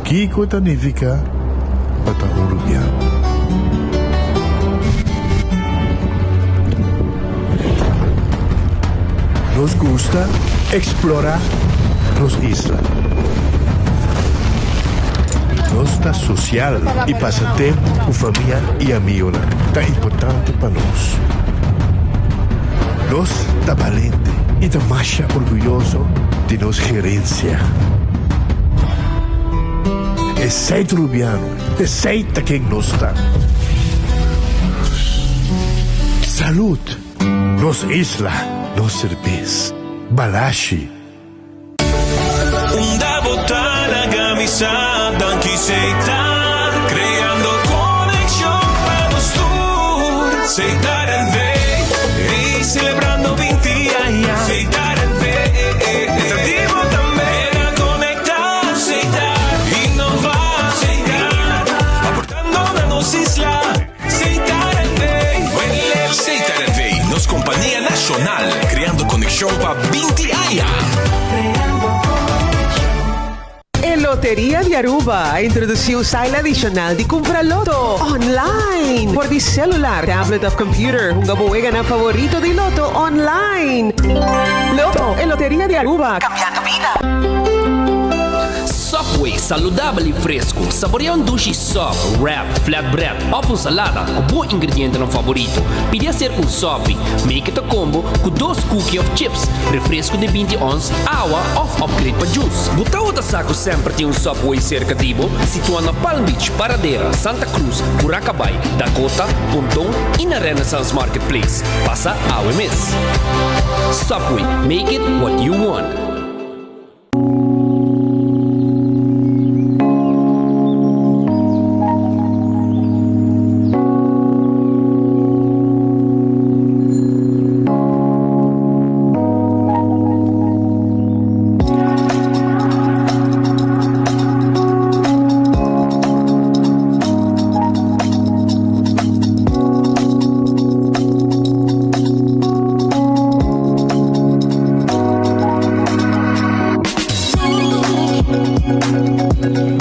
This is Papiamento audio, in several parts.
Kiko ta nifiká pa ta un rubiano? Nos gusta eksplorá nos isla. Nos ta sosial i pasa tempu ku famia i amigunan ta importante pa nos. Nos ta balente i ta masha orguyoso di nos gerensia. Esei ta Rubiano, esei ta ken nos ta. Salud! Nos isla, nos serbes. Balashi. Unda bo ta laga mi sa danki Setar creando conexion pa nos tur Setar NV ey celebrando 20 aña Setar NV ta di bo tambe na conecta Setar innova Setar aportando na nos isla Setar NV Setar NV nos compania nacional creando conexion pa 20 aña. E Loteria di Aruba a introduci un style adicional di cumpra loto online por di celular, tablet of computer. Hunga bo weganan favorito di loto online. Loto, e Loteria di Aruba, cambiando bida. Subway, saludabel y fresco. Saborea un dushi sub, wrap, flatbread of un salada cu bo ingredientenan favorito. Pidi hacer un sopi. Make it a combo cu dos cookie of chips, refresco di 20 ons, awa of upgrade pa juice. Bo tabata sa cu semper tin un Subway cerca di bo? Situa na Palm Beach, Paradera, Santa Cruz, Curacabai, Dakota, Ponton y na Renaissance Marketplace. Pasa awe mes. Subway, make it what you want.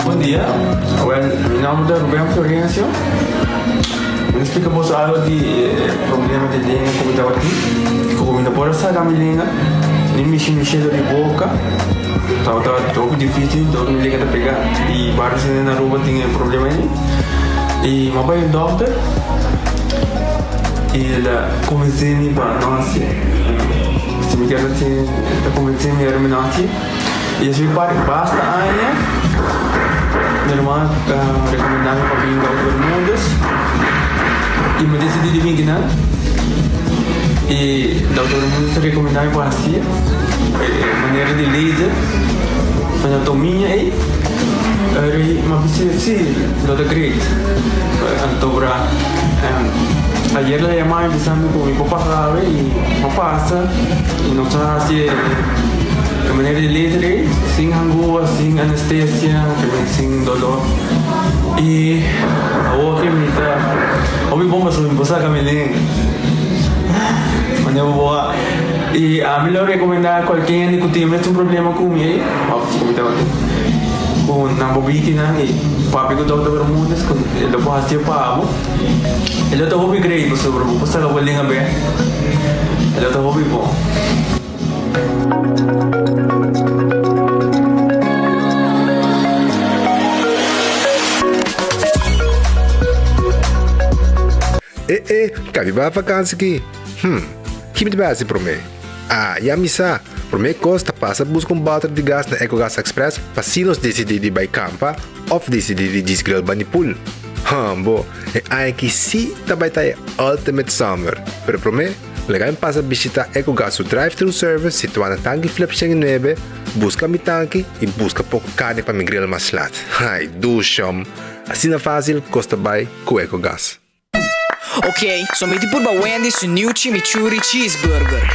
Bon dia, awel mi nomber ta Ruben Florencio. Mi ta splika boso algo di e problema di lenga ku mi tabatin. Ku mi no por a saka mi lenga, ni mishi mishi dor di boka. Tabata hopi dificil, dor mi lenga ta pega. I varios hende na Aruba tin e problema ei. I mi a bai un dokter i el a konvensé mi pa no hasi. Si mi kier hasi, el a konvensé mi ora mi no hasi. I así pa basta aña mi hermano a recomendá mi pa bin Dokter Bermudez i mi a decidí di bin kinan. I Dokter Bermudez a recomendá mi pa hasi e manera di laser anatomia ei. Ora mi a bisa si lo ta great. Anto bra ayer el a yama mi bisa mi ku mi por pasa awe i mi a pasa i nos a hasi e manera di laser ei sin hangua, sin anestesia, sin dolor. I awor ke mi ta hopi bon pasobra mi por saka mi lenga. Manera bo por a. I ami lo rekomendá kualke hende ku tin mes un problema ku mi ei òf ku mi tabatin ku nan por bini kinan i papia ku Dòkter Bermudez ku e lo por hasié pa bo. E lo ta hopi great pasobra bo por saka bo lenga bèk. E lo ta hopi bon. E e, ka mi bai vakansi ki? Hm, ki mi ta bai hasi promé? Ah, ya mi sa! Promé kos ta pasa buska un bòter di gas na Ecogas Express pa si nos disidí di bai kampa òf disidí di djis grill bani pool. Hmbo, e aña aki sí ta bai ta e ultimate summer! Pero promé, Laga mi pasa bishita Ecogas su drive-thru service situá na Tanki Flip 109, buska mi tanki i buska poko karni pa mi grill mas lat. Ai, dushom! Asina fásil kos ta bai ku Ecogas. Ok, so mi di purba Wendy's su new chimichurri cheeseburger.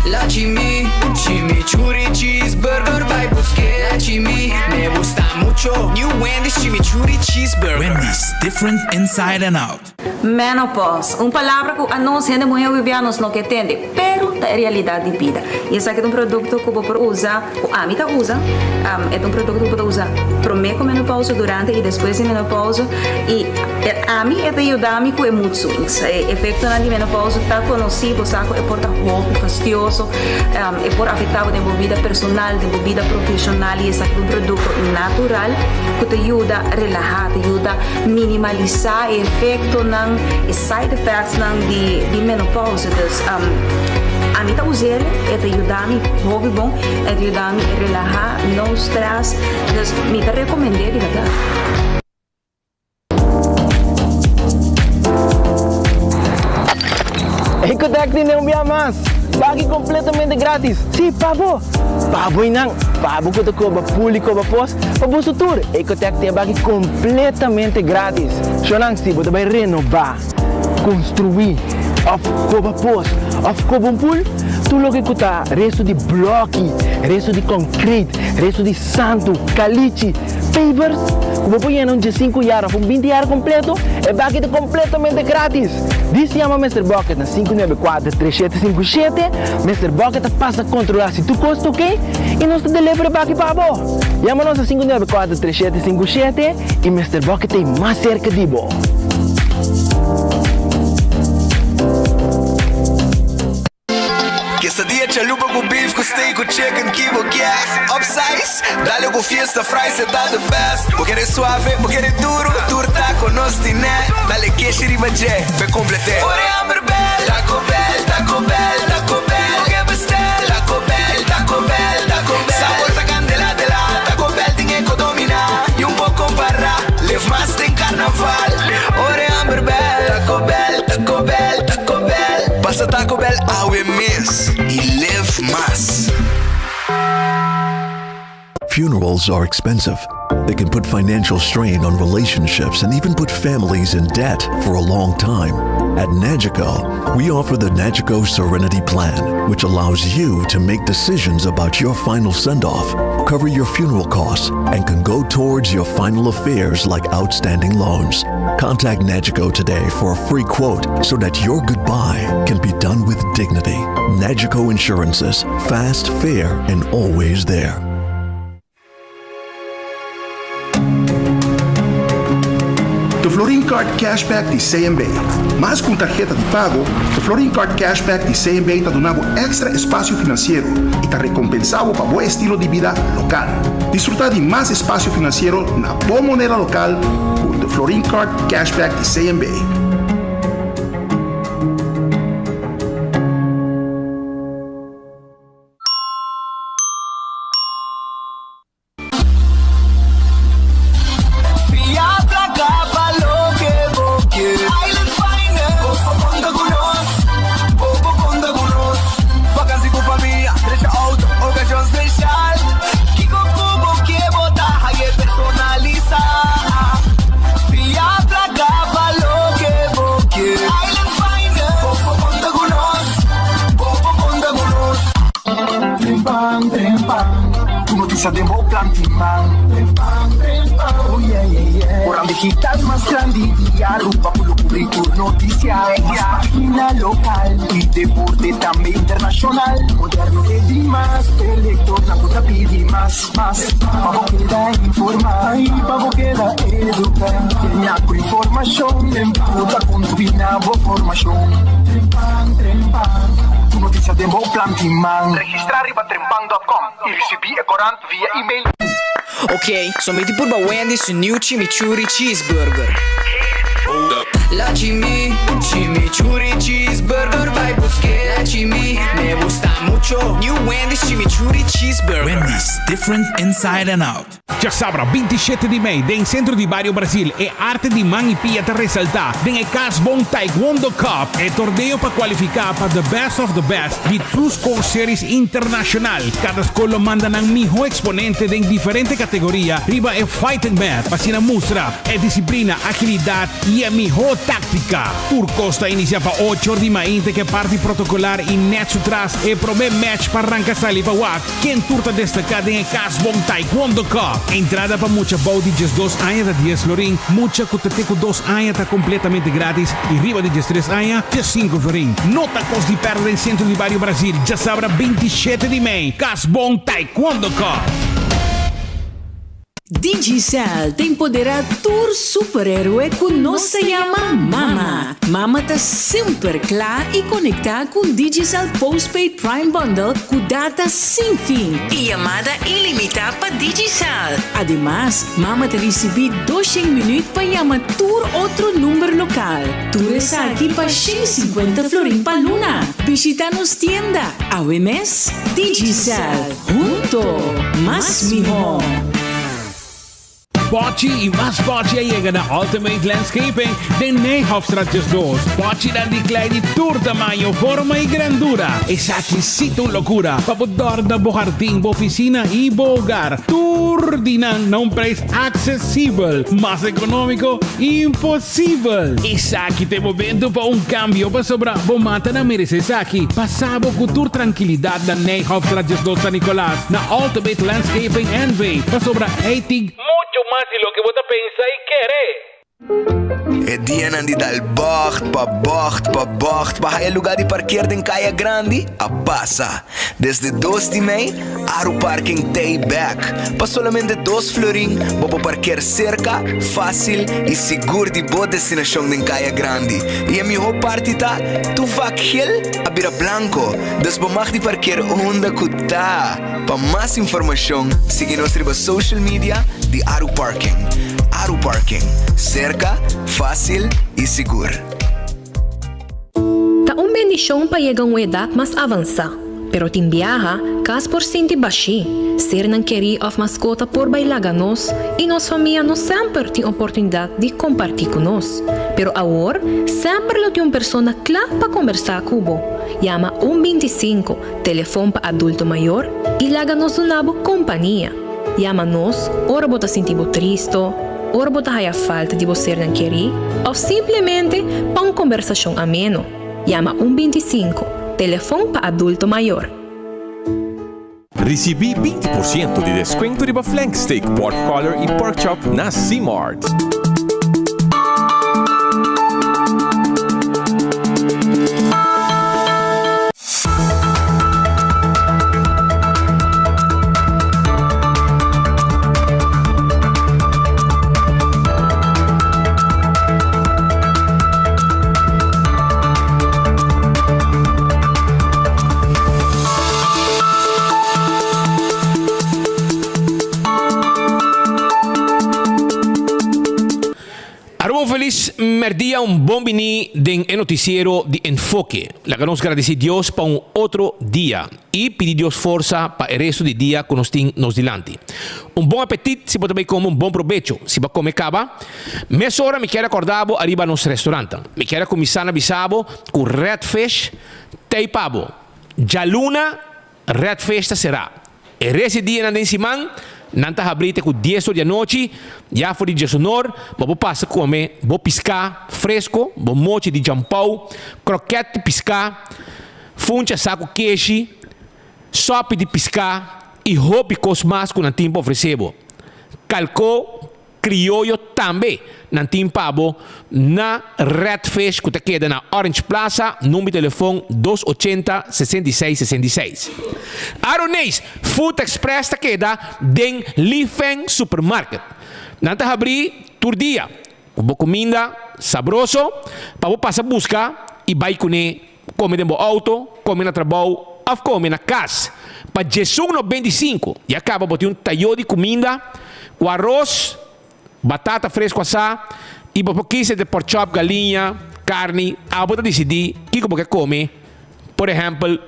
La chimi, chimichurri cheeseburger bai busk'é. La chimi, me gusta mucho. New Wendy's. Chimichurri Cheeseburger. Wendy's, different inside and out. Menopause, un palabra ku anos hende muhé hopi nos no ke tende, pero ta e realidat di bida. I esaki ta un produkto ku bo por usa, ku ami ta usa, e ta un produkto ku bo ta usa promé ku menopause, durante i despues di menopause, i ami e ta yuda mi ku e mood swings. E efektonan di menopause ta konosí, bo sa ku e por ta hopi fastioso, e por afektá bo den bo bida personal, den bo bida profeshonal i esaki ta un produkto natural ku ta yuda relahá, ta yuda Minimalisá e efektonan, e side effectsnan di di menopausa. Dus ami ta us'el, e ta yuda mi hopi bon, e ta yuda mi relahá, no stress. Dus mi ta rekomend'é di bèrdat. Ecotec tin un bia mas! Baki completamente gratis! Si, pa bo! Pa bo y nan! Pa bo cu ta coba pool y coba pos, Pa boso tur, Ecotec tin e baki completamente gratis. Shownan, si bo ta bay renoba, construi, of coba pos, of coba un pool, tur loke cu ta resto di bloki, resto di concrete, resto di santo, calichi, pavers, cu bo por yena un diesinku yard of un binti yard completo, e baki ta completamente gratis. Dis yama Mister Bucket na 594 3757, Mister Bucket ta pasa controla si tur cos ta ok y nos ta deliver e baki pa bo. Yama nos na 594 3757 y Mister Bucket ta ei mas cerca di bo. Quesadilla chalupa cu beef cu steak cu chicken ki bo kier Upsize, dale cu fiesta fries e ta the best Bo kere suave, bo kere duro, tur taco nos tine Dale keshi riba dje, p'e complete Ora e hamber bel, Taco Bell, Taco Bell, Taco Bell Bo ke bestel, Taco Bell, Taco Bell, Taco Bell Sabor ta candela de la, Taco Bell tin e co domina Y un poco compara, live mas den carnaval Ora e hamber bel, Taco Bell, Taco Bell, Taco Bell Pasa Taco Bell awe mes y live mas. Funerals are expensive. They can put financial strain on relationships and even put families in debt for a long time. At Nagico, we offer the Nagico Serenity Plan, which allows you to make decisions about your final send off, cover your funeral costs, and can go towards your final affairs like outstanding loans. Contact Nagico today for a free quote so that your goodbye can be done with dignity. Nagico Insurances, fast, fair, and always there. The Florin Card Cashback di CMB. Mas ku un tarheta di pago, The Florin Card Cashback di CMB ta duna bo èkstra espasio finansiero i ta rekompensá bo pa bo estilo di bida lokal. Disfrutá di mas espasio finansiero na bo moneda lokal ku The Florin Card Cashback di CMB. Fia placa pa loke bo ke. Island Finance. Bo por conta cu nos. Bo por conta cu nos. Vakantie cu famia, drecha auto, ocasion special. Kico cu bo ke bo ta haye personalisa. Fia placa pa loke bo ke. Island Finance. Bo por conta cu nos. Bo por conta cu nos. Trempan, trempan, tur noticia den bo plan tin man. Trempan, trempan, oh yeah, yeah, yeah. Koran digital mas grandi di Aruba cu lo cubri tur noticia. Mas pagina local y deporte tambe internacional. Moderno e di mas, e lectornan cu ta pidi mas, mas. Pa bo keda informa y pa bo keda educa. Genia cu informacion cu ta contribui na bo formacion. Trempan, trempan, tur noticia den bo plan tin man. Registra riba trempan dot com y ricibi e corant via email. Ok, so mi tin purba Wendy's su new chimichurri cheeseburger. La chimi, chimichurri cheeseburger bai busk'é. La chimi, me gusta mucho. New Wendy's chimichurri cheeseburger. Wendy's, different inside and out. Djasabra 27 di mei den Centro di Bario Brasil e arte di man y pia ta resalta den e Cas Bon Taekwondo Cup, e torneo pa cualifica pa The Best of the Best di True Score Series Internacional. Cada scol lo manda nan miho exponente den diferente categoria riba e fighting mat pa asina mustra e disciplina, agilidad y e miho. táktika. Tur kos ta inisiá pa ocho or di mainta ku e parti protokolar i nèt su tras e promé mèch pa ranka sali pa wak ken tur ta destaká den e Kasbon Taekwondo Cup. Entrada pa mucha bou di diesdos aña ta dies florin, mucha ku ta te ku dos aña ta kompletamente grátis i riba di diestres aña diesinku florin. No ta kos di pèrdè den Sentro di Bario Brasil djasabra 27 di mei, Kasbon Taekwondo Cup. Digicel ta empoderá tur superhéroe ku nos ta yama Mama. Mama ta semper kla i konektá ku un Digicel Postpaid Prime Bundle ku data sin fin i yamada ilimitá pa Digicel. Ademas, Mama ta risibí doshen minüt pa yama tur otro number lokal. Tur esaki pa 150 florin pa luna. Bishitá nos tienda awe mes. Digicel, hunto mas mihó. Bochi y mas bochi a yega na Ultimate Landscaping den Nijhofstraat 12. Bochinan di klei di tur tamaño, forma y grandura. Esaki sí ta un locura pa bo dorna bo hardin, bo oficina y bo hogar. Tur di nan na un prijs accesibel. Mas economico, imposibel! Esaki ta e momento pa un cambio pasobra bo matanan merece esaki. Pasa bo cu tur trankilidat na Nijhofstraat 12 San Nicolas na Ultimate Landscaping NV pasobra ey tin mucho mas di loke bo ta pensa y kere. E dianan di dal bocht pa bocht pa bocht pa haya lugar di parkeer den Caya Grandi a pasa. Desde dos di mei, Aru Parking t'ey bek. Pa solamente dos florin bo por parkeer cerca, facil y sigur di bo destinacion den Caya Grandi. Y e miho parti ta, tur vak gel a bira blanco, dus bo mag di parkeer unda cu ta. Pa mas informacion, sigui nos riba social media di Aru Parking. Aru Parking, cerca, facil y sigur. Ta un bendishon pa yega un edat mas avansá, pero tin biaha kas por sinti bashí, sernan kerí òf maskota por bai laga nos i nos famia no semper tin oportunidat di kompartí ku nos. Pero awor semper lo tin un persona kla pa kombersá ku bo. Yama un 25, telefon pa adulto mayor, i laga nos duna bo kompania. Yama nos ora bo ta sinti bo tristo, ora bo ta haya falta di bo sernan kerí òf simplemente pa un kombersashon ameno. Yama un 25, telefon pa adulto mayor. Risibí 20% di deskuento riba flank steak, pork collar i pork chop na C-Mart. Aruba un felis merdia, un bon bini den e noticiero di Enfoke. Laga nos gradici Dios pa un otro dia y pidi Dios forsa pa e resto di dia cu nos tin nos dilanti. Un bon apetit si bo ta bay come, un bon probecho si bo a come caba. Mesora mi kier a corda bo ariba nos restaurantnan. Mi kier a cuminsa na bisa bo cu Red Fish t'ey pa bo. Djaluna Red Fish ta será. E res di dianan den siman, nan ta habrí te ku dies or di anochi. Ya for di diesunor, bo por pasa kome bo piská fresko, bo mochi di djampou, krokèt di piská, funcha sa ku keshi, sòpi di piská i hopi kos mas ku nan tin pa ofresé bo. Kalkó Crioyo tambe nan tin pa bo na Red Fish cu ta keda na Orange Plaza, number di telefon dos ochenta 66 66. Aroneis Food Express ta keda den Li Feng Supermarket. Nan ta habri tur dia cu bo cuminda sabroso pa bo pasa busca y bay cune come den bo auto, come na trabou of come na cas. Pa djesun 95 ya caba bo tin un tayo di cuminda cu aros, batata fresco asá y bo por kies entre porkchop, galiña, carni, abo ta dicidi kico bo ke come, por ehempel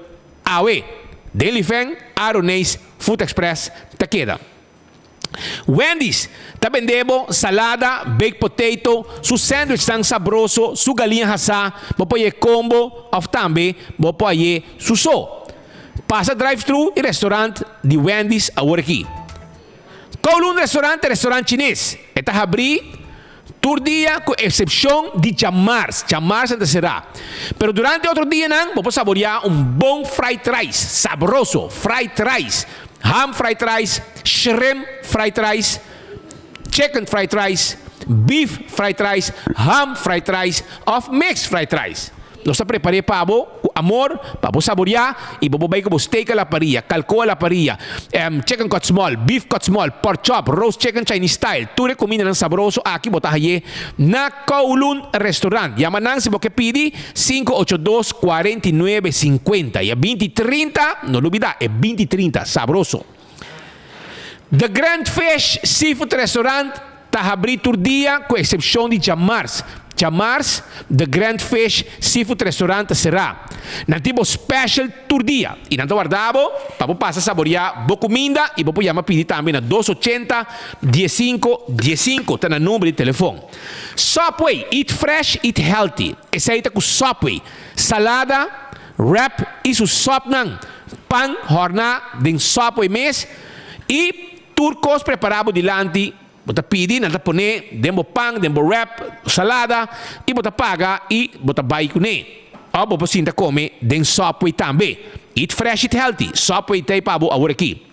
awe den Lifen, Aroneis, Food Express ta keda. Wendy's ta bende bo salada, baked potato, su sandwichnan sabroso, su galiña hasá, bo por haye combo of tambe bo por haye su so. Pasa drive-thru y restaurant di Wendy's awor aki. Kowloon Restaurant ta restaurant chines. E ta habrí. Tur dia ku eksepshon di djamars. Djamars nan ta será. Pero durante otro dianan bo por saboreá un bon fried rice sabroso, fried rice, ham fried rice, shrimp fried rice, chicken fried rice, beef fried rice, ham fried rice òf mixed fried rice. Nos ta prepar'é pa bo ku amor, pa bo saboreá i bo por bai ku bo steak a la parilla, kalkó a la parilla, chicken cut small, beef cut small, pork chop, roast chicken Chinese style. Tur e kumindanan sabroso aki bo ta hay'é na Kowloon Restaurant. Yama nan si bo ke pidi, 582 49 50. I e 20 30, no lubidá, e 20 30, sabroso. The Grand Fish Seafood Restaurant ta habrí tur dia ku eksepshon di djamars. Djamars, The Grand Fish Seafood Restaurant ta será. Nan tin bo special tur dia i nan ta warda bo pa bo pasa saboriá bo kuminda i bo por yama pidi tambe na dos ochenta, diesinko, diesinko ta nan number di telefon. Subway, eat fresh, eat healthy. Esei ta ku Subway. Salada, wrap i su sòpnan, pan hòrná den Subway mes i tur kos prepará bo dilanti, bo ta pidi, nan ta pone den bo pan, den bo wrap, salada i bo ta paga i bo ta bai kuné. Òf bo por sinta kome den Subway tambe. Eat fresh, eat healthy. Subway ta ei pa bo awor aki.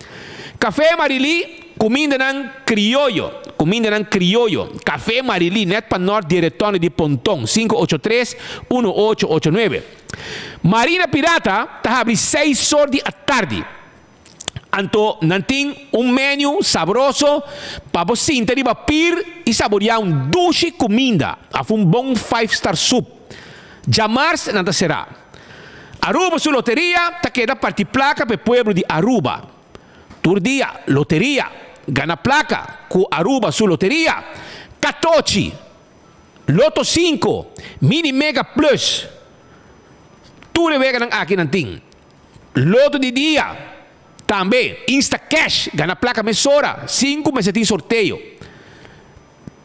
Café Marilí, kumindanan krioyo, kumindanan krioyo. Café Marilí, nèt pa nòrt di e retòne di Ponton, 583 1889. Marina Pirata ta habri seis or di atardi. Anto nan tin un menu sabroso pa bo sinta riba pir i saboriá un dushi kuminda òf un bon five star sup. Djamars nan ta será. Aruba su loteria ta keda parti plaka pa e pueblo di Aruba. Tur dia loteria, gana plaka ku Aruba su loteria. Katochi, Loto sinku, Mini Mega Plus, tur e weganan aki nan tin. Loto di dia, tambe, Insta Cash, gana plaka mesora, sin ku mester tin sorteo.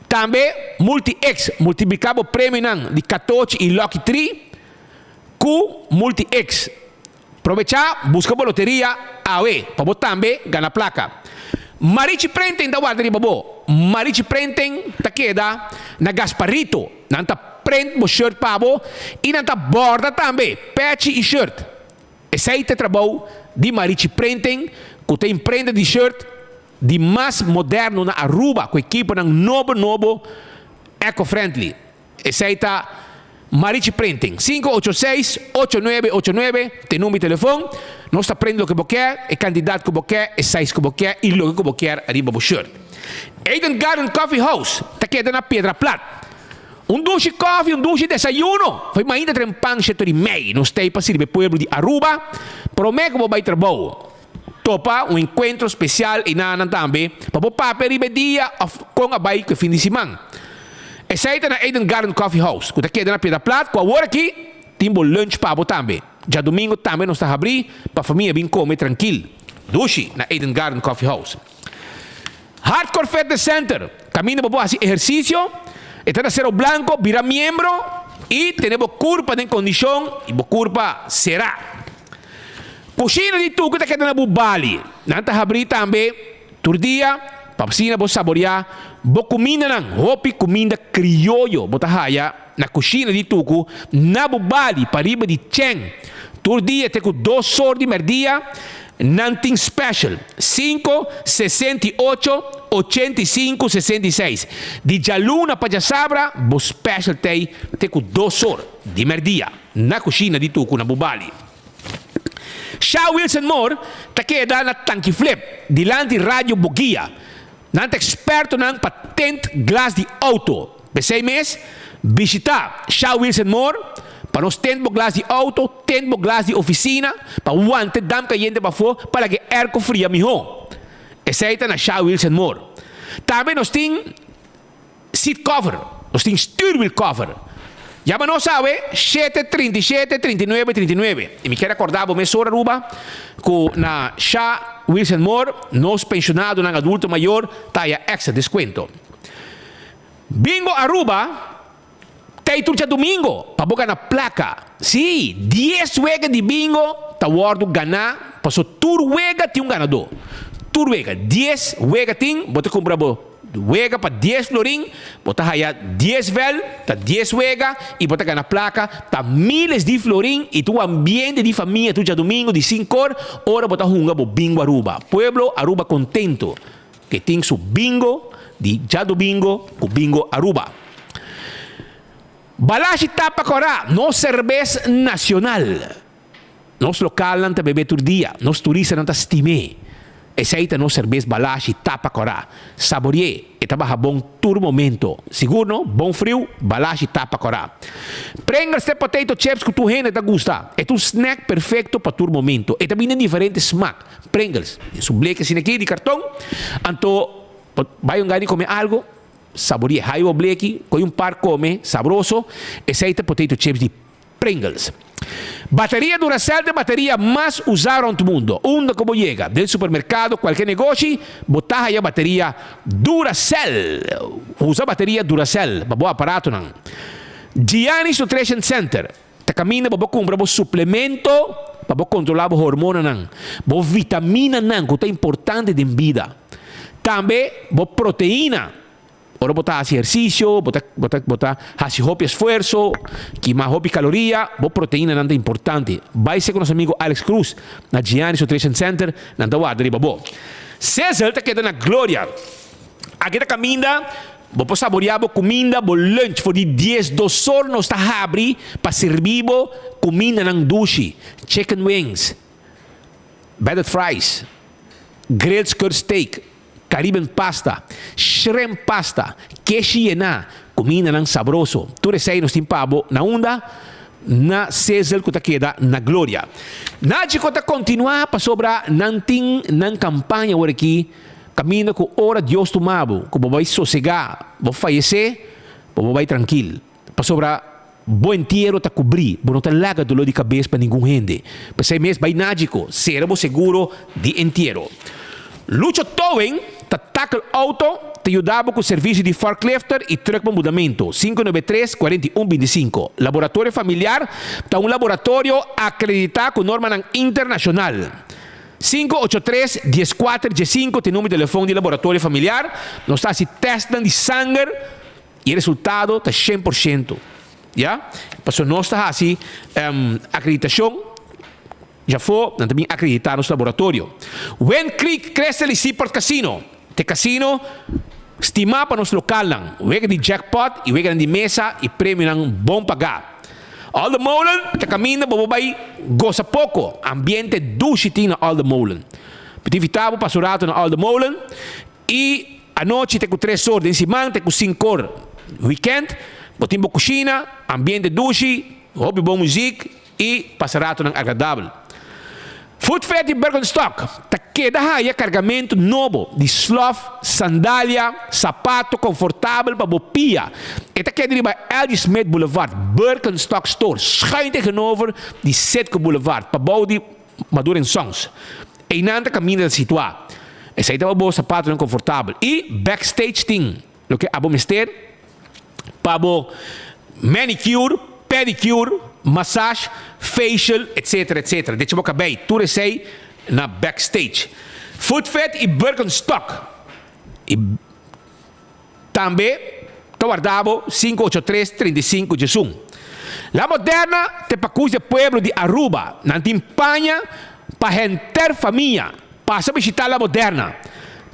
Tambe Multi X, multipliká bo premionan di katochi i Lucky Tree ku Multi X. Probechá, buska bo loteria awe pa bo tambe gana plaka. Marichi Printing ta warda riba bo. Marichi Printing ta keda na Gasparito. Nan ta print bo shirt pa bo i nan ta borda tambe pechi i shirt. Esei ta e trabou di Marichi Printing ku ta imprenta di shirt di mas moderno na Aruba ku ekiponan nobo nobo eco-friendly. Esei ta Marichi Printing. 586 8989 ta e number di telefon. Nos ta print loke bo kier, e kantidat ku bo kier, e size ku bo kier i loke ku bo kier riba bo shirt. Eden Garden Coffee House ta keda na Piedra Plat. Un dushi kofi, un dushi desayuno. Fo'i mainta trempan sheto di mei nos ta ei pa sirbi e pueblo di Aruba prome ku bo bai trabou. Topa un enkuentro spesial einanan tambe pa bo papia riba e dia òf kon a bai ku e fin di siman. Esei ta na Eden Garden Coffee House ku ta keda na Piedra Plat ku awor aki tin bo lunch pa bo tambe. Djadumingu tambe nos ta habrí pa famia bin kome trankil. Dushi na Eden Garden Coffee House. Hardcore Fitness Center, kaminda bo por hasi ehersisio, e ta na Cerro Blanco, bira miembro i tene bo kurpa den kondishon i bo kurpa será. Kushina di Tuku ta keda na Bubali. Nan ta habrí tambe tur dia pa asina bo saboriá bo kumindanan. Hopi kuminda krioyo bo ta haya na Kushina di Tuku na Bubali pariba di Chen. Tur dia te ku dos or di mèrdia nan tin special, sinku, 68, 85, 66. Di djaluna pa djasabra bo special t'ei te ku dos or di mèrdia na Kushina di Tuku na Bubali. Sha Wilson Moore ta keda na Tanki Flip, dilanti Radio Boguia. Nan ta ekspertonan pa tint glas di outo. P'esei mes, bishitá Sha Wilson Moore pa nos tint bo glas di outo, tint bo glas di ofisina, pa wanta e damp kayente pafó pa laga e airco fria mihó. Esei ta na Sha Wilson Moore. Tambe nos tin. Seat cover, nos tin stuurwiel cover. Yama nos awe shete 37 39 39. I mi kier acorda bo mesora Aruba cu na Sha Wilson Moore nos pensionadonan adulto mayor ta haya extra descuento. Bingo Aruba ta ei tur djadomingo pa bo gana placa. Si, dies wega di bingo ta wordo gana paso tur wega tin un ganador. Tur wega, dies wega tin bo ta cumpra bo. Wega pa dies florin, bo ta haya dies vel, ta dies wega, y bo ta gana placa, ta miles di florin y ta un ambiente di famia tur djadumingo di sincor ora bo ta hunga bo Bingo Aruba. Pueblo Aruba contento ke tin su bingo di djadumingo cu Bingo Aruba. Balashi tapa cora, nos cerbes nacional. Nos lokalnan ta bebé tur dia, nos turistanan ta stim'é. Esei ta nos serbes balashi tapa kòrá. Sabori'é, e ta baha bon tur momento. Sigur no, bon friu, balashi tapa kòrá. Pringles ta e potato chips ku tur hende ta gusta. E ta un snack perfekto pa tur momento. E ta bini den diferente smak. Pringles, den su bleki asina aki di karton. Anto, bo bai un gana di kome algu, sabori'é. Hayo bo bleki, kohe un par kome, sabroso. Esei ta potato chips di Pringles. Bateria Duracell ta e bateria mas usá rònt mundo. Unda ku bo yega, den supermerkado, kualke negoshi, bo ta haya bateria Duracell. Usa bateria Duracell pa bo aparatonan. Gianni's Nutrition Center ta kaminda bo por kumpra bo suplemento pa bo kontrolá bo hormonanan, bo vitaminanan ku ta importante den bida. Tambe bo proteina. Ora bo ta hasi ehersisio, bo ta bo ta bo ta hasi hopi esfuerso, kima hopi kaloria, bo proteinanan ta importante. Bai ser ku nos amigo Alex Cruz na Giannis Nutrition Center, nan ta warda riba bo. Sizzle ta keda na Gloria. Aki ta kaminda bo por saboreá bo kuminda, bo lunch for di diesdos or nos ta habri pa sirbi bo kumindanan dushi, chicken wings, breaded fries, grilled skirt steak, Caribbean pasta, shrimp pasta, keshi yená, kumindanan sabroso. Tur esei nos tin pa bo na unda? Na Sizzle ku ta keda na Gloria. Nagico ta kontinuá pasobra nan tin nan kampaña awor aki kaminda ku ora Dios tuma bo ku bo bai sosegá, bo fayesé, bo por bai trankil. Pasobra bo entiero ta kubrí, bo no ta laga doló di kabes pa ningun hende. P'esei mes bai Nagico, sera bo seguro di entiero. Lucho Towing ta tackle auto, ta yuda bo ku servisio di forklifter i truck pa mudamentu, 593 41 25. Laboratorio Familiar ta un laboratorio akreditá ku normanan internashonal. 583 14 15 ta e numero di telefon di Laboratorio Familiar. Nos ta hasi tèstnan di sanger. E resultado ta shen por shento, ya. Pasobra nos ta hasi akreditashon djafó, nan ta bin akreditá nos laboratorio. Wind Creek Crystal i Seaport Casino ta e kasino stimá pa nos lokalnan. Wega di jackpot i weganan di mesa i premionan bon pagá. Alde Molen ta kaminda bo por bai gosa poko. Ambiente dushi tin na Alde Molen. Mi ta invitá bo pasa un rato na Alde Molen. I anochi te ku tres or den siman te ku sinkor wikènt bo tin bo kushina, ambiente dushi, hopi bon muzik i pasa ratonan agradabel. Food Fair di Birkenstock ta keda haya kargamentu nobo di slòf, sandalia, sapato konfortabel pa bo pia. E ta keda riba LG Smith Boulevard, Birkenstock Store, schuin tegenover di Citgo Boulevard, pabou di Maduro en Sons. Einan ta kaminda ta situá. Esei ta pa bo sapatonan konfortabel. I backstage tin loke abo mester pa bo manicure, pedicure, massage, facial, etc. Etc. Decha bo kabei. Tur esei na backstage. Footfit i Birkenstock. I Tambe ta warda bo sinku ocho tres 35 djesun. La Moderna te pakus de pueblo di Aruba. Nan tin paña pa henter famia. Pasa bishita La Moderna.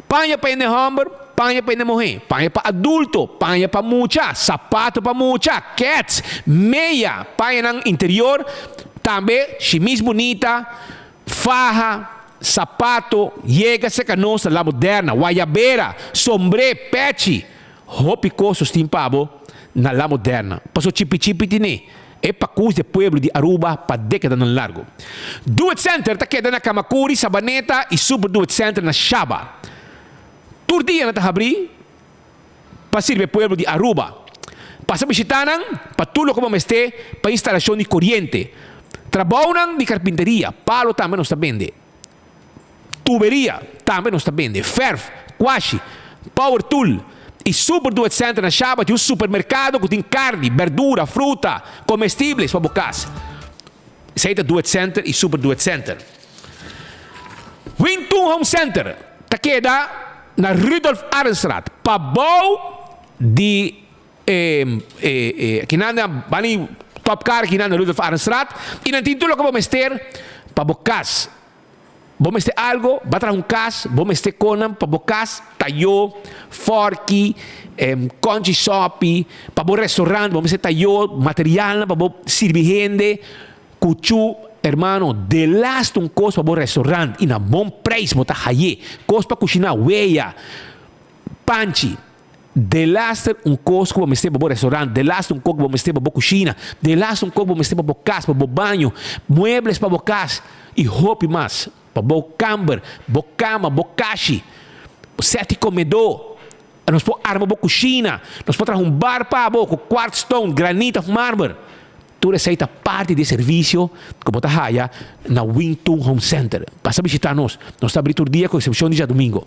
Paña pa hende homber, paña pa hende muhe, paña pa adulto, paña pa mucha, sapato pa mucha, kets, meya, pañanan interior, tambe shimis bunita, Faha, sapato, yega serka nos na La Moderna, wayabera, sombré, pechi, hopi kos nos tin pa bo na La Moderna. Paso chipi chipi tine e pakus di e pueblo di Aruba pa dekadanan largo. Do It Center ta keda na Camacuri, Sabaneta y Super Do It Center na Shaba. Tur dia nan ta habri pa sirbi e pueblo di Aruba. Pasa bishita nan pa tur loke bo mester pa instalashon di koriente, trabounan di karpinteria, palo tambe nos ta bende, tuberia tambe nos ta bende, fèrf, kuashi, power tool i Super Do It Center na Shaba tin un supermerkado ku tin karni, berdura, fruta, komestibles pa bo kas. Esei ta Do It Center i Super Do It Center. Wintun Home Center ta keda. na Rudolf Arendstraat, pabou di e e e kinan na bani Top Car kinan na Rudolf Arendstraat y nan tin tur loke bo mester pa bo cas. Bo mester algo, ba traha un cas, bo mester conan pa bo cas, tayo, forki, conchi sopi, pa bo restaurant bo mester tayo, materialnan pa bo sirbi hende, cuchu, hermano, delaste un cos pa bo restaurant y na bon prijs bo ta haye, cos pa cushina, weya, panchi. Delaster un kos ku bo mester pa bo restaurant, delaster un kos ku bo mester pa bo kushina, delaster un kos ku bo mester pa bo kas, pa bo baño, muebles pa bo kas i hopi mas. Pa bo kamber, bo kama, bo kashi, bo sèt di komedó. Nos por arma bo kushina, nos por traha un bar pa bo ku quartz stone, granit òf marmer. Tur esei ta parti di e servisio ku bo ta haya na Wing Tun Home Center. Pasa bishitá nos. Nos ta abrí tur dia ku eksepshon di djadumingu.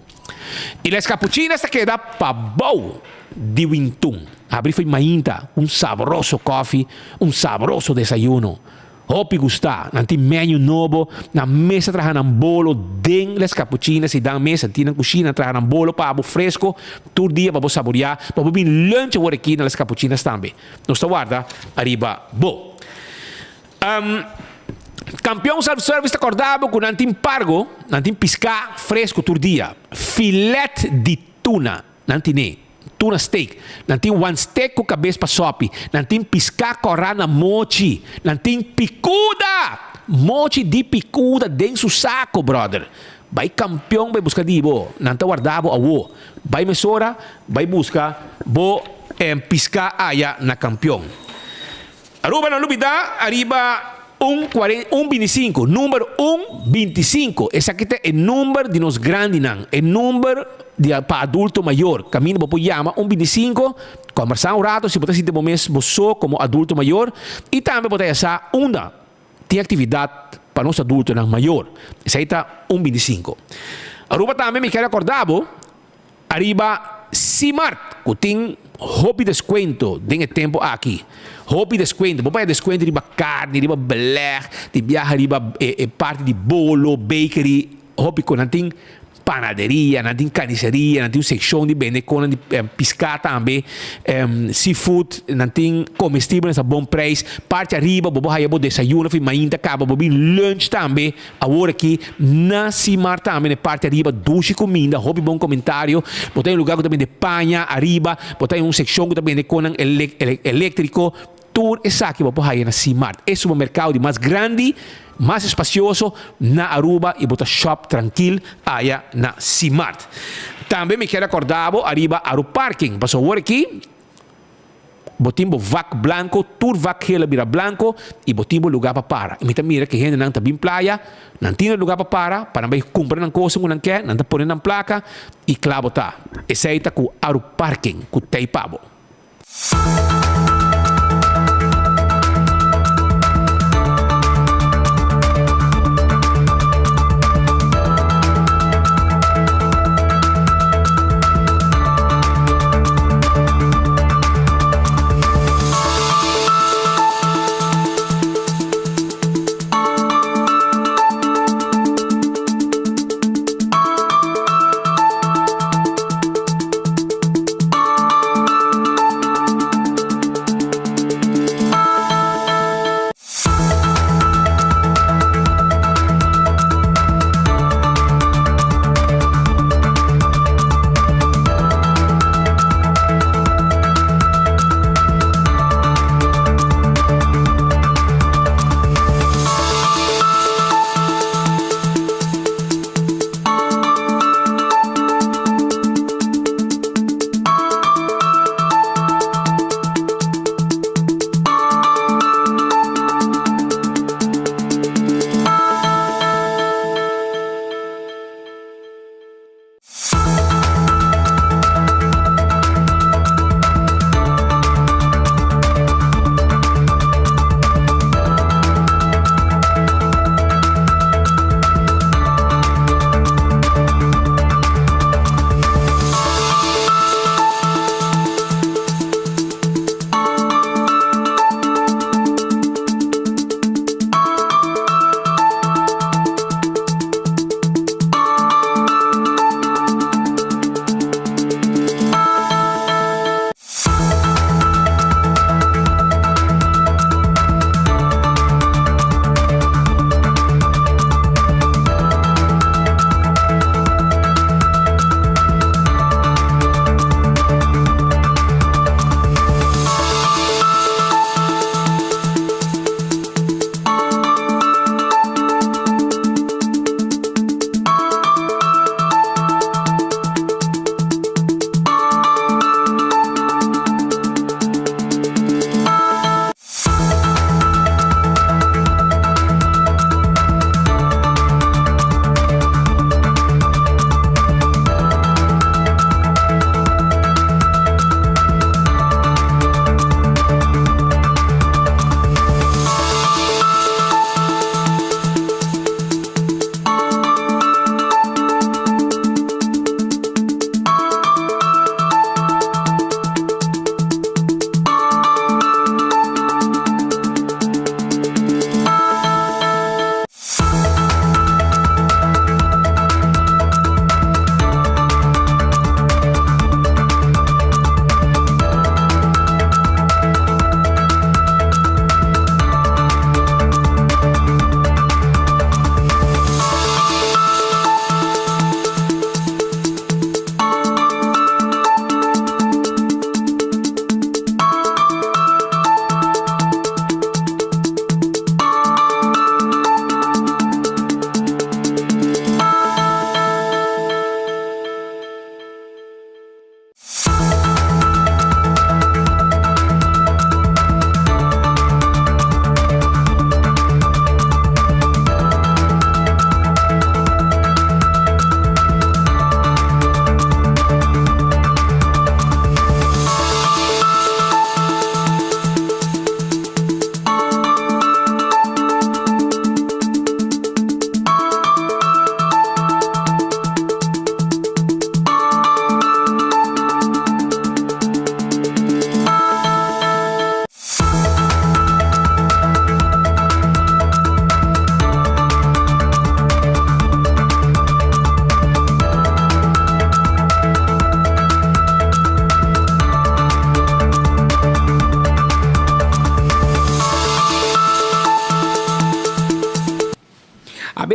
I Les Capuchinas ta keda pabou di Wing Tun. Abrí fo'i mainta un sabroso kòfi, un sabroso desayuno. Hopi gustá. Nan tin menu nobo. Nan mes ta traha nan bolo den Les Capuchinas i dan mes nan tin nan kushina nan traha nan bolo pa bo fresko tur dia pa bo saboriá, pa bo bin lunch awor aki na Les Capuchinas tambe. Nos ta warda ariba bo. Kampion Self Service ta korda bo ku nan tin pargo, nan tin piská fresku tur dia. Filet di tuna nan tine, tuna steak. Nan tin wan steak ku kabes pa sòpi. Nan tin piská kòrá na mochi. Nan tin pikuda! Mochi di pikuda den su sako, bròder. Bai Kampion bai buska di bo. Nan ta warda bo awo. Bai mesora bai buska bo piská aya na Kampion. Aruba no lubida ariba un kuaren un bintisinku, number un bintisinku, esaki ta e number di nos grandinan, e number di pa adulto mayor, kaminda bo por yama un bintisinku, kombersá un rato si bo ta sinti bo mes bo so komo adulto mayor i tambe bo ta ya sa unda tin aktividat pa nos adultonan mayor. Esei ta un bintisinku. Aruba tambe mi kier akorda bo Ariba Simart ku tin hopi deskuento den e tempu aki. Hopi deskuento. Bo paña deskuento riba karni, riba beleg, di biaha riba e parti di bolo, bakery, hopi kos. Nan tin panaderia, nan tin kaniseria, nan tin un sekshon di bende konan di piská tambe, seafood, nan tin komestibel na bon preis. Parti ariba bo por haya bo desayuno fi mainta kaba, bo bin lunch tambe. Awor aki na Simar tambe na e parti ariba dushi kuminda, hopi bon komentario. Bo ta den un lugar ku ta bende paña ariba, bo ta den un sekshon ku ta bende konan eléktriko. Tur esaki bo por haya na Simar. E supermerkado di mas grandi, mas espasioso na Aruba i bo ta shop trankil aya na Simar. Tambe mi kier akorda bo ariba Aruparking, pasobra awor aki Bo tin bo vak blanco, tur vak geel a bira blanco y bo tin bo lugar pa para. Y mi ta mira cu hendenan ta bin playa, nan tin e lugar pa para, pa nan bay cumpra nan cosnan cu nan ke, nan ta pone nan placa y cla bo ta. Esey ta cu Aruparking cu tey pa bo.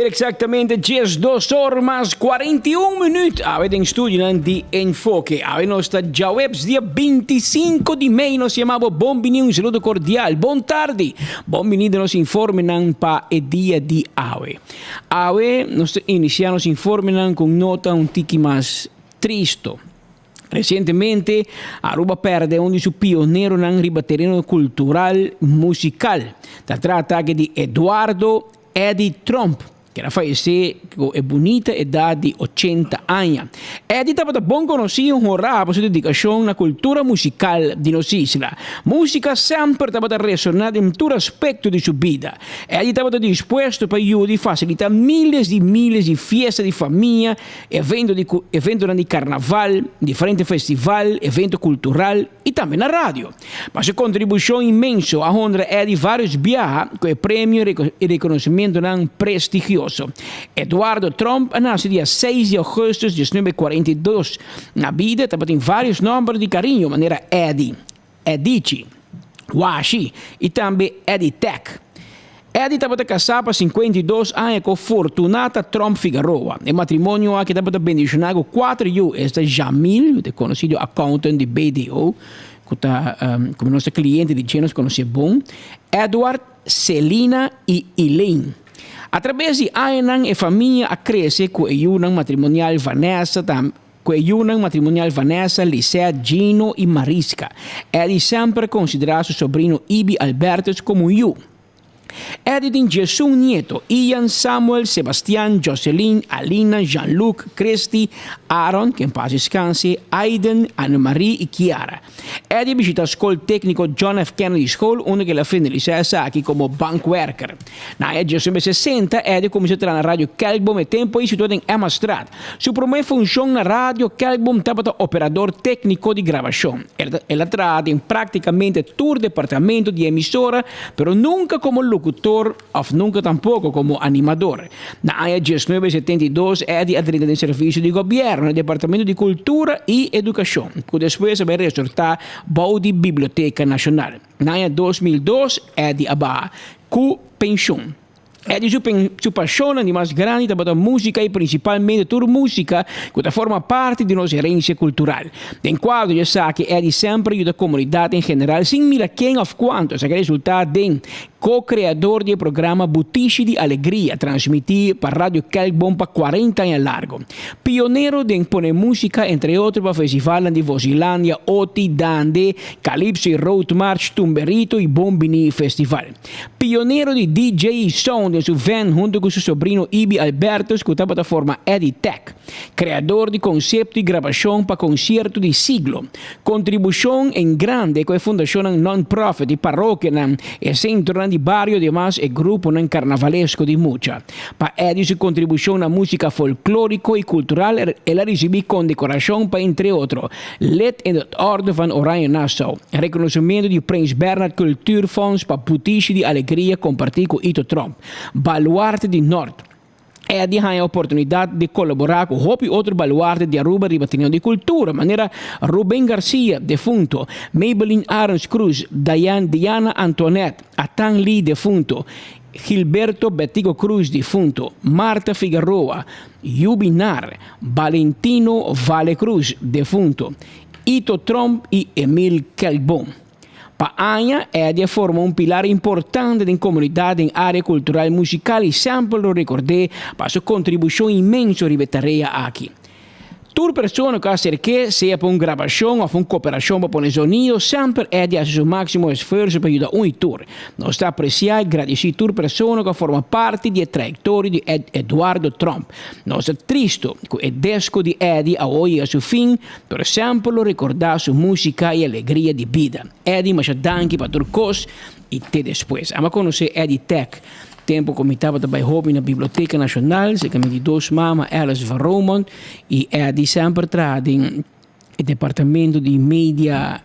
Wel exactamente 12 or mas 41 minuut. Awe den studionan di Enfoke. Awe nos ta djaweps dia 25 di mei. Nos yama bo bon bini un saludo cordial. Bon tardi. Bon bini den nos informenan pa e dia di awe. Awe nos ta inicia nos informenan cu un nota un tiki mas tristo. Resientemente, Aruba perde un di su pioneronan riba tereno cultural musical. Ta trata aki di Eduardo Eddie Tromp, ken a fayesé ku e bunita edat di ochenta aña. Eddie tabata bon konosí i honrá pa su dedikashon na kultura musikal di nos isla. Músika semper tabata resoná den tur aspekto di su bida. Eddie tabata dispuesto pa yuda i fasilitá miles di miles di fiesta di famia, evento di eventonan di karnaval, diferente festival, evento kultural i tambe na radio. Pa su kontribushon inmenso a honra Eddie vários biaha ku e premio i rekonosementunan prestigioso. Eduardo Tromp a nase dia seis di ougùstùs 1942. Na bida tabatin vários nòmber di kariño manera Eddie, Eddichi, Washi i tambe Eddie Tech. Eddie tabata kasá pa 52 aña ku Fortunata Tromp Figaroa. E matrimonio aki tabata bendishoná ku kuater yu, esta Jamil, ku ta e konosido accountant di BDO, ku ta komo nos ta kliente di dje nos konosé bon, Edward, Selina i Elaine. Atrabes di añanan e famia a krese ku e yunan matrimonial Vanessa tambe. Ku e yunan matrimonial Vanessa, Lisette, Gino i Mariska. Eddie semper a konsiderá su sobrino Ibi Albertus komo un yu. Eddie tin diesun nieto, Ian, Samuel, Sebastian, Jocelyn, Alina, Jean-Luc, Christy, Aaron, ku en pas deskanse, Aiden, Annemarie i Kiara. Eddie a bishita Skol Tékniko John F. Kennedy School unda ku el a finalisá esaki komo bankwerker. Na aña 1960, Eddie a kuminsá traha na Radio Kelkboom e tempu ei situá den Emmastraat. Su promé funshon na Radio Kelkboom tabata operador tékniko di grabashon. El a traha den práktikamente tur departamento di e emisora, pero nunka komo lokutor òf nunka tampoko komo animador. Na aña 1972, Eddie a drenta den servisio di gobièrnu na Departamento di Kultura i Edukashon, ku despues a bai resortá bou di Biblioteka Nashonal. Na aña 2002, Eddie a baha ku penshun. Eddie su su pashonnan di mas grandi tabata músika i prinsipalmente tur músika ku ta forma parti di nos herensia kultural. Den kuadro di esaki, Eddie semper a yuda komunidat en general sin mira ken òf kuantu. Esaki a resultá den Ko-kreador di e programa Butishi di Alegria, transmití pa Radio Kelkboom pa 40 aña largo. Pionero den pone músika, entre otro pa festivalnan di Vozilandia, Oti, Dande, Calypso i Roadmarch, Tumberito i Bon Biní Festival. Pionero di DJ i sound den su van huntu ku su sobrino Ibi Albertus ku tabata forma Eddie Tech. Kreador di konsepto i grabashon pa konsierto di siglo. Kontribushon en grande ku e fundashonnan non-profit i parokianan, e sentronan di bario ademas e gruponan karnavalesko di mucha. Pa Eddie su kontribushon na músika folklóriko i kultural el a risibí kondekorashon pa entre otro, Lid in de Orde van Oranje Nassau, rekonosementu di Prins Bernhard Cultuurfonds pa Butishi di Alegria kompartí ku Ito Tromp, Baluarte di Nort. Eddie haña oportunidat di kolaborá ku hopi otro baluarte di Aruba riba tereno di kultura, manera Ruben Garcia, defunto, Maybelline Arends Cruz, Diane Diana Antoinette, Atan Lee, defunto, Gilberto Betico Cruz, difunto, Martha Figaroa, Yubi Nar, Valentino Vale Cruz, defunto, Ito Tromp i Emil Kelkboom. Pa aña, Eddie a forma un pilar importante den komunidat den área kultural musikal i semper lo rekord'é pa su kontribushon inmenso riba e tarea aki. Tur persona ku a aserk'é, sea pa un grabashon òf un koperashon pa pone zonido, semper Eddie a hasi su máksimo esfuerso pa yuda un i tur. Nos ta apresiá i gradisí tur persona ku a forma parti di e trayektoria di Ed Eduardo Tromp. Nos ta tristu ku e desko di Eddie a hoy yega su fin, Pero semper lo rekordá su músika i alegria di bida. Eddie masha danki pa tur kos i te despues. Amo a konosé Eddie Tech tempu ku mi tabata bai hopi na Biblioteka Nashonal, serka mi di dos mama Alice van Romondt i Eddie semper traha den e departamento di media.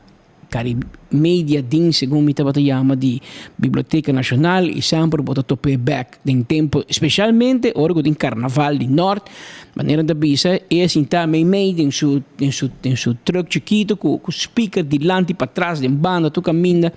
media dienst segun mi tabata yama di Biblioteca Nacional y semper bo ta top'é bek den tempo specialmente ora cu tin carnaval di Noord manera ta bisa e a sinta meimei den su den su den su truck chikito cu cu speaker dilanti patras den banda tur caminda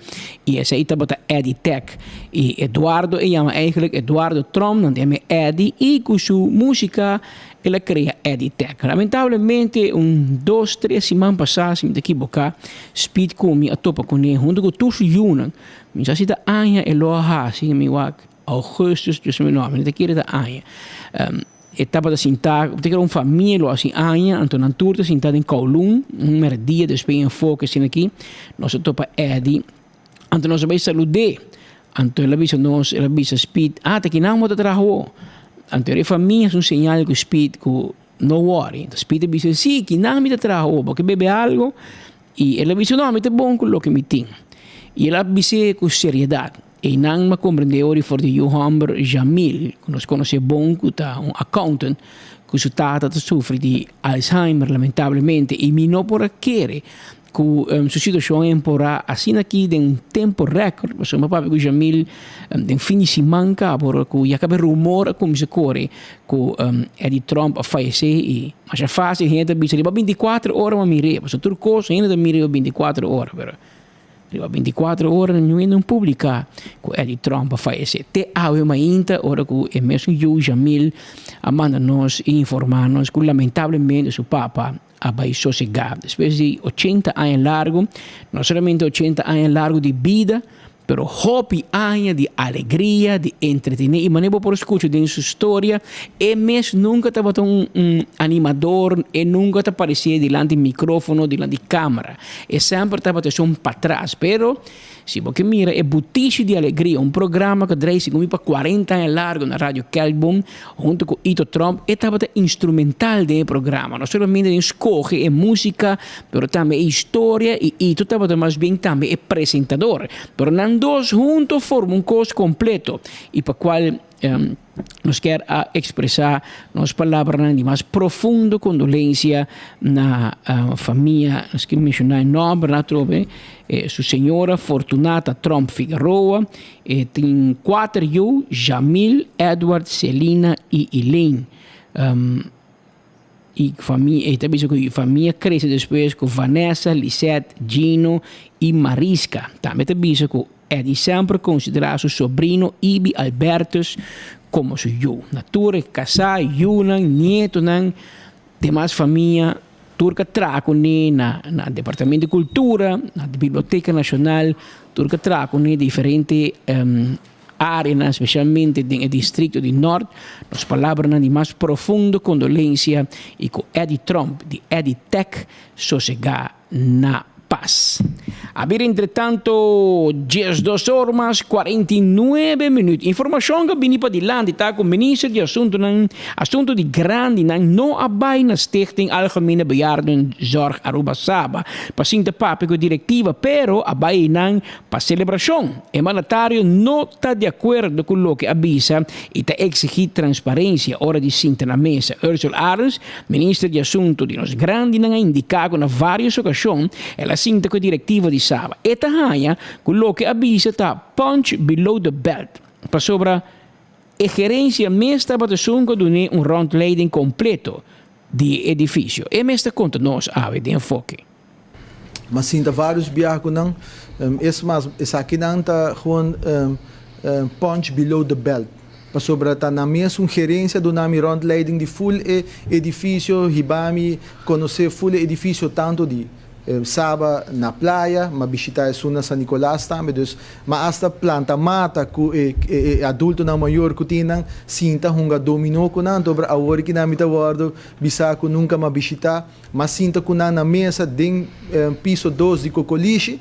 y esey tabata Eddie Tech y Eduardo e yama eigenlijk Eduardo Tromp nan ta yam'é Eddie y cu su musica El a crea Editech. Lamentablemente un dos tres siman pasa si mi ta ekiboca Speed cu mi a topa cune hunto cu tur su yunan. Mi sa si ta aña e lo a haci mi wak augustus dios mi no mi no ta kere ta aña. E tabata sinta mi ta kere un famia lo haci aña anto nan tur ta sinta den Kowloon un merdia despues enfoke asina aki nos a topa Eddy anto nos a bay salude. Anto el a bisa nos, el a bisa Speed, ah, ta kinan bo ta traha awo? Anto e famia es un señal ku Speed ku no worry. Anto Speed a bisa, si, kinan mi ta traha awo, bo ke bebe algo? I el a bisa, no, mi ta bon ku loke mi tin. I el a bis'é ku seriedat. Einan mi a komprendé ora for di yu hòmber Jamil, ku nos konosé bon ku ta un accountant, ku su tata ta sufri di Alzheimer lamentablemente, i mi no por a kere Ku su situashon a emporá asina aki den un tempu rèkòrt, pasobra mi a papia ku Jamil den fin di siman kaba ora ku ya kaba e rumor a kuminsá kore ku Eddie Trump a fayesé i masha fásil hende ta bisa riba binti kuater ora mi a mir'é, pasobra tur kos hende ta mira riba binti kuater ora, pero riba binti kuater ora niun hende no publiká ku Eddie Trump a fayesé. Te awe mainta ora ku e mesun yu Jamil a manda nos i informá nos ku lamentablemente su papa a bai sosegá. Despues di ochenta aña largu, no solamente ochenta aña largu di bida, pero hopi aña di alegria, di entretené. I manera bo por skucha den su storia, e mes nunka tabata un un animador, e nunka ta paresé dilanti mikrófono, dilanti kámara. E semper tabata esun patras. Pero Si bo ke mira e Butishi di Alegria, un programa ku drei segun mi pa kuarenta aña largu na Radio Kelkboom huntu ku Ito Tromp, e tabata instrumental den e programa, no solamente den skohe e músika, pero tambe e historia i Ito tabata mas bien tambe e presentador. Pero nan dos huntu forma un kos kompleto i pa kual Nos kier a expresa nos palabranan di mas profundo condolencia na famia, nos kier menciona e nombernan atrobe, su señora Fortunata Tromp Figueroa, e tin cuater yu, Jamil, Edward, Selina y Elaine. Y famia, e ta bisa cu famia crece despues cu Vanessa, Lisette, Gino y Mariska. Tambe ta bisa cu Eddie semper considera su sobrino Ibi Albertus como su yu. Na tur e casá, yunan, nietonan, demas famia, tur ka traha cune na na Departamento di Cultura, na Biblioteca Nacional, tur ka traha cune diferente Areanan, spesialmente den e distrikto di Nort, nos palabranan di mas profundo kondolensia i ku Eddie Tromp di Eddie Tech sosegá na pas. A bira entretanto diesdos or mas 49 minüt. Informashon ku a bini padilanti ta ku Minister di Asuntunan Asuntu di Grandinan no a bai na Stichting Algemene Bejaardenzorg Aruba Saba pa sinta papia ku e direktiva pero a bai einan Pa selebrashon, e mandatario no ta di akuerdo ku loke a bisa i ta eksigí transparensia ora di sinta na mesa. Ursula Arends, minister di Asuntu di nos Grandinan a indiká ku na vários okashon el a sinta ku e direktiva di Saba. E ta haña ku loke a bisa ta punch below the belt pasobra e gerensia mes tabata esun ku a dun'é un rondleiding kompleto di e edifisio. E mes ta konta nos awe den Enfoke. M'a sinta varios biaha ku nan. Es mas, esakinan ta gewoon punch below the belt. Pasobra ta nan mesun gerencia duna mi rondleiding di full e edificio, hiba mi conoce full e edificio tanto di Saba na playa, m'a bishita esun na San Nicolas tambe. Dus m'a hasta planta mata ku e e adultonan mayor ku tin nan, sinta hunga domino ku nan. Tobra awor ki nan mi ta wordo bisa ku nunca m'a bishita. M'a sinta ku nan na mesa den piso dos di Kokolishi,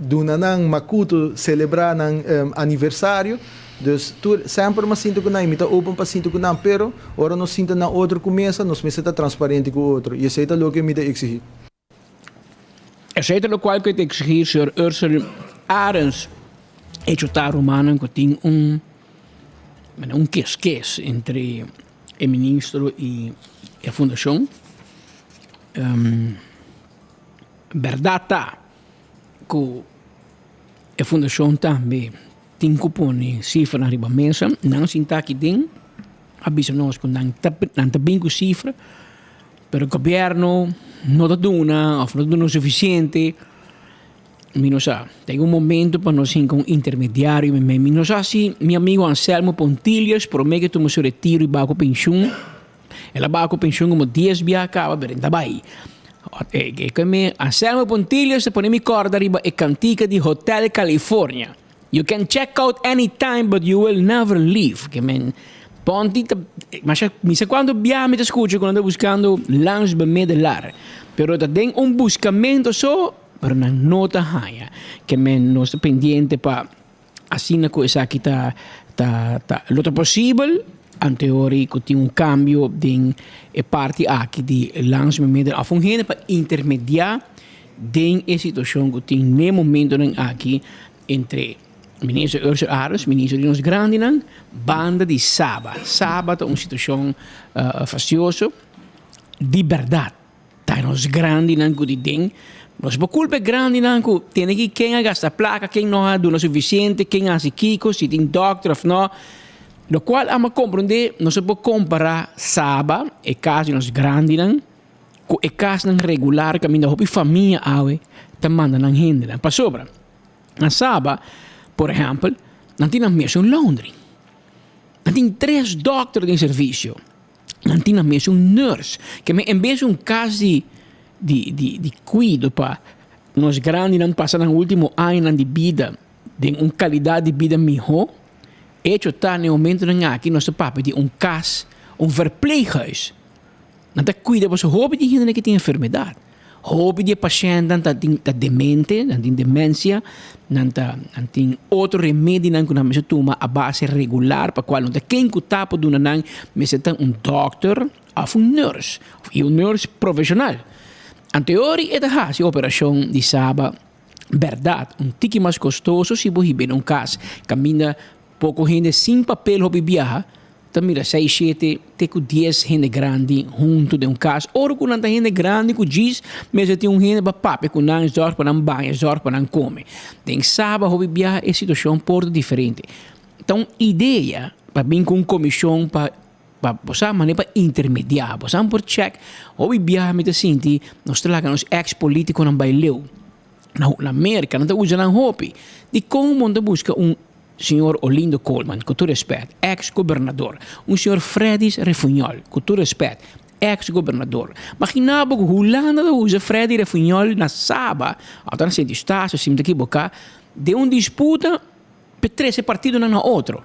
duna nan makutu selebrá nan aniversario. Dus tur semper m'a sinta ku nan i mi ta open pa sinta ku nan, pero ora nos sinta na otro ku mesa nos mester ta transparente ku otro i esei ta loke mi ta eksigí. Esei ta lokual ku e ta eksigí señor Ursel Arends. Hecho ta rumannan ku tin un un keskes entre e ministro y e fundacion. Berdad ta ku e fundashon tambe tin ku pone sifranan riba mesa. Nan sinta aki den a bisa nos ku nan ta nan ta bin ku sifra, pero gobièrnu no ta duna òf no ta duna sufisiente. Mi no sa. Ta un momento pa nos hinka un intermediario mi Mi no sa si mi amigo Anselmo Pontilius prome ke tuma su retiro i bai ku penshun. El a bai ku penshun komo dies bia kaba pero e ta bai. Anselmo Pontilius ta pone mi kòrda riba e kantika di Hotel California. You can check out anytime but you will never leave. Ke men Ponti ta masha mi sa kuantu bia mi ta skucha ku nan ta buskando landsbemiddelaar. Pero ta den un buskamento so pero nan no ta haña. Ke men nos ta pendiente pa asina ku esaki ta ta ta lo ta posibel anteori ku tin un kambio den e parti aki di landsbemiddelaar òf un hende pa intermediá den e situashon ku tin n'e momentonan aki entre Minister Ursula Arends, Minister di nos grandinan, banda di Saba. Saba ta un situashon fastioso di bèrdat. Ta nos grandinan ku di den. Nos por kulpa e grandinan ku tene ki ken a gasta plaka, ken no a duna sufisiente, ken a hasi kiko, si tin dòkter òf no. Lokual amo a komprondé, nos a por kompará Saba, e kas di nos grandinan, ku e kasnan regular kaminda hopi famia awe ta manda nan hendenan. Pasobra na Saba, por ehèmpel, nan tin nan mes un laundry. Nan tin tres dòkter den servisio. Nan tin nan mes un nurse. Ke men en bes un kas di di di di kuido pa nos grandinan pasa nan ultimo añanan di bida den un kalidat di bida mihó, echo ta na e momentonan aki nos ta papia di un kas, un verpleeghuis. Nan ta kuida pasobra hopi di hendenan ke tin enfermedat. Hopi di e pashèntnan ta tin ta demente, nan tin demensia, nan ta nan tin otro remedinan ku nan mester tuma a base regular pa kual no ta ken ku ta por duna nan, mester ta un dòkter òf un nurse, i un nurse profeshonal. Anteori e ta hasi operashon di Saba bèrdat un tiki mas kostoso si bo hiba na un kas kaminda poko hende sin papel hopi biaha, Ta mira seis, shete te ku dies hende grandi huntu den un kas. Ora ku nan ta hende grandi ku djis, mester tin un hende pa papia ku nan, zòrg pa nan baña, zòrg pa nan kome. Den Saba hopi biaha e situashon por ta diferente. Ta un idea pa bin ku un komishon pa pa bo sa manera pa intermediá. Bo sa por chèk, hopi biaha mi ta sinti nos ta laga nos èks polítikonan bai leu. Na Merka nan ta usa nan hopi. Dikon bo no ta buska un Señor Olindo Koolman, ku tur respet, eks gobernador. Un señor Fredis Refunjol, ku tur respet, eks gobernador. Magina bo ku Hulanda ta usa Freddy Refunjol na Saba, òf ta na Sint Eustatius, si mi ta kiboká, den un disputa p'e trese partidonan na otro.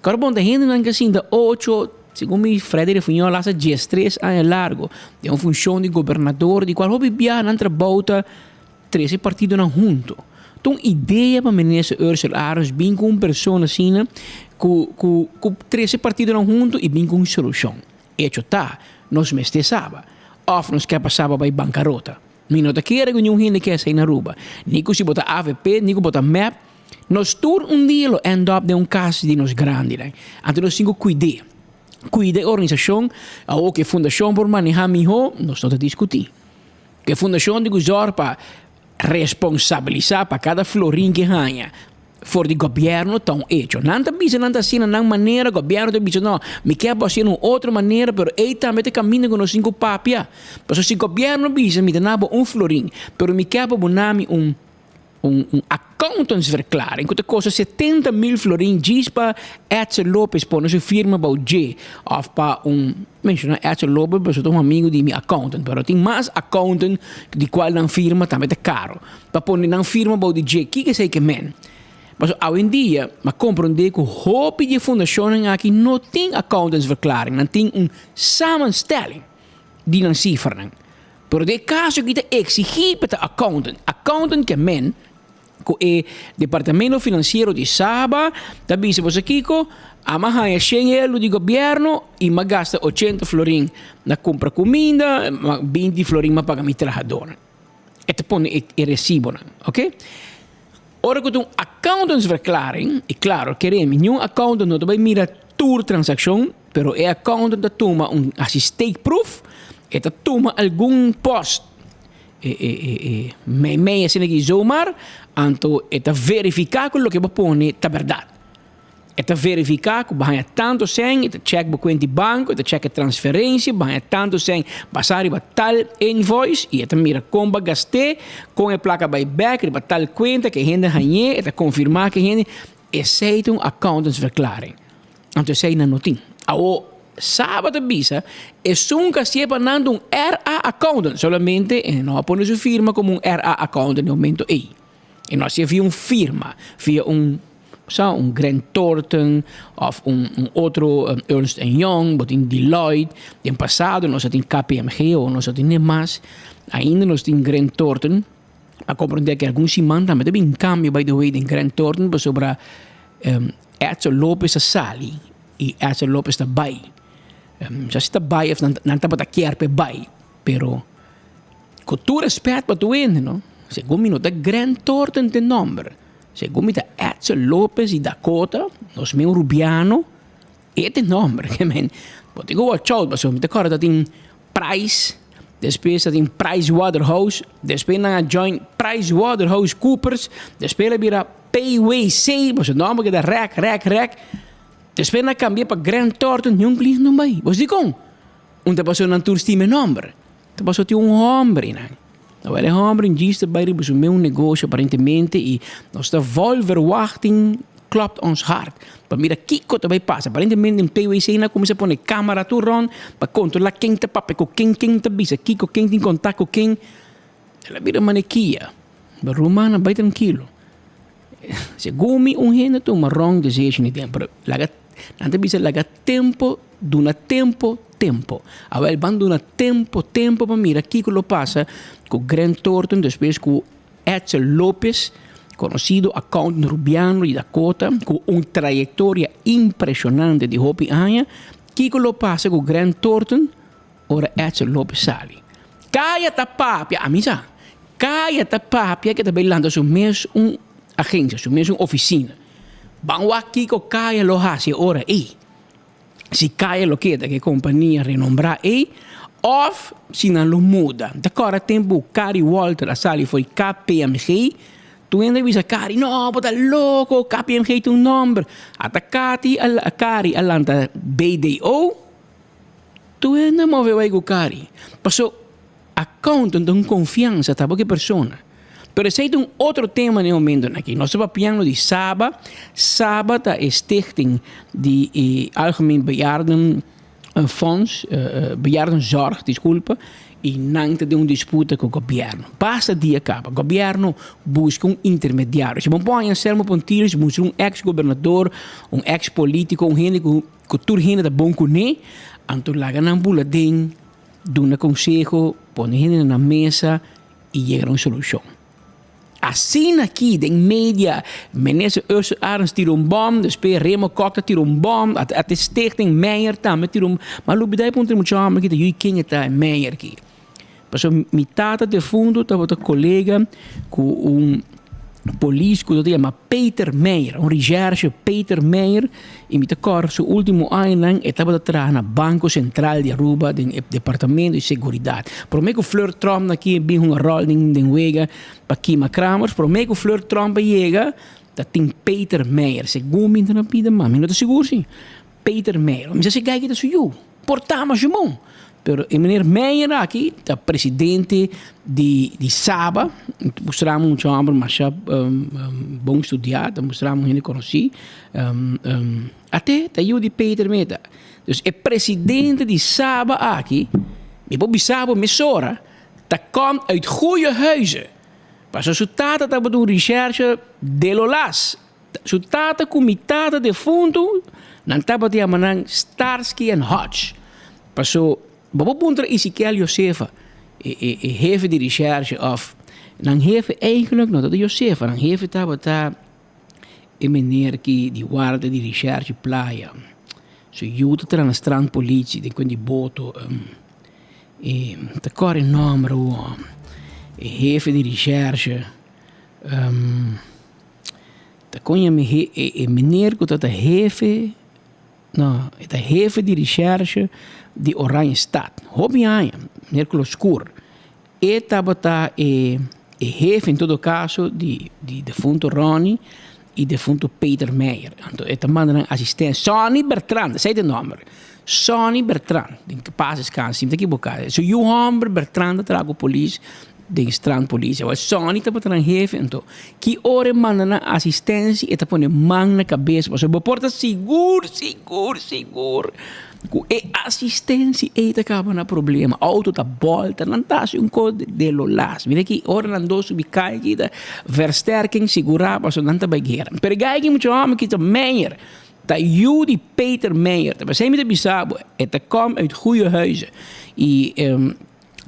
Kòrda bon ta hendenan ke sinta ocho, segun mi Freddy Refunjol hasta diestres aña largo den un funshon di gobernador, di kual hopi biaha nan trabou ta Trese partidonan hunto. Ta un idea pa Minister Ursel Arends bin cu un persona asina cu cu cu trese partidonan hunto y bin cu un solucion. Hecho ta, nos mester saba. Of nos kier pa saba bay bancarota. Mi no ta kere cu niun hende kier esey na Aruba. Ni cu si bo ta avp, ni cu bo ta mep. Nos tur un dia lo end up den un cas di nos grandinan. Anto nos tin cu cuid'e. Cuida e organisacion. Awor cu e fundacion por maneha miho, nos no ta discuti. E fundashon di ku zòrg pa responsabilisá pa kada florin ke haña for di gobièrnu ta un echo. Nan ta bisa nan ta hasi na nan manera, gobièrnu ta bisa no, mi ke bo hasi na un otro manera, pero ei tambe ta e kaminda ku nos tin ku papia. Pasobra si gobièrnu bisa mi ta na bo un florin, pero mi ke pa bo na mi un Un un accountantsverklaring ku ta kosta 70 mil florin djis pa Edsel Lopez pone su firma bou dje òf pa un menshoná Edsel Lopez pasobra ta un amigu di mi accountant pero tin mas accountant di kual nan firma tambe ta karo pa pone nan firma bou di dje kiko esei ke men pasobra awendia mi a komprondé ku hopi di e fundashonnan aki no tin accountantsverklaring nan tin un samenstelling di nan sifranan. Pero den e kaso aki ta eksigí pa ta accountant. Accountant ke men ku e departamento finansiero di Saba ta bisa boso kiko, a haña shen euro di gobièrnu i m'a gasta ochenta florin na kumpra kuminda, binti florin m'a paga mi trahadónan. E ta pone e resibonan, oke. Ora ku ta un accountantsverklaring, i klaro, kere mi, niun accountant no ta bai mira tur transakshon, pero e accountant ta tuma un, hasi steekproef, e ta tuma algun post. E e e e meimei asina aki zomaar, anto e ta verifiká ku loke bo pone ta bèrdat. E ta verifiká ku bo haña tantu sèn, e ta chèk bo kuenta di banko, e ta chèk e transferensia, bo haña tantu sèn basá riba tal invoice i e ta mira kon bo a gast'é, kon e plaka bai bèk riba tal kuenta ku e hende hañ'é, e ta konfirmá ku e hende. Esei ta un accountantsverklaring. Anto esei nan no tin. Awor, Saba ta bisa, esun ku a siña pa nan ta un RA accountant, solamente e no a pone su firma komo un RA accountant den e momento ei. E no a siña via un firma, via un sa un Grant Thornton of un un otro Ernst and Young, bo tin Deloitte, den pasado nos a tin KPMG, awor nos no tin e mas, ainda nos tin Grant Thornton. A comprende cu algun siman tambe ta bin cambio by the way den Grant Thornton pasobra Edson Lopez a sali y Edson Lopez ta bay. No sa si ta bay of nan tabata kier p'e bay pero cu tur respet pa tur hende no segun mi no ta Grant Thornton t'e nomber segun mi ta Edson Lopez di Dakota nos mes un Rubiano E ta e nomber ke men bo tin ku watch out pasobra mi ta kòrda ta tin Price despues ta tin Price Waterhouse despues nan a join Price Waterhouse Coopers despues el a bira PWC pasobra nomber keda rèk rèk rèk despues nan a kambia pa Grant Thornton niun cliente no bai bo si dikon un ta pasobra nan tur stima e nomber ta pasobra tin un hòmber einan awor e hòmber djis ta bai riba su mes un negoshi aparentemente i nos ta vol verwachting Klopt ons hart pa mira kiko ta bay pasa. Aparentemente den PWC nan a cuminsa pone camara tur rond pa controla ken ta papia cu ken, ken ta bisa kiko, ken tin contact cu ken. El a bira manekia. Pero rumannan bay trankilo. Segun mi un hende tuma wrong decision den pero laga nan ta bisa laga tempo duna tempo tempo. Awel ban duna tempo tempo pa mira kiko lo pasa cu Grant Thornton despues cu Edsel Lopez, konosido accountant Rubiano di Dakota ku un trayektoria impreshonante di hopi aña, kiko lo pasa ku Grant Thornton ora Edsel Lopez sali? Kaya ta papia, ami sa, kaya ta papia ke ta bai lanta su mes un agensia, su mes un ofisina. Ban wak kiko kaya lo hasi e ora ei. Si kaya lo keda ku e kompania renombrá ei òf si nan lo muda. Ta kòrda tempu ku Cari Walter a sali for di KPMG, tur hende a bisa Cari, no, bo ta loko, KPMG ta un nòmber. Ata Cati a Cari a lanta BDO, tur hende a move bai ku Cari. Paso accountant ta un konfiansa ta bo ku e persona. Pero esei ta un otro tema na e momentonan aki. Nos ta papiando di Saba. Saba ta e stichting di e Algemeen Bejaardenfonds, Bejaardenzorg, disculpa, y nan ta den un disputa cu gobierno. Basta dia caba, gobierno busca un intermediario. Si bo por haña Anselmo Pontilius, busca un ex gobernador, un ex politico, un hende cu tur hende ta bon cune, anto laga nan bula den, duna conseho, pone hende na nan mesa, y yega na un solucion. Asina aki den media, minister Ursula Arends tira un bom, despues Remo Kok ta tira un bom, ata Stichting Meijer tambe tira un, ma lubida e puntra mucha homber aki ta yui ken e ta e Meijer aki. Pasobra mi tata defunto tabata colega cu un polis cu ta yama Peter Meijer, un recherche Peter Meijer, y mi ta corda su ultimo añanan e tabata traha na Banco Central di Aruba den e departamento di seguridad. Prome cu Fleur Tromp na ki bin hunga rol den den wega pa kima Kramers, prome cu Fleur Tromp a yega ta tin Peter Meijer, segun mi ta na pida ma mi no ta sigur si Peter Meijer, mi sa si guy ki ta su yu, por ta masha bon. Pero e meneer Meijer aki ta presidente di di Saba, ta mustra mi un homber masha bon studia, ta mustra mi un hende conoci, ate ta yu di Peter Meta. Dus e presidente di Saba aki, mi por bisa bo mesora, ta komt uit goeie huize. Pasobra su tata tabata un recherche de lo las. Su tata ku mi tata defuntu, nan tabata yama nan Starsky and Hutch. Paso, bo por puntra Ezekiel Josefa, e e e hefe di recherche of nan hefe eigenlijk no tabata Josefa, nan hefe tabata e meneer ki di warda di recherche playa. Su yu ta traha na strandpolitie den kuen di boto. E ta kòrda e nòmber awor. E hefe di recherche. Ta kon yama e e meneer ku ta ta hefe, no, e ta hefe di recherche di Oranjestad. Hopi aña, meneer Kloskur. E tabata e e hefe en todo caso di di defunto Ronnie y defunto Peter Meijer. Anto e ta manda nan asistente Sonny Bertrand, esei ta e nomber. Sonny Bertrand, den ke pas descanse, si mi ta ekiboká. Su yu homber Bertrand ta traha ku polis den strand policia. Awor Sonny tabata nan hefe anto ki ora e manda nan asistensia e ta pone man na kabes pasobra bo por ta sigur sigur sigur ku e asistensia ei ta kaba na problema. Outo ta bòlta nan ta hasi un kos de lo las. Mira ki ora nan dos subi kai aki ta versterking sigurá pasobra nan ta bai guera. Pero e gai aki mucha hòmber ki ta Meijer ta yu di Peter Meijer. Ta p'esei mi ta bisa bo e ta kòm uit goeie huize i.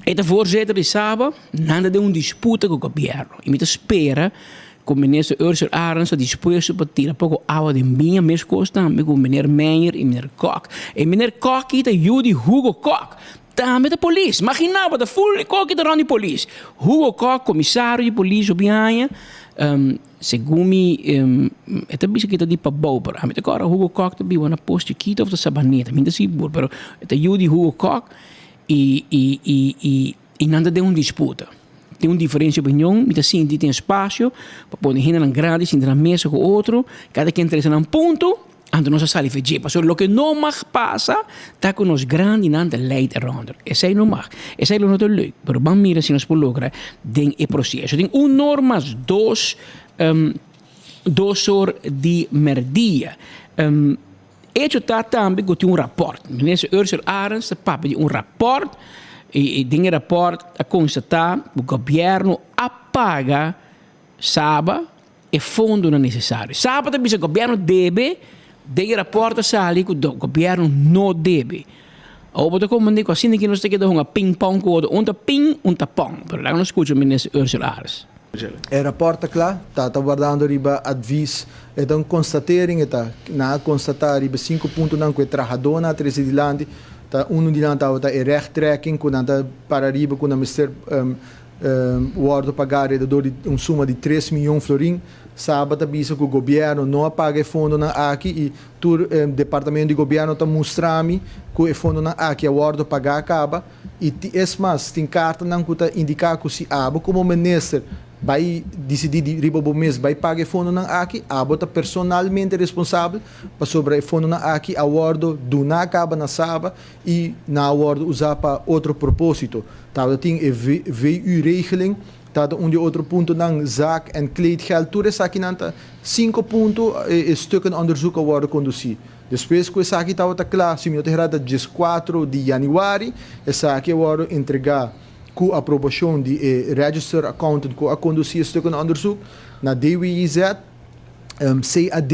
E ta voorzitter di Saba, nan ta den un disputa ku gobièrnu i mi ta spera ku minister Ursell Arends ta dispuesto pa tira poko awa den biña meskos tambe ku meneer Meijer i meneer Kok. E meneer Kok aki ta yu di Hugo Kok, tambe ta polis. Magina bo ta ful di koki ta rònt di polis. Hugo Kok, komisario di polis hopi aña, segun mi e ta bisa ku e ta di Pabou pero ami ta kòrda Hugo Kok ta biba na Pos Chikito òf ta Sabaneta, mi no ta sigur pero e ta yu di Hugo Kok. I i i i i nan ta den un disputa. Tin un diferensia di opinion, mi ta sinti tin espasio pa pone hendenan grandi sinta na mesa ku otro, kada ken trese nan punto, anto nos a sali for dje. Pasobra loke no mag pasa ta ku nos grandinan ta leid eronder. Esei no mag. Esei lo no ta leuk, pero ban mira si nos por logra den e proseso. Tin un nor mas dos dos or di merdia. Echo ta tambe ku tin un rapòrt. Minister Ursell Arends ta papia di un rapòrt i den e rapòrt a konstatá ku gobièrnu a paga Saba e fondonan nesesario. Saba ta bisa gobièrnu debe, den e rapòrt a sali ku gobièrnu no debe. Awor bo ta komprendé ku asina ki nos ta keda hunga ping pong ku otro, un ta ping, un ta pong. Pero laga nos skucha Minister Ursell Arends. E rapòrt ta kla, ta ta wardando riba advis. E ta un konstatering, e ta nan a konstatá riba sinku puntonan ku e trahadónan a trese dilanti. Ta unu di nan tabata e rechttrekking ku nan ta para riba ku nan mester wòrdu pagá alrededor di un suma di tres miyon florin. Saba ta bisa ku gobièrnu no a paga e fondonan aki i tur departamento di gobièrnu ta mustra mi ku e fondonan aki a wòrdu pagá kaba. I es mas, tin kartanan ku ta indiká ku si abo komo minister bai disidí di riba bo mes bai paga e fondonan aki, abo ta personalmente responsabel pasobra e fondonan aki a wòrdu duná kaba na Saba i nan a wòrdu usá pa otro propósito. Tabata tin e VU-regeling, tabata un di e otro puntonan, zak en kleedgeld, tur esakinan ta sinku punto e stukkenonderzoek a wòrdu kondusí. Despues ku esaki tabata kla, si mi no ta hera ta dieskuatro di yanüari, esaki a wòrdu entregá ku aprobashon di e register accountant ku a kondusí e stukkenonderzoek na DWIZ, CAD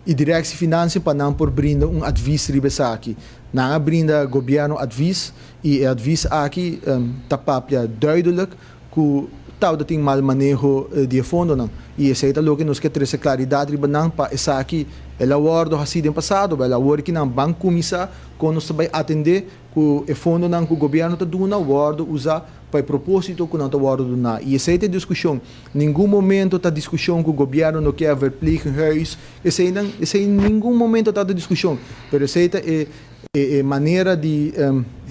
i Directie Financiën pa nan por brinda un advis riba esaki. Nan a brinda gobièrnu advis i e advis aki ta papia duidelijk ku tabata tin mal maneho di e fondonan i esei ta loke nos ke trese klaridat riba nan pa esaki el a wòrdu hasí den pasado bel awor ki nan ban kuminsá kon nos ta bai atendé ku e fondonan ku gobièrnu ta duna wòrdu usá pa e propósito ku nan ta wòrdu duná i esei ta e diskushon ningun momento ta diskushon ku gobièrnu no ke verpleeghuis eseinan esei ningun momento ta ta diskushon pero esei ta e E manera di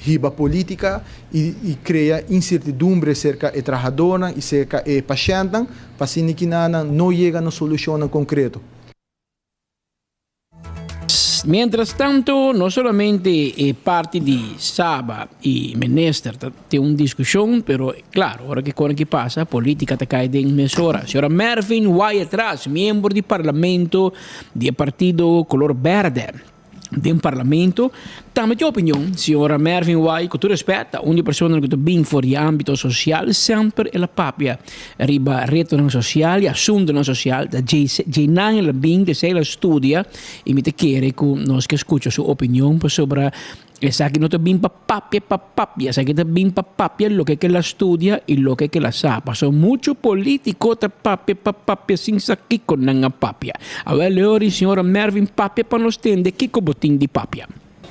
hiba politica y crea incertidumbre cerca e trahadornan y cerca e pashentnan pa asina ki nan no yega na solucionnan concreto. Mientras tanto, no solamente e parti di Saba y minister ta tin un discusion, pero claro, ora ki con aki pasa, politica ta cay den mesora. Señora Mervin Wyatt-Ras, miembro di parlamento di e partido color berde, Den parlamento tambe tin opinion. Señora Mervin White, ku tur respet, ta un di e personanan ku ta bin for di e ámbito sosial. Semper el a papia riba retonan sosial i asuntunan sosial. Ta djeinan el a bin, esei el a studia i mi ta kere ku nos ke skucha su opinion pasobra Esaki no ta bin pa papia pa papia, esaki ta bin pa papia loke ke la studia i loke ke la sa. Pasobra muchu politiko ta papia pa papia sin sa kiko nan a papia. Awel Leori, señora Mervin papia pa nos tende kiko bo tin di papia.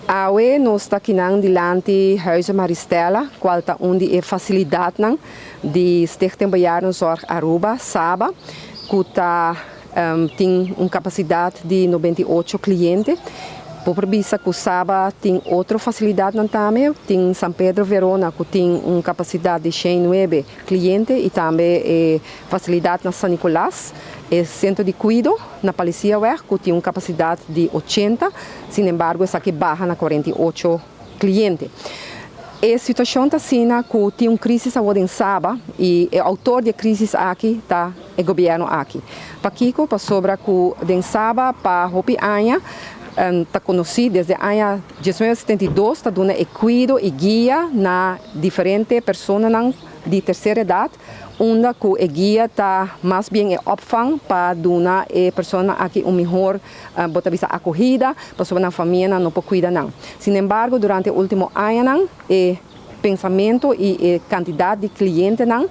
Awe nos ta kinan dilanti Huize Maristella, cual ta un di e facilidadnan di Stichting Bejaardenzorg Aruba, SABA, cu ta tin un capacidad di 98 cliente. Bo por bisa ku Saba tin otro fasilidatnan tambe, tin San Pedro Verona ku tin un kapasidat di 109 kliente i tambe e fasilidat na San Nicolas, e sentro di kuido na Palisiaweg ku tin un kapasidat di 80, sinembargo esaki baha na 48 kliente. E situashon ta asina ku tin un krísis awor den Saba i e outor di e krísis aki ta e gobièrnu aki. Pakiko? Pasobra ku den Saba pa hopi aña ta konosí desde aña 1972 ta duna e kuido i guia na diferente personanan di terser edat unda ku e guia ta mas bien e opvang pa duna e personanan aki un mihor bo ta bisa akohida pasobra nan famianan no por kuida nan. Sinembargo durante e ultimo añanan e pensamentu i e kantidat di klientenan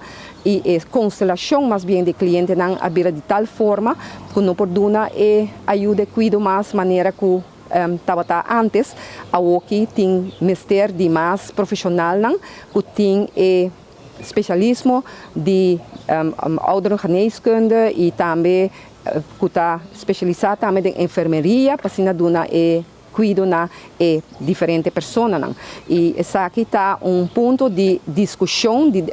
i e konstelashon mas bien di klientenan a bira di tal forma ku no por duna e ayuda e kuido mas manera ku tabata antes. Awoki tin mester di mas profeshonalnan ku tin e spesialismo di ouderengeneeskunde i tambe ku ta spesialisá tambe den enfermeria pa asina duna e kuido na e diferente personanan. I esaki ta un punto di diskushon, di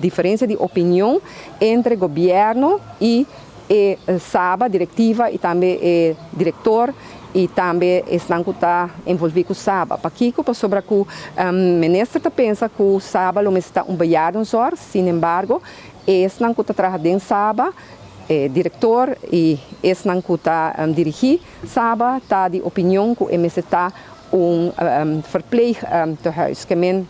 diferensia di opinion entre gobièrnu i e Saba, direktiva i tambe e direktor i tambe esnan ku ta envolví ku Saba. Pakiko? Pasobra ku minister ta pensa ku Saba lo mester ta un bejaardenzorg, sinembargo esnan ku ta traha den Saba, e direktor i esnan ku ta dirigí Saba ta di opinion ku e mester ta un verpleegtehuis, ke men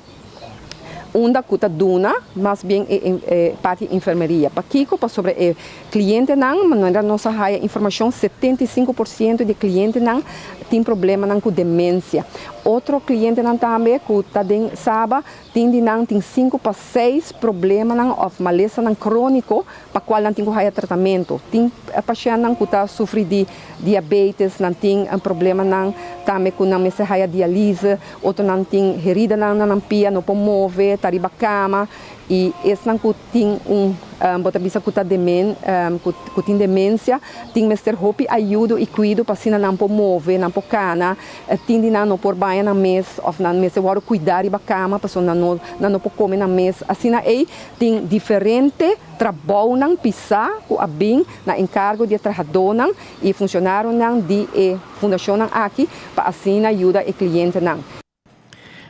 unda ku ta duna mas bien e parti enfermeria. Pakiko? Pasobra e klientenan, manera nos a haya informashon, 75% di e klientenan tin problemanan ku demensia. Otro klientenan tambe ku ta den Saba Tin di nan tin sinku pa seis problemanan òf malesanan króniko pa kual nan tin ku haya tratamentu. Tin pashèntnan ku ta sufri di diabetes, nan tin problemanan tambe ku nan mester haya dialise, otronan tin heridanan na nan pia, no por move, ta riba kama. I esnan ku tin un bo ta bisa ku ta demen ku tin demensia tin mester hopi ayudo i kuido pa asina nan por move, nan por kana. Tin di nan no por baña nan mes òf nan mester wòrdu kuidá riba kama pasobra nan no nan no por kome nan mes. Asina ei tin diferente trabounan pisá ku a bin na enkargo di e trahadónan i e funshonarionan di e fundashonnan aki pa asina yuda e klientenan.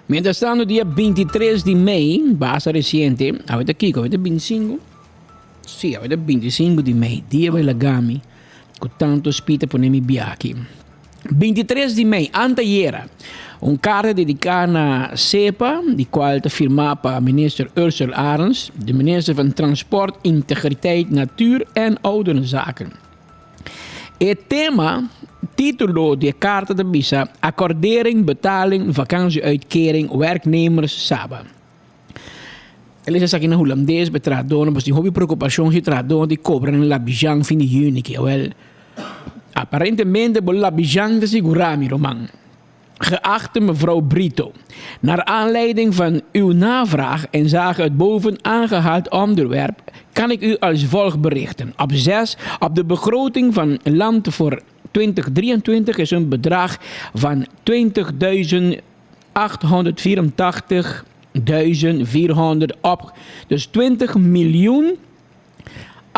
Mientrastanto dia 23 di mei, basta resiente, awe ta kiko? Awe ta 25? Sí, awe ta 25 di mei, dia bai lagami ku tanto spita pone mi biaki. 23 di mei, antayera, un karta dediká na SEPA, di kual ta firmá pa minister Ursel Arends, de minister van Transport, Integriteit, Natuur en Ouderenzaken. E tema, título di e karta ta bisa, Accordering betaling vakantieuitkering werknemers Saba. E lesa esaki na hulandes pa e trahadónan pasobra tin hopi preokupashon si e trahadónan di kobra nan labijan fin di yüni ki. Awèl, aparentemente bo labijan ta sigurá mi ruman. Geachte mevrouw Brito, naar aanleiding van uw navraag inzake het boven aangehaald onderwerp kan ik u als volgt berichten. Op 6 op de begroting van land voor 2023 is een bedrag van 20.000 884.400 op. Dus 20 miljoen 884.400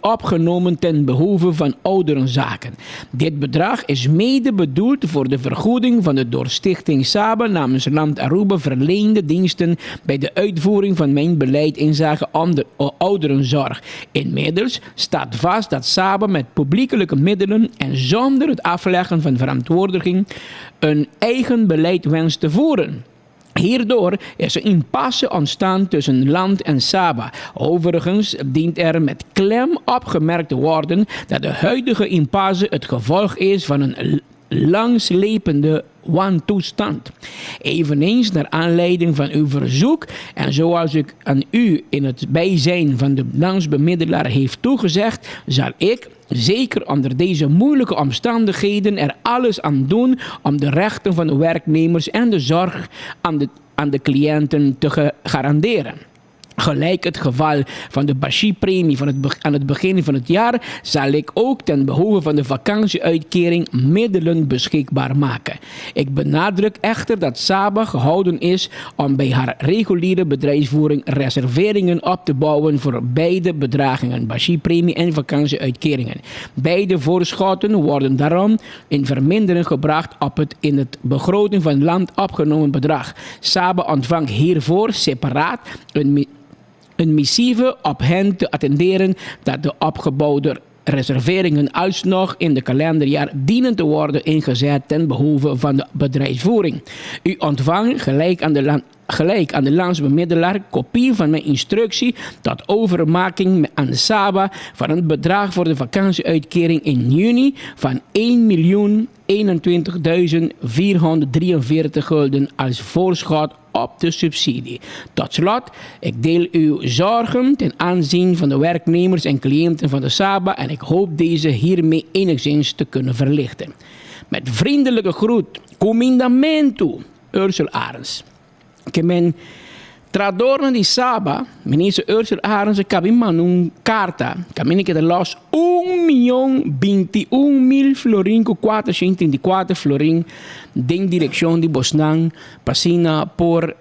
opgenomen ten behoeve van ouderenzaken. Dit bedrag is mede bedoeld voor de vergoeding van de door Stichting Saba namens Land Aruba verleende diensten bij de uitvoering van mijn beleid inzake ouderenzorg. Inmiddels staat vast dat Saba met publiekelijke middelen en zonder het afleggen van verantwoording een eigen beleid wenst te voeren. Hierdoor is een impasse ontstaan tussen land en Saba. Overigens dient er met klem opgemerkt te worden dat de huidige impasse het gevolg is van een langslepende wantoestand. Eveneens naar aanleiding van uw verzoek en zoals ik aan u in het bijzijn van de landsbemiddelaar heeft toegezegd, zal ik, zeker onder deze moeilijke omstandigheden, er alles aan doen om de rechten van de werknemers en de zorg aan de, aan de cliënten te garanderen. Gelijk het geval van de Bashi-premie van het aan het begin van het jaar, zal ik ook ten behoeve van de vakantieuitkering middelen beschikbaar maken. Ik benadruk echter dat Saba gehouden is om bij haar reguliere bedrijfsvoering reserveringen op te bouwen voor beide bedragingen, Bashi-premie en vakantieuitkeringen. Beide voorschotten worden daarom in vermindering gebracht op het in het begroting van land opgenomen bedrag. Saba ontvangt hiervoor separaat een een missieve op hen te attenderen dat de opgebouwde reserveringen alsnog in de kalenderjaar dienen te worden ingezet ten behoeve van de bedrijfsvoering. U ontvangt gelijk aan de, gelijk aan de landsbemiddelaar kopie van mijn instructie tot overmaking aan de Saba van het bedrag voor de vakantieuitkering in juni van 1 miljoen 21.443 gulden als voorschot op de subsidie. Tot slot, ik deel uw zorgen ten aanzien van de werknemers en cliënten van de Saba en ik hoop deze hiermee enigszins te kunnen verlichten. Met vriendelijke groet, Comindamento, Ursel Arends. Ke men trahadornan di Saba, Minister Ursel Arends a kabi manda un karta kaminda ke ta lòs un mion 21 mil florin ku 434 florin den direkshon di bosnan pa asina por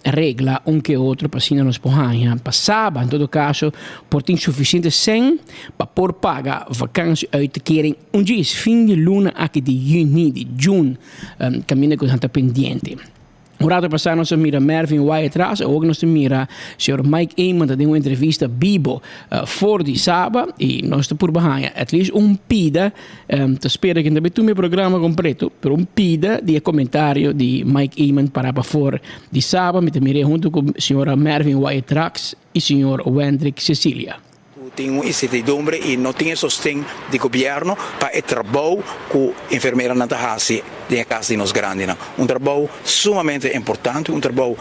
regla un ke otro pa asina nos por haña pa Saba en todo kaso por tin sufisiente sèn pa por paga vakantie uitkering un djis fin di luna aki di yüni di jun kaminda ku nan ta pendiente. Un rato pasá nos a mira Mervin Wyatt-Ras, awor nos ta mira señor Mike Eman ta den un entrevista bibo for di Saba y nos ta purba haña at least un pida, ta spera ku ta bai tuma e programa completo, pero un pida di e comentario di Mike Eman para pafor di Saba. Mi ta mir'é hunto ku señora Mervin Wyatt-Ras y señor Wendrick Cecilia. Ku tin un insertidumbre i no tin e sosten di gobièrnu pa e trabou ku enfermeranan ta hasi den e kas di nos grandinan. Un trabou sumamente importante, un trabou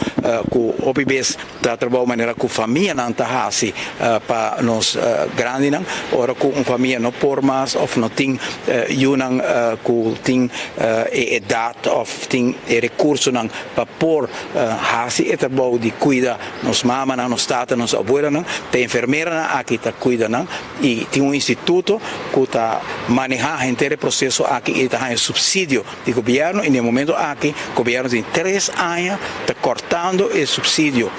ku hopi bes ta trabou manera ku famianan ta hasi pa nos grandinan. Ora ku un famia no por mas òf no tin yunan ku tin e edat òf tin e rekursonan pa por hasi e trabou di kuida Nos mamanan, nos tatanan, nos abuelanan, ta enfermeranan aki ta kuida nan i tin un instituto ku ta manehá henter e proseso aki i ta haña supsidio di gobièrnu i na e momento aki gobièrnu tin tres aña ta kòrtando e supsidio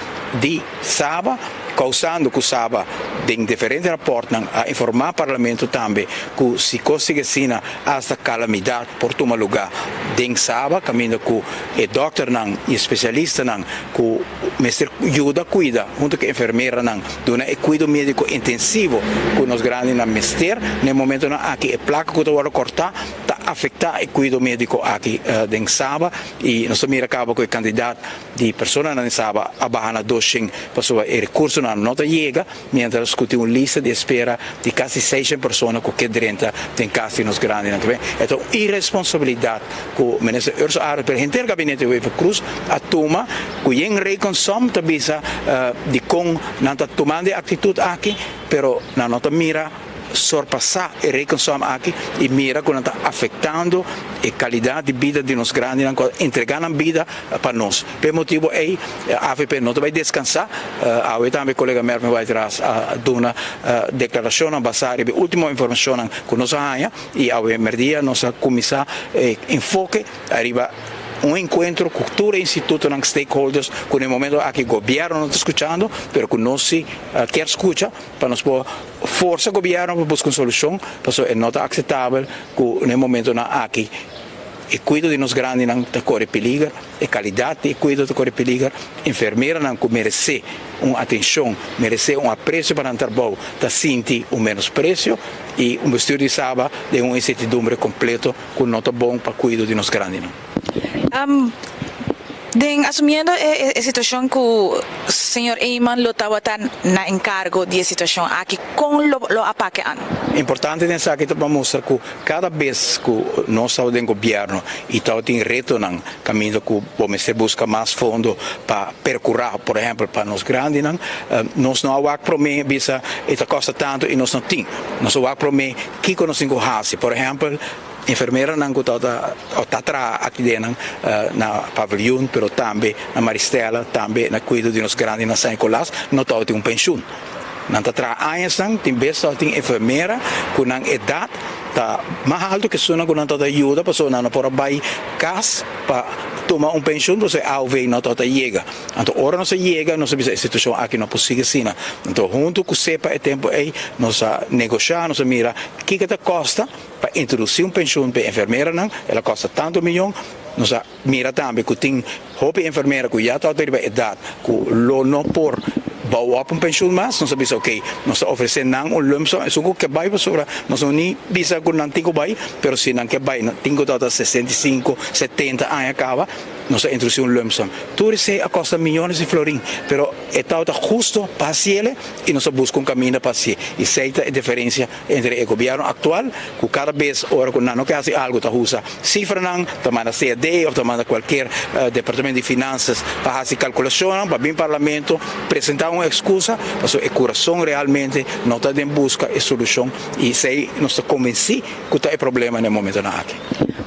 di Saba kousando ku Saba den diferente rapòrtnan a informá parlamento tambe ku si kos sigui asina asta kalamidat por tuma lugá den Saba kaminda ku e dòkternan i e spesialistanan ku mester yuda kuida hunto ku enfermeranan duna e kuido médiko intensivo ku nos grandinan mester. Na e momentonan aki e plaka ku ta wòrdu kòrtá ta afektá e kuido médiko aki den Saba i nos ta mira kaba ku e kantidat di personanan den Saba a baha na 200 pasobra e rekursonan no ta yega miéntras ku tin un lista di espera di kasi 600 persona ku ke drenta den kas di nos grandinan. E ta un iresponsabilidat ku Minister Ursula Arends pero henter gabinete Wever-Croes a tuma ku yen rekensom ta bisa dikon nan ta tumando e aktitut aki pero nan no ta mira sorpasá e rekensom aki i mira ku nan ta afektando e kalidat di bida di nos grandinan ku a entregá nan bida pa nos. P'e motibu ei avp no ta bai deskansá. Awe tambe kolega Mervin Whiteras a duna deklarashonnan basá riba e último informashonnan ku nos a haña. I awe merdia nos a kuminsá e enfoke ariba un enkuentro ku tur e institutonan, stakeholders, ku na e momento aki gobièrnu no ta skuchando, pero ku nos si kier skucha pa nos por forsa gobièrnu pa buska un solushon, pasobra e no ta akseptabel ku na e momentonan aki e kuido di nos grandinan ta kore peliger, e kalidat di e kuido ta kore peliger, enfermeranan ku meresé un atenshon, meresé un apresio pa nan trabou ta sinti un menospresio i un bestuur di Saba den un insertidumbre kompleto ku no ta bon pa kuido di nos grandinan. Den asumiendo e situashon ku señor Eman lo tabata na enkargo di e situashon aki, kon lo lo a pake an? Importante den esaki ta pa mustra ku kada bes ku nos tabata den gobièrnu i tabatin retonan kaminda ku bo mester buska mas fondo pa perkurá, por ehèmpel pa nos grandinan, nos no a wak promé bisa e ta kosta tantu i nos no tin. Nos a wak promé kiko nos tin ku hasi. Por ehèmpel. Enfermeranan ku tabata o ta traha aki den nan na Paviljoen pero tambe na Maristella, tambe na kuido di nos grandi na San Nicolas no tabatin un penshun. Nan ta traha añasnan, tin bes tabatin enfermera ku nan edat ta mas alto ku esunnan ku nan tabata yuda pasobra nan no por a bai kas pa tuma un penshun pasobra e AOV no tabata yega. Anto ora nos a yega nos a bisa e situashon aki no por sigui asina. Anto huntu ku sepa e tempu ei nos a negoshá, nos a mira kiko ta kosta pa introdusí un penshun pa e enfermeranan, el a kosta tantu miyon. Nos a mira tambe ku tin hopi enfermera ku ya tabata riba edat ku lo no por bou op un penshun mas. Nos a bisa oke, nos ta ofresé nan un lump sum, esun ku ke bai pasobra nos no ni bisa ku nan tin ku bai, pero si nan ke bai nan tin ku tabata 65, 70 aña kaba. Nos a introdusí un lump sum. Tur esei a kosta miyones di florin, pero e tabata husto pa hasiele i nos a buska un kaminda pa hasié. I esei ta e diferensia entre e gobièrnu aktual, ku kada bes ora ku nan no ke hasi algu ta usa sifranan, ta manda CAD òf ta manda kualkier departamento di finansas pa hasi kalkulashonnan, pa bin parlamento presentá un ekskusa, pasobra e kurason realmente no ta den buska e solushon i esei nos ta konvensí ku ta e problema na e momentonan aki.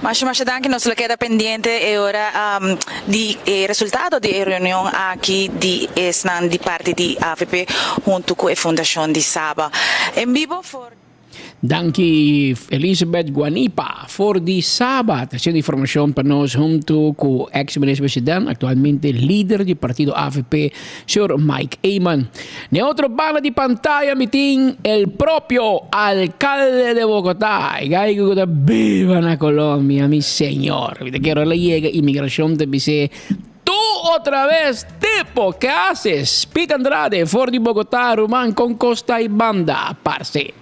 Masha masha danki, nos lo keda pendiente e ora di e resultado di e reunion aki di esnan di parti di avp hunto cu e fundacion di Saba. En bibo for. Danki Elizabeth Guanipa for di Saba ta haciendo informacion pa nos hunto cu ex minister president actualmente lider di partido avp Señor Mike Eman. Na e otro banda di pantaya mi tin el propio alcalde de Bogotá, e guy cu ta biba na Colombia, mi señor. Mi ta kere ora yega inmigracion ta bis'é, Tu otra vez, tipo, ke haces? Pete Andrade, for di Bogotá, ruman, con costa y banda, parce.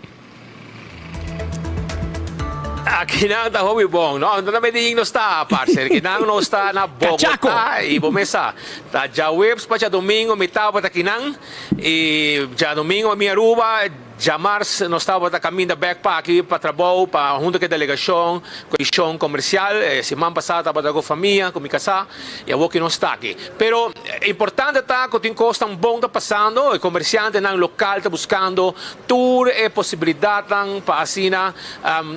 Akinan ta hopi bon, no? Anto na Medellin nos ta, parce. Akinan nos ta na Bogotá y bo mes sa, ta djaweps pa djadomingo mi tabata akinan y djadomingo a mi Aruba, djamars nos tabata caminda bek pa aki pa trabou pa hunto cu e delegacion, comision comercial. E siman pasa tabata cu famia, cu mi casa y awor ki nos ta aki. Pero importante ta cu tin cosnan bon ta pasando, e comerciantenan local ta buscando Tur e posibilidatnan pa asina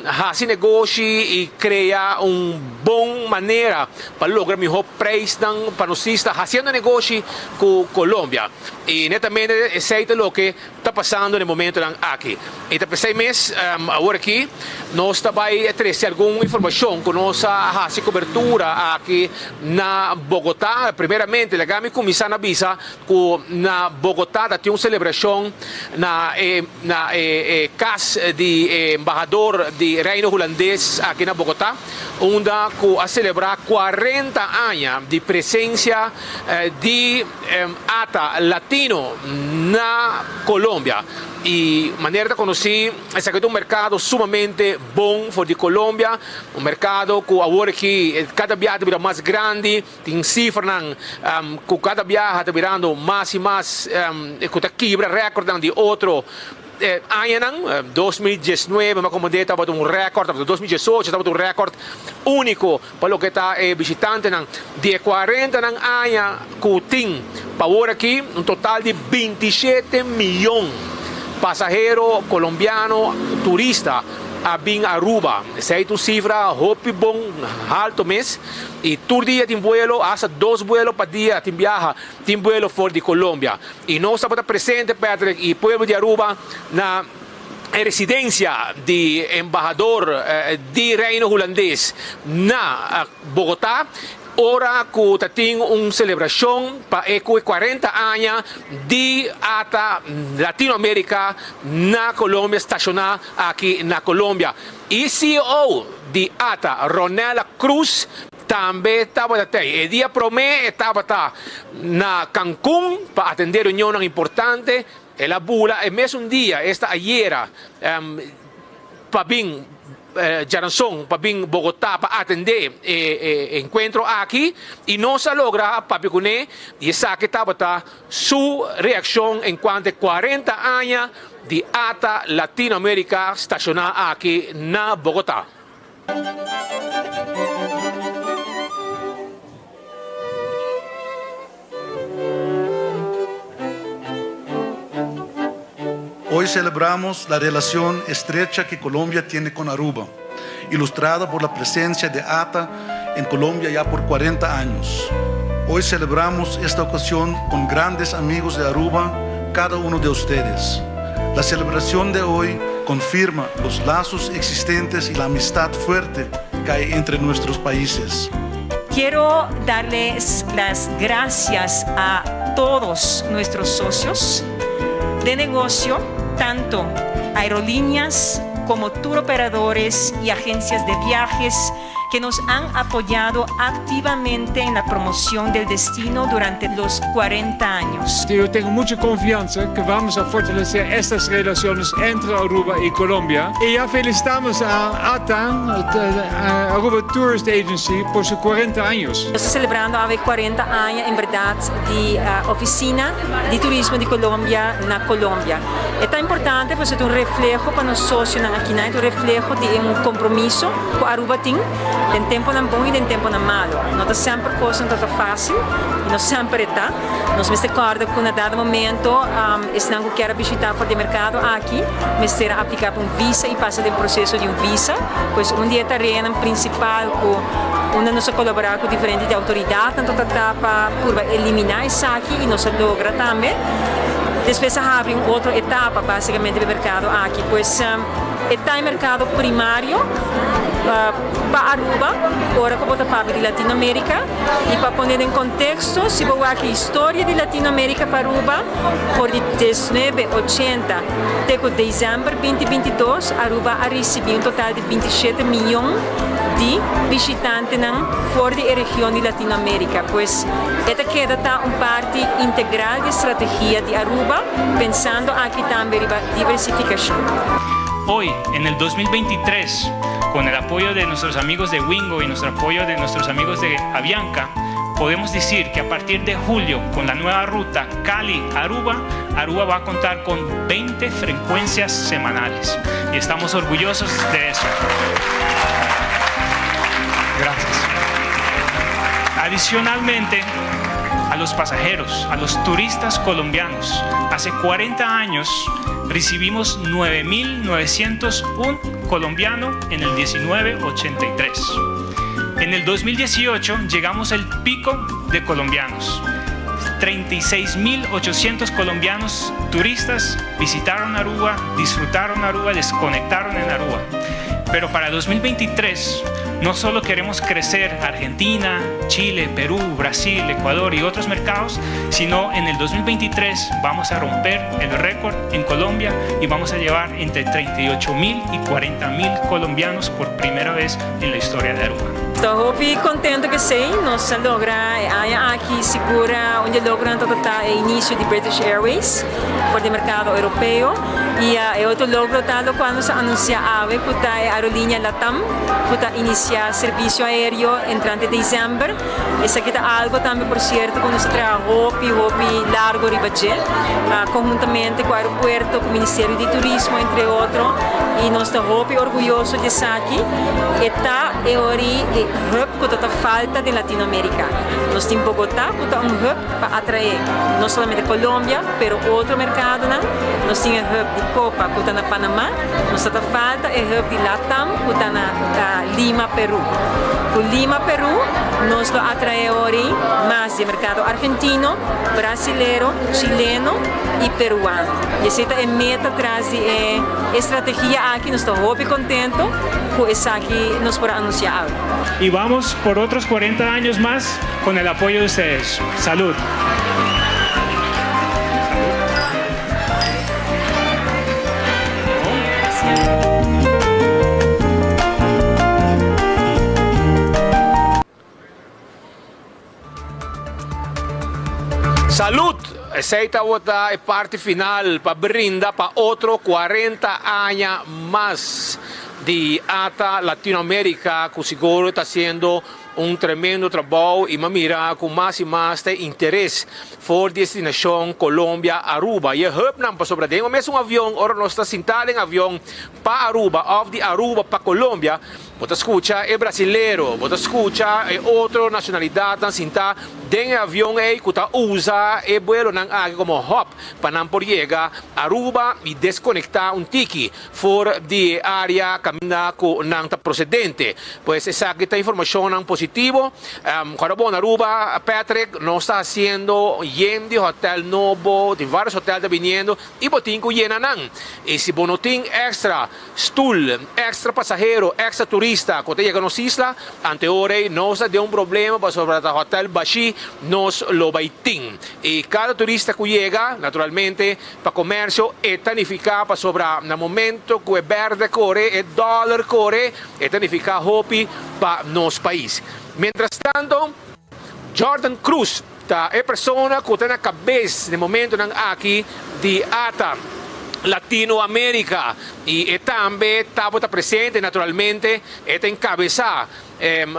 hasi negoshi i krea un bon manera pa logra mihó preisnan pa nos isla hasiendo negoshi ku Colombia. I netamente esei ta loke ta pasando na e momentonan aki. I ta p'esei mes awor aki nos ta bai trese algun informashon ku nos a hasi kobertura aki na Bogotá. Primeramente laga mi kuminsá na bisa ku na Bogotá ta tin un selebrashon na e na e kas di e embahador di Reino Hulandes aki na Bogotá, unda ku a selebrá 40 aña di presensia di ata latino na Colombia. I manera ta konosí esaki ta un merkado sumamente bon for di Colombia, un merkado ku awor aki kada biaha ta bira mas grandi. Tin sifranan ku kada biaha ta birando mas i mas ku ta kibra rèkòrtnan di otro añanan. 2019 mi a komprendé tabata un rèkòrt, tabata 2018 tabata un rèkòrt úniko pa loke ta e bishitantenan. Di e kuarentanan aña ku tin pa awor aki un total di 27 miyon pasahero kolombiano turista a bin Aruba. Esei ta un sifra hopi bon halto mes. I tur dia tin vuelo, hasta dos vuelo pa dia tin biaha, tin vuelo for di Colombia. I nos tabata presente, Patrick, i pueblo di Aruba na e residencia di embahador di Reino Hulandes na Bogota, ora cu ta tin un celebracion pa e cu e 40 aña di ata Latino America na Colombia, staciona aki na Colombia. E ceo di ata, Ronella Cruz, tambe tabata tei. E dia prome e tabata na Cancun pa atende reunionnan importante. El a bula e mesun dia, esta ayera, pa bin djaranson pa bin Bogota pa atende e encuentro aki y nos a logra papia cune y esaki tabata su reaccion encuanto e 40 aña di ata Latinoamerica staciona aki na Bogota. Hoy celebramos la relación estrecha que Colombia tiene con Aruba. ilustrada por la presencia de ATA en Colombia ya por 40 años. Hoy celebramos esta ocasión con grandes amigos de Aruba, cada uno de ustedes. La celebración de hoy confirma los lazos existentes y la amistad fuerte que hay entre nuestros países. Quiero darles las gracias a todos nuestros socios de negocio, tanto aerolíneas como tour operadores y agencias de viajes que nos han apoyado activamente en la promoción del destino durante los 40 años. Yo tengo mucha confianza que vamos a fortalecer estas relaciones entre Aruba y Colombia. Y ya felicitamos a ATA, a Aruba Tourist Agency, por sus 40 años. Nos ta celebrando awe 40 aña en berdad di Oficina di Turismo di Colombia na Colombia. E ta importante pasobra ta un refleho pa nos socionan akinan, e ta un refleho di e un compromiso cu Aruba tin den temponan bon y den temponan malo. No ta semper cosnan ta ta facil y no semper e ta. Nos mester corda cu na dado momento esnan cu kier a bishita for di e mercado aki mester a aplica pa un visa y pasa den proceso di un visa. Pues un di e tareanan principal cu unda nos a colabora cu diferente di autoridadnan ta trata pa purba elimina esaki y nos a logra tambe. Despues a habri un otro etapa basicamente pa e mercado aki. Pues e ta e mercado primario pa Aruba ora cu bo ta papia di Latinoamerica y pa pone den contexto si bo wak e historia di Latinoamerica pa Aruba for di diesnuebe ochenta te cu december binti 22 Aruba a ricibi un total di 27 miyon di bishitantenan for di e region di Latinoamerica. Pues e ta keda ta un parti integral di e strategia di Aruba pensando aki tambe riba diversificacion. Hoy, en el 2023, con el apoyo de nuestros amigos de Wingo y nuestro apoyo de nuestros amigos de Avianca, podemos decir que a partir de julio, con la nueva ruta Cali-Aruba, Aruba va a contar con 20 frecuencias semanales. Y estamos orgullosos de eso. Gracias. Adicionalmente, a los pasajeros, a los turistas colombianos, hace 40 años recibimos 9.901 colombiano en el 1983. En el 2018 llegamos al pico de colombianos. 36.800 colombianos turistas visitaron Aruba, disfrutaron Aruba, desconectaron en Aruba. Pero para 2023 no solo queremos crecer Argentina, Chile, Perú, Brasil, Ecuador y otros mercados, sino en el 2023 vamos a romper el récord en Colombia y vamos a llevar entre 38.000 y 40.000 colombianos por primera vez en la historia de Aruba. Ta hopi contento cu esey nos a logra e aña aki, sigur un di e logronan tabata ta e inicio di British Airways for di mercado Europeo y e otro logro ta locual nos a anuncia awe cu ta e aerolinea Latam cu ta inicia servicio aereo entrante december. Esaki ta algo tambe por cierto cu nos a traha hopi hopi largo riba dje conhuntamente cu aeropuerto, cu Ministerio di Turismo entre otro y nos ta hopi orguyoso di esaki. E ta e ori e hub cu ta ta falta den Latinoamerica. Nos tin Bogota cu ta un hub pa atrae no solamente Colombia pero otro mercadonan. Nos tin e hub di Copa cu ta na Panama. Nos ta ta falta e hub di Latam cu ta na Lima, Peru. Cu Lima, Peru nos lo atrae ori mas di e mercado argentino, brasilero, chileno y peruano. Y esey ta e meta tras di e estrategia aki. Nos ta hopi contento cu esaki nos por a anuncia awe. Y vamos por otros 40 años mas con el apoyo de ustedes. Salud! Salud! Esey tabata e parti final pa brinda pa otro 40 aña mas di ata Latinoamerica cu sigur ta haciendo un tremendo trabou y m'a mira cu mas y mas ta e interes for di destinacion Colombia, Aruba y e hubnan pasobra den un mesun avion ora nos ta sinta den avion pa Aruba of di Aruba pa Colombia Bo ta skucha e brasilero, bo ta skucha e otro nashonalidatnan sintá den e avion ei ku ta usa e buelonan aki komo hub pa nan por yega Aruba i deskonektá un tiki for di e área kaminda ku nan ta prosedente. Pues esaki ta informashonnan positivo. Kòrda bon Aruba, Patrick, nos ta hasiendo yen di hòtèl nobo, tin vários hòtèl ta biniendo i bo tin ku yena nan. I si bo no tin èkstra stul, èkstra pasahero, èkstra turista ku ta yega nos isla, anteor ei nos ta den un problema pasobra ta hòtèl bashí nos lo bai tin. I kada turista ku yega, naturalmente, Pa komersio e ta nifiká pasobra na momento ku e bèrdè kore, e dòler kore, e ta nifiká hopi pa nos pais. Mientrastanto, Jordan Cruz ta e persona ku ta na kabes den momentonan aki di ata Latino Amerika i e tambe tabata presente naturalmente e ta enkabesá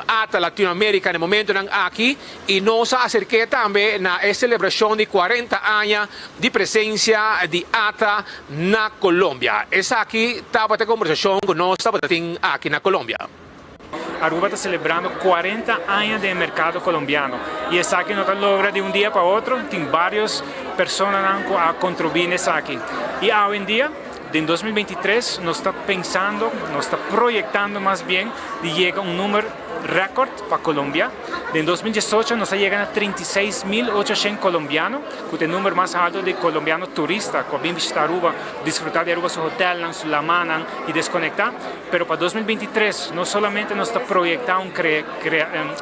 Ata Latinoamerica na e momentonan aki y nos a acerk'é tambe na e celebracion di cuarenta aña di presencia di ata na Colombia. Esaki tabata e conversacion cu nos tabata tin aki na Colombia. Aruba ta celebrando cuarenta aña den e mercado colombiano y esaki no ta logra di un dia pa otro, tin varios personanan cu a contribuí na esaki y awendia, Den 2023 nos ta pensando, nos ta proyectando mas bien di yega un numero record pa Colombia. Den 2018 nos a yega na 36.800 colombiano, cu ta e numero mas alto di colombiano turista cu a bin bishita Aruba, disfruta di Aruba su hotelnan, su lamanan y desconecta. Pero pa 2023 no solamente nos ta proyecta un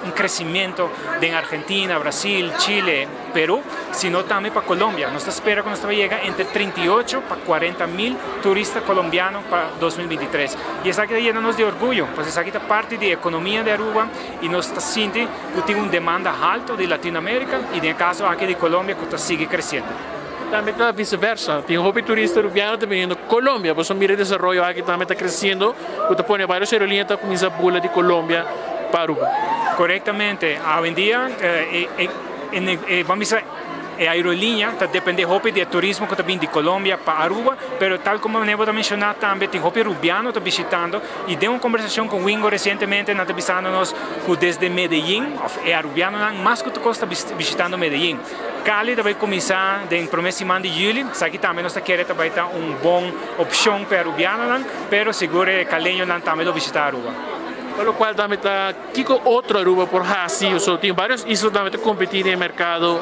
un crecimiento den Argentina, Brasil, Chile, Peru, sino tambe pa Colombia. Nos ta spera cu nos ta bay yega entre 38 pa 40 mil turista colombiano pa 2023. Y esaki ta yena nos di orguyo, pasobra esaki ta parti di economia di Aruba y nos ta sinti cu tin un demanda halto di Latinoamerica y den e caso aki di Colombia cu ta sigui creciendo. Tambe ta viceversa, tin hopi turista Arubiano ta biniendo Colombia, pasobra mira e desaroyo aki tambe ta creciendo cu ta pone varios aerolínea ta cuminsa bula di Colombia pa Aruba. Corectamente, awendia e. E ban bisa e aerolínea ta depende hopi di e turismo ku ta bin di Colombia pa Aruba, pero tal komo manera bo ta menshoná tambe tin hopi rubiano ta bishitando i den un kombersashon ku Wingo resientemente nan ta bisando nos ku desde Medellin òf e arubianonan mas ku tur kos ta bishitando Medellin. Cali ta bai kuminsá den promé siman di yüli, esaki tambe nos ta kere ta bai ta un bon opshon pa e arubianonan, pero sigur e kaleñonan tambe lo bishitá Aruba. Pa lokual tambe ta. Kiko otro Aruba por hasi? Pasobra tin varios isla tambe ta kompetí den e merkado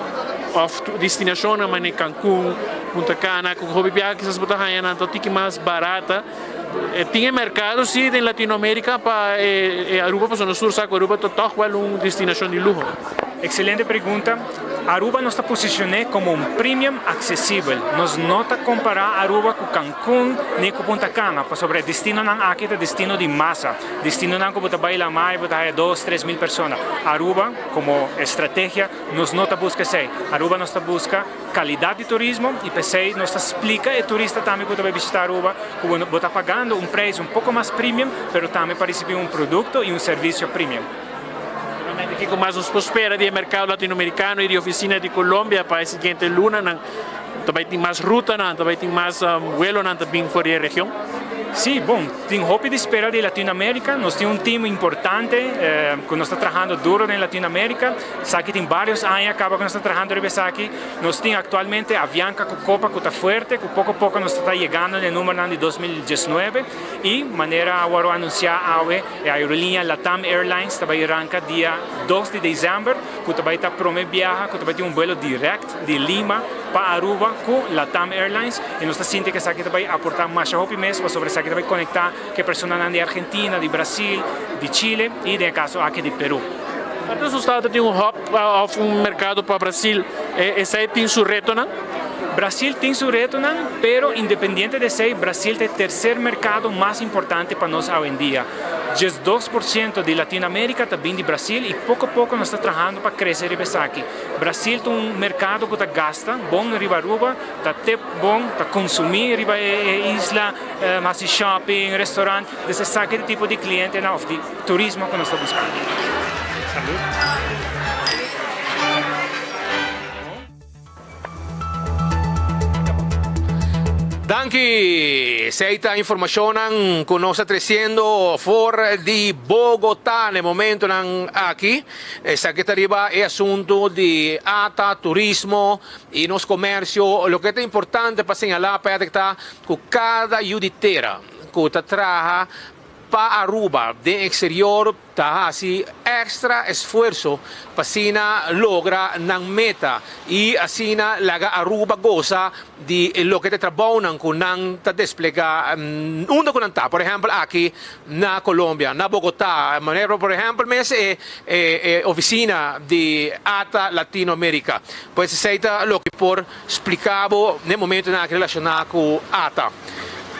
òf destinashonnan manera Cancun, Punta Cana ku hopi biaha kisas bo ta haña nan ta un tiki mas barata. Tin e merkado si den Latinoamérika pa e Aruba pasobra nos tur sa ku Aruba ta tòg wèl un destinashon di luho. Excelente pregunta. Aruba nos ta posicion'é como un premium accesibel. Nos no ta compara Aruba cu Cancun ni cu Punta Cana pasobra e destinonan aki ta destino di masa. Destinonan cu bo ta bay lama y bo ta haya dos, 3000 persona. Aruba como estrategia nos no ta busca esey. Aruba nos ta busca calidad di turismo y p'esey nos ta splica e turista tambe cu ta bay bishita Aruba cu bo ta pagando un prijs un poco mas premium pero tambe pa ricibi un producto y un servicio premium. Finalmente, kiko mas nos por spera di e merkado latinoamerikano i di ofisina di Colombia pa e siguiente lunanan? Ta bai tin mas rutanan? Ta bai tin mas vuelonan ta bin for di e region? Sí, bon, tin hopi di spera di Latinoamerica. Nos tin un team importante ku nos ta trahando duro den Latinoamerica. Esaki tin varios aña kaba ku nos ta trahando riba esaki. Nos tin aktualmente Avianca ku Copa ku ta fuerte, ku poko poko nos ta yegando na e numernan di 2019. I manera a wòrdu anunsiá awe, E aerolínea Latam Airlines ta bai ranka dia dos di desèmber ku ta bai ta promé biaha ku ta bai tin un buelo dirèkt di Lima pa Aruba ku Latam Airlines i nos ta sinti ku esaki ta bai aportá masha hopi mes pasobra esaki ta bai konektá ku e personanan di Argentina, di Brasil, di Chile i den e kaso aki di Perú. Antes nos tabata tin un hub òf un merkado pa Brasil, esei tin su retonan? Brasil tin su retonan, pero independiente di esei, Brasil ta e tercer mercado mas importante pa nos awendia. 12% di Latinoamerica ta bin di Brasil y poco poco nos ta trahando pa crece riba esaki. Brasil ta un mercado cu ta gasta bon riba Aruba, ta tip bon, ta consumi riba e isla, haci shopping, restaurant. Dus esaki ta e tipo di clientenan of di turismo cu nos ta buscando. Salud. Danki! Esey ta informacionnan cu nos ta treciendo for di Bogota na e momentonan aki. Esaki ta riba e asunto di ata, turismo y nos comercio. Loke ta importante pa señala, Patrick, ta cu cada yu di tera cu ta traha pa Aruba den exterior ta haci extra esfuerso pa asina logra nan meta y asina laga Aruba goza di loke ta e trabounan cu nan ta desplega unda cu nan ta, por ehempel aki na Colombia, na Bogota, manera por ehempel mes e e oficina di ata Latino America. Pues esey ta loke por splica bo n'e momentonan aki relaciona cu ata.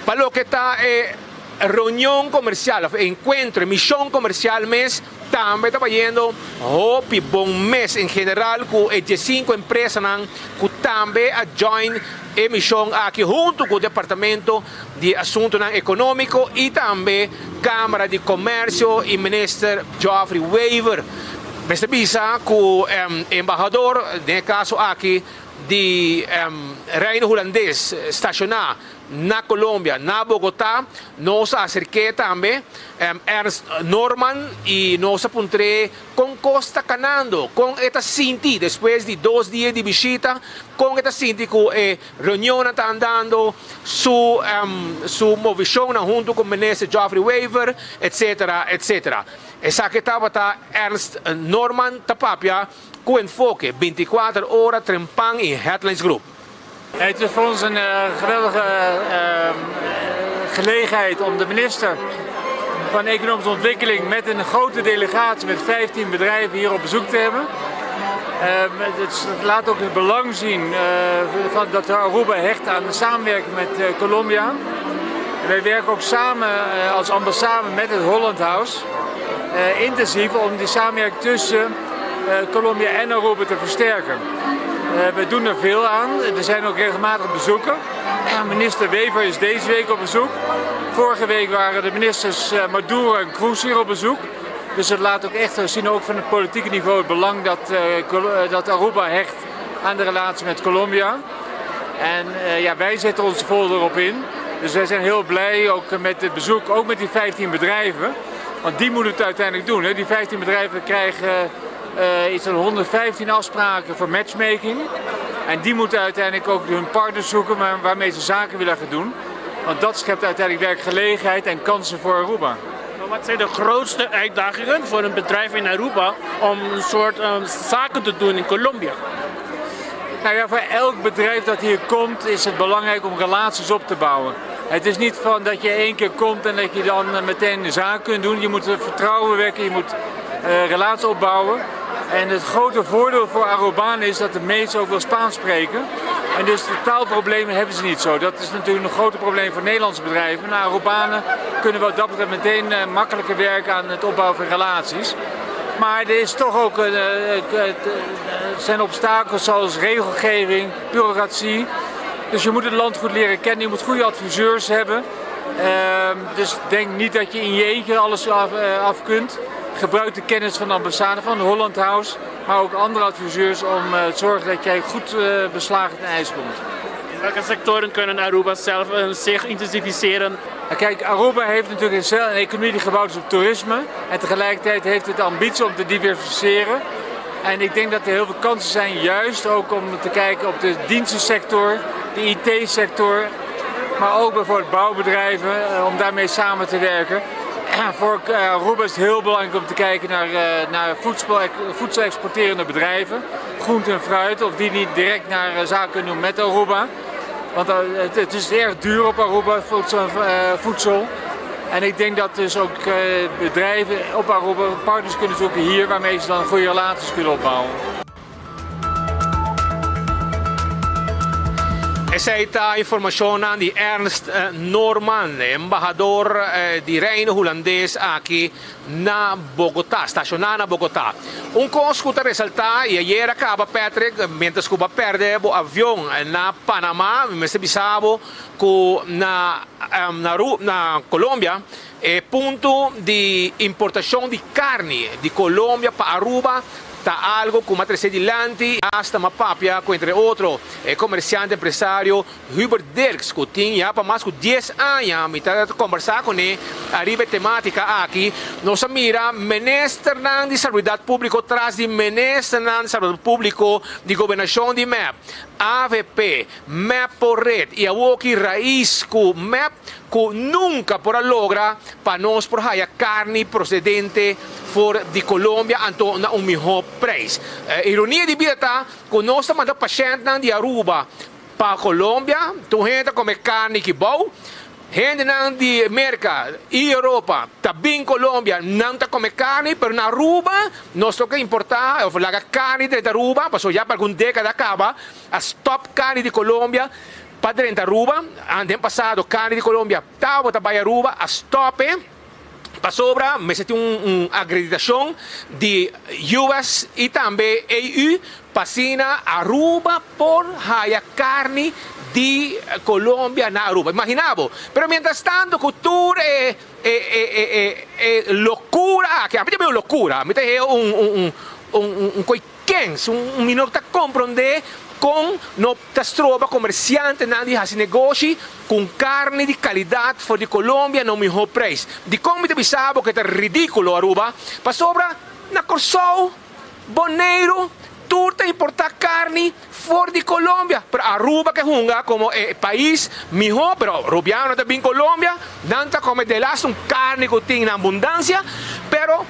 Pa loke ta e reunion comercial of e encuentro, e mision comercial mes tambe ta bayendo hopi bon mes en general cu e diescinco empresanan cu tambe a join e mision aki hunto cu Departamento di Asuntonan Economico y tambe Camara di Comercio y Minister Geoffrey Wever. Mester bisa cu embahador den e caso aki di Reino Hulandes staciona Na Colombia, na Bogotá, nos a acerk'é tambe Ernst Norman y nos a puntr'é con cos ta canando, con e ta sinti despues di dos dia di bishita, con e ta sinti cu e reunionnan ta andando, su su movicionnan hunto cu Minister Geoffrey Wever, etcetera, etcetera. Esaki tabata Ernst Norman ta papia cu Enfoke, binticuater ora trempan y Headlines Group. Het is voor ons een eh, geweldige eh, gelegenheid om de minister van Economische Ontwikkeling met een grote delegatie met 15 bedrijven hier op bezoek te hebben. Ehm, het laat ook het belang zien eh, van dat Aruba hecht aan de samenwerking met Colombia. wij werken ook samen als ambassade met het Holland House intensief om die samenwerking tussen Colombia en Aruba te versterken. Eh, we doen er veel aan. Er zijn ook regelmatig bezoeken. Minister Wever is deze week op bezoek. Vorige week waren de ministers eh, Maduro en Cruz hier op bezoek. Dus het laat ook echt zien, ook van het politieke niveau, het belang dat, eh, dat Aruba hecht aan de relatie met Colombia. En ja, wij zetten ons vol erop in. Dus wij zijn heel blij ook met het bezoek, ook met die 15 bedrijven. Want die moeten het uiteindelijk doen. Hè. Die 15 bedrijven krijgen uh, iets van 115 afspraken voor matchmaking. En die moeten uiteindelijk ook hun partners zoeken waar, waarmee ze zaken willen gaan doen. Want dat schept uiteindelijk werkgelegenheid en kansen voor Aruba. Maar wat zijn de grootste uitdagingen voor een bedrijf in Aruba om een soort um, zaken te doen in Colombia? Nou ja, voor elk bedrijf dat hier komt is het belangrijk om relaties op te bouwen. Het is niet van dat je één keer komt en dat je dan eh, meteen de zaak kunt doen. Je moet vertrouwen wekken, je moet uh, relaties opbouwen. En het grote voordeel voor Arubanen is dat de meesten ook wel Spaans spreken. En dus de taalproblemen hebben ze niet zo. Dat is natuurlijk een groot probleem voor Nederlandse bedrijven. Maar Arubanen kunnen wat dat betreft meteen eh, makkelijker werken aan het opbouwen van relaties. Maar er is toch ook een, eh, zijn obstakels zoals regelgeving, bureaucratie. Dus je moet het land goed leren kennen, je moet goede adviseurs hebben. Ehm, dus denk niet dat je in je eentje alles af, af kunt. Gebruik de kennis van de ambassade van Holland House, maar ook andere adviseurs om eh, te zorgen dat jij goed eh, beslagen ten ijs komt. In welke sectoren kunnen Aruba zelf eh, zich intensificeren? Kijk, Aruba heeft natuurlijk een, een economie die gebouwd is op toerisme. En tegelijkertijd heeft het de ambitie om te diversificeren. En ik denk dat er heel veel kansen zijn, juist ook om te kijken op de dienstensector, de IT-sector, maar ook bijvoorbeeld bouwbedrijven, om daarmee samen te werken. Voor eh, Aruba is het heel belangrijk om te kijken naar, eh, naar voedsel, voedsel exporterende bedrijven, groente en fruit, of die niet direct naar eh, zaken kunnen doen met Aruba. Want het, het is erg duur op Aruba, voedsel. voedsel. En ik denk dat dus ook bedrijven op Aruba partners kunnen zoeken hier waarmee ze dan goede relaties kunnen opbouwen. Esei ta informashonnan di Ernst Norman, embahador di Reino Hulandes aki na Bogotá, stashoná na Bogotá. Un kos ku ta resaltá, i ayer a kaba Patrick, miéntras ku bo a pèrdè bo avion na Panamá, mi mester bisa bo ku na na Colombia e punto di importashon di karni di Colombia pa Aruba. Ta algo cu m'a trece dilanti, hasta m'a papia cu entre otro e comerciante empresario Hubert Dirks cu tin ya pa mas cu dies aña mi ta combersa cune ariba e tematica aki. Nos a mira ministernan di Salubridad Publico tras di ministernan di Salubridad Publico di Gobernacion di mep, avp, mep por red y awoki rais cu mep cu nunca por a logra pa nos por haya carni procedente for di Colombia anto na un miho prijs. Ironia di bida ta cu nos ta manda pashentnan di Aruba pa Colombia, tur hende ta come carni kibou, hendenan di Merca y Europa ta bin Colombia nan ta come carni, pero na Aruba nos toca importa of laga carni drenta Aruba, pasobra ya pa algun decada caba a stop carni di Colombia pa drenta Aruba, den pasado carni di Colombia tabata bay Aruba a stop e. Pasobra mester tin un akreditashon di US i tambe EU pa asina Aruba por haya karni di Colombia na Aruba. Imagina bo. Pero mientras tanto ku tur e e lokura aki, ami ta bira un lokura, ami ta hea un un un koi kens, un mi no ta komprondé kon no ta stroba komersiantenan di hasi negoshi ku un karni di kalidat for di Colombia na un mihó preis. Dikon mi ta bisa bo ku e ta ridíkulo, Aruba? Pasobra na Kòrsou, Boneiru, tur ta importá karni for di Colombia, pero Aruba ke hunga komo e pais mihó, pero rubiano ta bin Colombia, nan ta kome delas un karni ku tin na abundansia, pero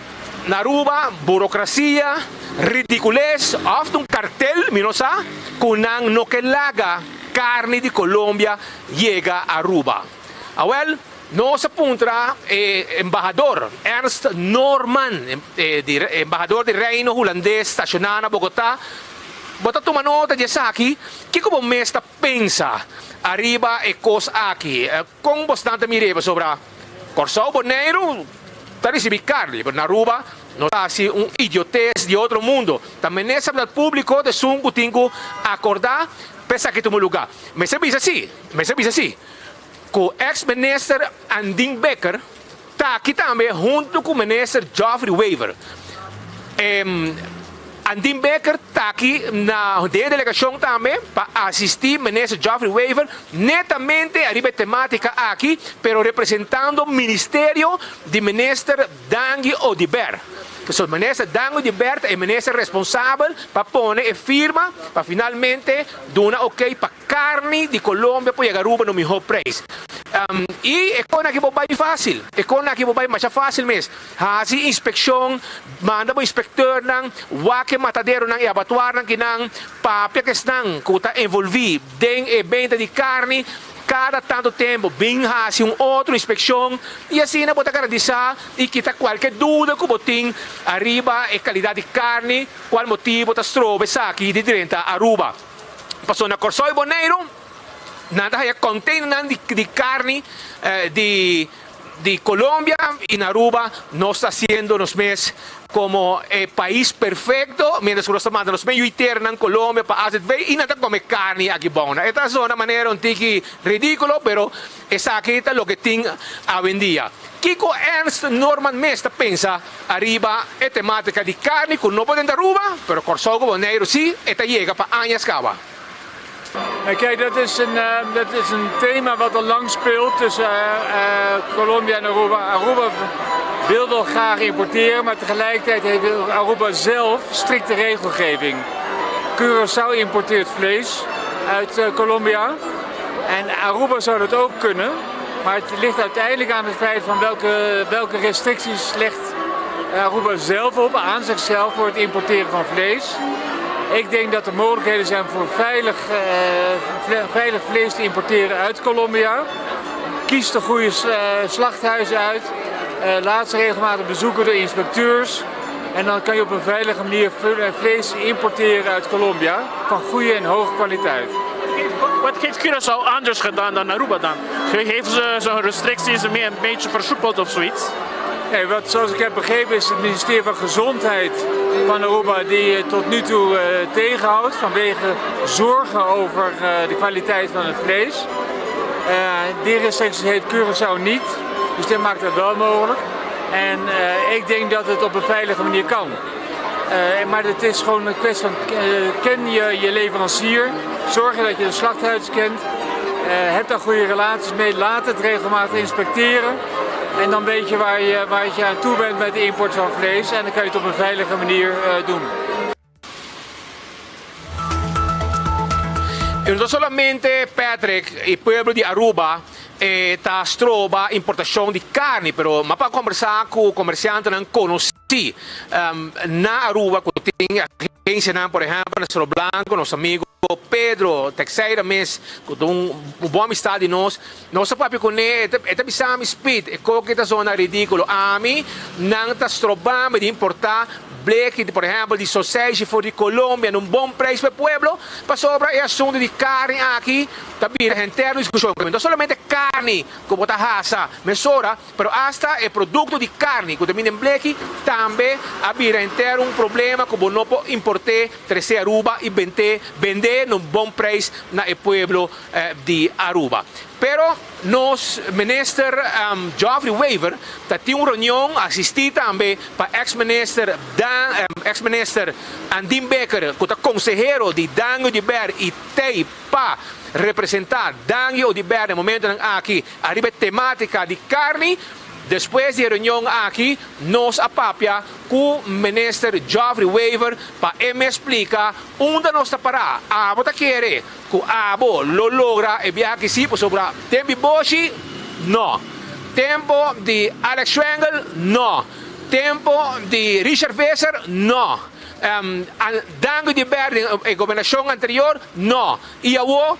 Na Aruba, burocracia, ridiculez of ta un cartel, mi no sa, cu nan no ke laga carni di Colombia yega Aruba. Awel, nos a puntra e embahador Ernst Noorman, embahador di Reino Hulandes staciona na Bogota, Bo ta tuma nota di esaki? Kico bo mes ta pensa ariba e cos aki? Con bosnan ta mir'e pasobra Kòrsou, Boneiru ta risibí karni, pero na Aruba no ta hasi un idiotes di otro mundo. Ta menesa blat públiko ta esun ku tin ku akordá pa esaki tuma lugá. Mester bisa sí, mester bisa sí, ku eks minister Andin Bikker ta aki tambe huntu ku minister Geoffrey Wever. Andin Bikker ta aki na den e delegashon tambe pa asistí Minister Geoffrey Wever netamente ariba e tematika aki, pero representando Ministerio di Minister Dangui Oduber. Pasobra Minister Dangui Oduber ta e minister responsabel pa pone e firma pa finalmente duna okey pa Carni di Colombia por yega Aruba no miho prijs. Y e con aki bo bay facil. E con aki bo bay masha facil mes. Haci inspeccion, manda bo inspecteurnan, wak e mataderonan y abatuarnan kinan, papia cu esnan cu ta envolvi den e benta di carni, cada tanto tempo bin haci un otro inspeccion y asina bo ta garantisa y kita cualke duda cu bo tin ariba e calidad di carni, cual motibo ta stroba esaki di drenta Aruba. Pasobra na Kòrsou i Boneiru nan ta haya kònteinernan di karni di di Colombia i na Aruba nos ta hasiendo nos mes komo e pais perfekto mientras ku nos ta manda nos mes yuiternan Colombia pa azv i nan ta kome karni aki bou. E ta zona manera un tiki ridikulo pero Esaki ta loke tin awendia. Kiko Ernst Noorman mes ta pensa ariba e tematica di carni cu no por den Aruba, pero Corsou cu Boneiru si e ta yega pa añas caba? Kijk, dat is een, dat is een thema wat al lang speelt tussen Colombia en Aruba. Aruba wil wel graag importeren, maar tegelijkertijd heeft Aruba zelf strikte regelgeving. Curaçao importeert vlees uit Colombia. En Aruba zou dat ook kunnen, maar het ligt uiteindelijk aan het feit van welke, welke restricties legt Aruba zelf op aan zichzelf voor het importeren van vlees. Ik denk dat er mogelijkheden zijn voor veilig, eh, veilig vlees te importeren uit Colombia. Kies de goede eh, slachthuizen uit. Eh, laat ze regelmatig bezoeken door inspecteurs. En dan kan je op een veilige manier vlees importeren uit Colombia van goede en hoge kwaliteit. Wat heeft Curaçao anders gedaan dan Aruba dan? Heeft ze zo'n restricties meer een beetje versoepeld of zoiets? Nee, wat, zoals ik heb begrepen is het ministerie van Gezondheid van Aruba die tot nu toe uh, tegenhoudt vanwege zorgen over uh, de kwaliteit van het vlees. Uh, die restricties heeft Curaçao niet, dus dat maakt dat wel mogelijk. En ik denk dat het op een veilige manier kan. Uh, maar het is gewoon een kwestie van ken je je leverancier, zorg dat je de slachthuis kent, uh, heb daar goede relaties mee, laat het regelmatig inspecteren. En dan weet je waar je, waar je aan toe bent met de import van vlees en dan kan je het op een veilige manier uh, doen. Y no solamente Patrick y pueblo di Aruba eh, ta stroba importacion di carni, pero m'a pa conversa cu comerciantenan conoci um, na Aruba cu tin agencianan, por ehempel na Cerro Blanco, nos amigo Pedro Texeira mes, cu ta un bon amistad di nos, nos a papia cune, e ta bisa mi Speed, e coki ta zona ridiculo, ami nan ta strobami di importa Bleki, por ehempel, di soseishi for di Colombia na un bon prijs pa e pueblo, pasobra e asuntu di carni aki ta bira henter un discusion. No solamente carni cu bo ta hasa mesora, pero hasta e producto di carni cu ta bini den bleki tambe a bira henter un problema cu bo no por import'é, tres'é Aruba y bent'é, bend'é na un bon prijs na e pueblo di Aruba. Pero nos minister Geoffrey Wever ta tin un reunion asisti tambe pa ex minister Dan ex minister Andin Bikker cu ta consehero di Dangui Oduber y tey pa representa Dangui Oduber na e momentonan aki ariba e tematica di carni. Despues di e reunion aki nos a papia cu minister Geoffrey Wever pa e mes splica unda nos ta para. Abo ta kere Ku abo lo logra e biaha aki si pasobra tempo di Boshi no, tempo di Alex Schwengle no, tempo di Richard Visser no, Dangui di Ber den e gobernashon anterior no i awo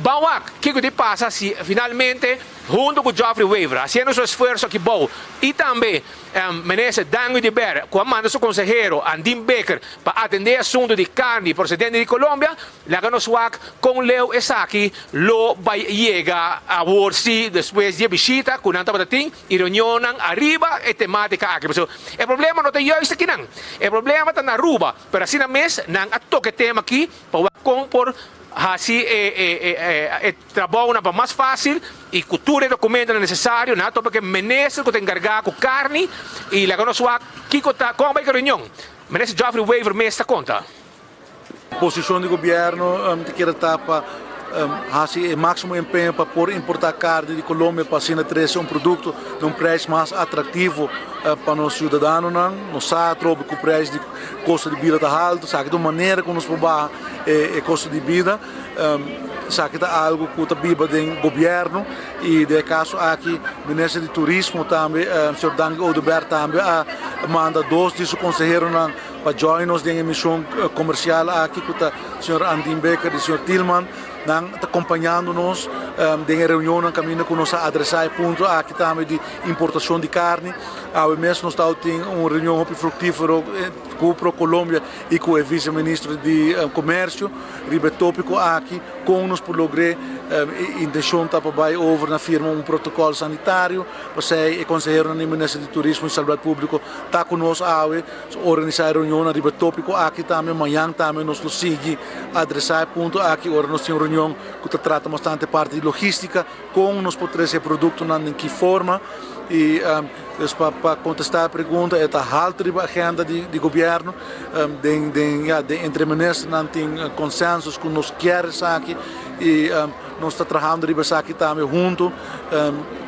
ban wak kiko di pasa si finalmente hunto ku Geoffrey Wever hasiendo su esfuerso aki bou i tambe Minister Dangui de Ber ku a manda su konsehero Andin Bikker pa atendé e asuntu di karni prosedente di Colombia. Laga nos wak kon leu esaki lo bai yega awor si despues di e bishita ku nan tabata tin i reunionnan ariba e tematika aki. Pasobra e problema no ta juist akinan, e problema ta na Aruba, pero asina mes nan a toka e tema aki pa wak kon por hasi e trabounan pa mas fásil i ku tur e dokumentonan nesesario. Nan a topa ku e minister ku ta enkargá ku karni i laga nos wak kiko ta kon a bai ku e reunion. Minister Geoffrey Wever mes ta konta. Posicion di gobierno ta keda ta pa haci e maximo empeño pa por importa carne di Colombia pa asina trece un producto na un prijs mas atractivo pa nos ciudadanonan. Nos sa atrobe cu prijs di costo di bida ta halto, esaki ta un manera cu nos por baha e costo di bida. Esaki ta algo cu ta biba den gobierno y den e caso aki Minister di Turismo tambe, señor Dangui Oduber tambe a manda dos di su conseheronan Pa join nos den e mision comercial aki cu ta señor Andin Becker y señor Tilman. Nan ta compañando nos den e reunionnan caminda cu nos a adresa e punto aki tambe di importacion di carni. Awe mes nos tawata tin un reunion hopi fructifero cu ProColombia y cu e vice ministro di comercio riba e topico aki con nos por logr'e. E intencion ta pa bay over na firma un protocol sanitario. Pasey e conseheronan di Minister di Turismo y Salubridad Publico ta cu nos awe. Organisá e reunionnan riba e tópiko aki tambe. Mañan tambe nos lo sigui adresá e punto aki ora nos tin un reunion ku ta trata bastante parti di logístika, kon nos por trese e produktonan, den ki forma. I dus pa pa kontestá e pregunta e ta haltu riba agenda di di gobièrnu. Den den ya den entre ministernan tin konsensus ku nos kier esaki i nos ta trahando riba esaki tambe huntu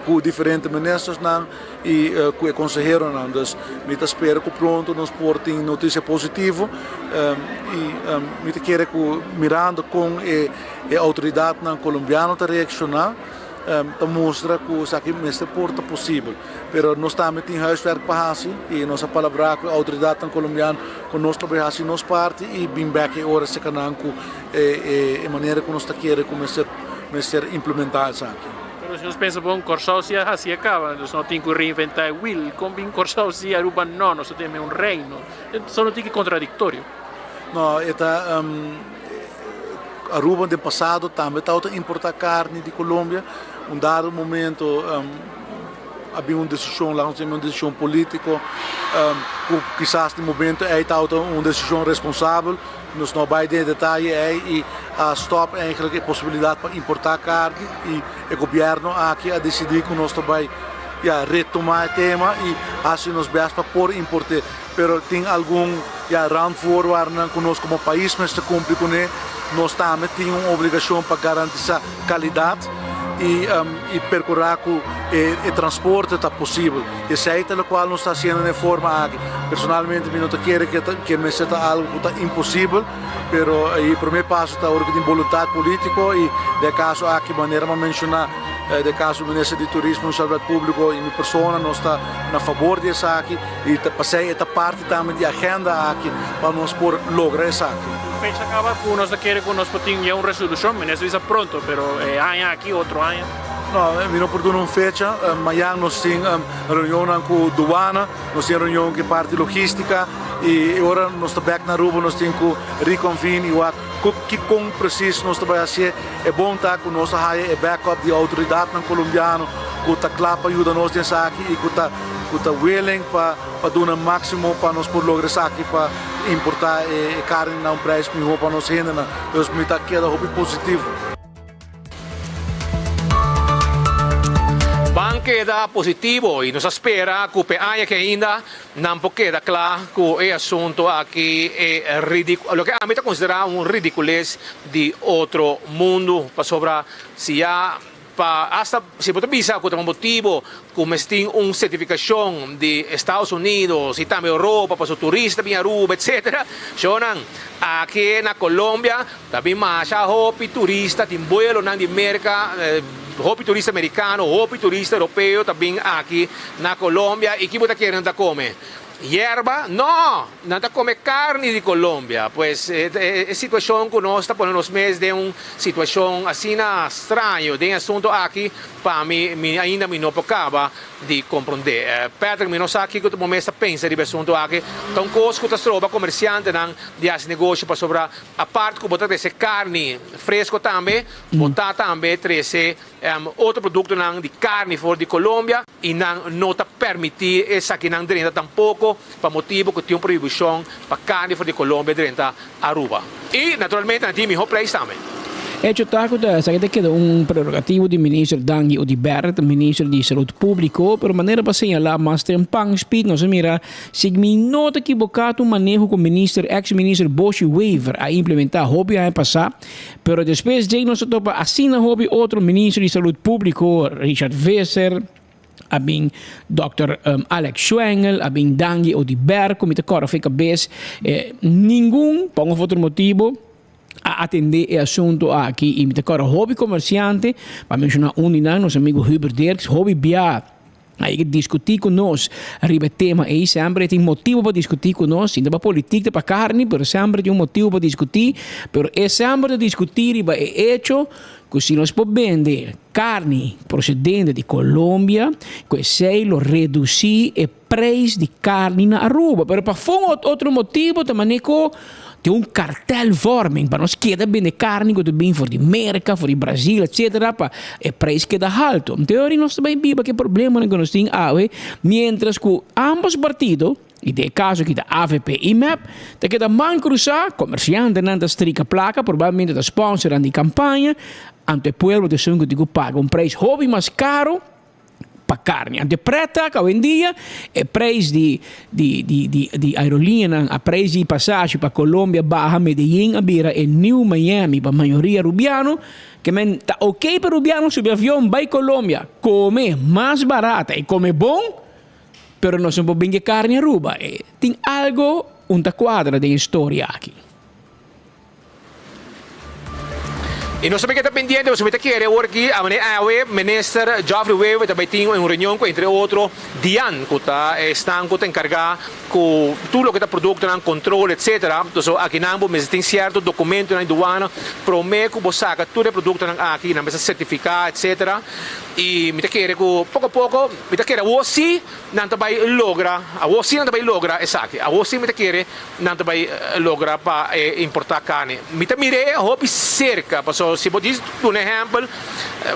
ku diferente ministersnan. y cu e conseheronan. Dus mi ta spera cu pronto nos por tin noticia positivo y mi ta kere cu mirando con e autoridadnan colombiano ta reacciona ta mustra cu esaki mester por ta posibel. Pero nos tambe tin huiswerk pa haci y nos a palabra cu e autoridadnan colombiano cu nos ta bay haci nos parti y bin bek e ora cerca nan cu e manera cu nos ta kere cu mester implementa esaki. Pero si nos pensa bon, Kòrsou si a hasi a kaba, dus no tin ku reinventá e wiel. Kon bin Kòrsou si, Aruba no, nos ta tene un reino. Esei no tin ki kontradiktorio. No, e ta Aruba den pasado tambe tabata importá karni di Colombia. Un dado momento a bin un desishon, laga nos yama un desishon polítiko, ku kisas den momento ei tabata un desishon responsabel. Nos no bai den e detaye ei y a stop eigenlijk e posibilidad pa importa carni y e gobierno aki a dicidi cu nos ta bai ya retoma e tema y haci nos best pa por importe. Pero tin algun ya randvoorwaardennan cu nos como pais mester cumpli cune. Nos tambe tin un obligacion pa garantisa calidad y y percura cu e e transporte ta posibel. Esey ta locual nos ta haciendo den e forma aki. Personalmente mi no ta kere ke mester ta algo cu ta imposibel. Pero e prome paso ta ora cu tin boluntad politico y den e caso aki manera mi a menciona den e caso minister di Turismo y Salubridad Publico y mi persona nos ta na fabor di esaki y ta pasey e ta parti tambe di agenda aki pa nos por logra esaki. Fecha caba cu nos ta kere cu nos por tin ya un resolucion, minister bisa pronto, pero e aña aki otro aña. No, mi no por duna un fecha, mayan nos tin reunionnan cu Douane, Nos tin reunion ku e parti logistica y e ora nos ta bek na Aruba nos tin ku reconvene y wak kikon precies nos ta bai hacié. E bon ta ku nos a haya e backup di autoridadnan Colombiano ku ta kla pa yuda nos den esaki y ku ta ku ta willing pa pa duna maximo pa nos por logra esaki pa importa e carni na un prijs miho pa nos hendenan. Dus mi ta keda hopi positivo. Ban keda positivo y nos a spera cu p'e aña aki ainda nan por keda cla cu e asunto aki e loke ami ta considera un ridiculez di otro mundo pasobra si ya pa hasta si bo ta bisa cu ta un motibo cu mester tin un certificacion di Estados Unidos y tambe Europa pasobra turista bin Aruba etcetera, shownan aki na Colombia ta bin masha hopi turista tin buelonan di Merca hopi turista Mericano hopi turista Europeo ta bin aki na Colombia y ki bo ta kere nan ta come? Yerba? No! Nan ta come carni di Colombia. Pues e situacion cu nos ta pone nos mes den un situacion asina straño den e asunto aki, pa mi, mi ainda mi no por caba di compronde. Patrick, mi no sa kico bo mes ta pensa riba e asunto aki. Ta un cos cu ta stroba comerciantenan di haci negoshi pasobra apart cu bo ta trece carni fresco tambe, bo ta tambe trece Otro produktonan di karni for di Colombia i nan no ta permití esakinan drenta tampoko pa motibu ku tin un prohibishon pa karni for di Colombia drenta Aruba. I naturalmente nan tin mihó preis tambe. Hecho ta ku ta esaki ta keda un prerogativo di Minister Dangui Oduber, Minister di Salud Publico, pero manera pa señala mas trempan speed nos a mira si mi no ta kiboká ta un maneho ku Minister ex Minister Boshy Wever a implementa hopi aña pasá. Pero despues djei nos a topa asina hopi otro ministro di salud publico, Richard Visser, a bin Dòkter Alex Schwengle, a bin Dangui Oduber, cu mi ta corda for e cabes, ningun, pa un of otro motibo, a atende e asunto aki. Y mi ta corda hopi comerciante, pa menciona un di nan, nos amigo Hubert Dirks, hopi bia A yega diskutí ku nos riba e tema ei. Semper e tin motibu pa diskutí ku nos. Sin ta pa politik, ta pa karni, pero semper tin un motibu pa diskutí. Pero e semper ta diskutí riba e echo ku si nos por bende karni prosedente di Colombia, ku esei lo redusí e preis di karni na Aruba. Pero pa fun otro motibu ta manera ku Tin un kartelvorming pa nos keda bende karni ku ta bin for di Merka, for di Brazil etcetera pa e preis keda haltu. Anto e ora nos ta bai biba ku e problemanan ku nos tin awe mientras ku ambos partido, i den e kaso aki ta avp i mep, ta keda man krusá, komersiantenan ta strika plaka, probablemente ta sponsornan di kampaña, anto e pueblo ta esun ku tin ku paga un preis hopi mas karo. pa carni. Anto e preta cu awendia e prijs di di di di di aerolineanan, a prijs di pasashi pa Colombia baha, Medellin a bira e new Miami pa mayoria Rubiano, ke men ta ok pa Rubiano subi avion bay Colombia come mas barata y come bon, pero nos no por bin ke carni Aruba. E tin algo un ta cuadra den e storia aki. Y nos tambe ta pendiente pasobra mi ta kere awor aki a manera awe Minister Geoffrey Wever ta bay tin un reunion cu entre otro Dian cu ta esnan cu ta encarga cu tur loke ta productonan, control etc. Entonces akinan bo mester tin cierto documentonan di douane prome cu bo saca tur e productonan aki nan mester certifica etc. Y mi ta kere cu poco poco mi ta kere awor si nan ta bay logra, awor si nan ta bay logra esaki, awor si mi ta kere nan ta bay logra pa e importa carni. Mi ta mir'é hopi cerca, pasobra si bo djis duna ehempel,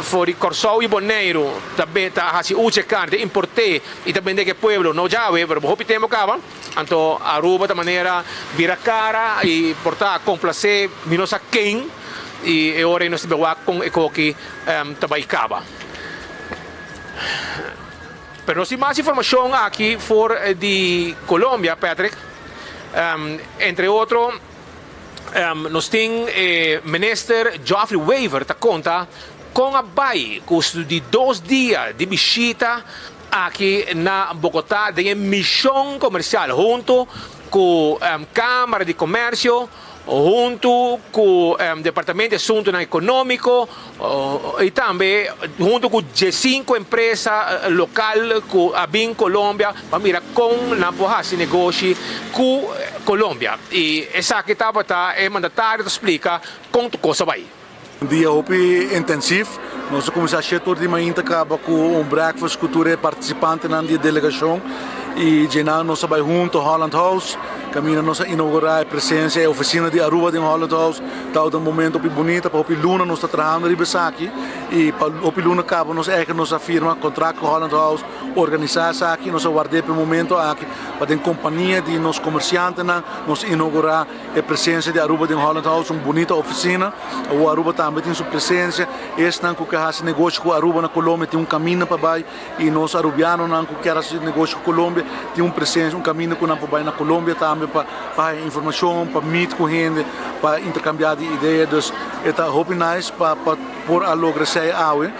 for di Kòrsou i Boneiru ta ta hasi usa e carni, ta import'é i ta bende ku e pueblo, no djawe, pero hopi tempo caba, anto Aruba ta manera bira cara i por ta complacé mi no sa ken, i e ora ei nos ta bay wak con e koki ta bay caba. Pero nos tin mas informacion aki for di Colombia, Patrick. Entre otro nos tin e minister Geoffrey Wever ta conta con a bay cu su di dos dia di bishita aki na Bogota den e mision comercial hunto cu Camara di Comercio, huntu ku Departamento di Asuntunan Ekonómiko i tambe huntu ku diesinku empresa lokal ku a bin Colombia pa mira kon nan por hasi negoshi ku Colombia. I esaki tabata e mandatario ta splika kon tur kos a bai. Un dia hopi intensief. Nos a kuminsá shete or di mainta kaba ku un breakfast ku tur e partisipantenan di e delegashon i djenan nos a bai hunto Holland House kaminda nos a inougurá e presensia e ofisina di Aruba den Holland House. Tabata un momento hopi bunita pa hopi luna nos ta trahando riba esaki i pa hopi luna kaba nos eigen nos a firma kontrakt ku Holland House organisá esaki nos a ward'é pa e momento aki pa den kompania di nos komersiantenan nos inougurá E presencia di Aruba den Holland House un bunita oficina. Awor Aruba tambe tin su presencia. Esnan cu ke haci negoshi cu Aruba na Colombia tin un caminda pa bay y nos Arubianonan cu kier haci negoshi cu Colombia tin un presencia, un caminda cu nan por bay na Colombia tambe pa pa haya informacion, pa meet cu hende, pa intercambia di idea. Dus e ta hopi nice pa pa por a logra esey awe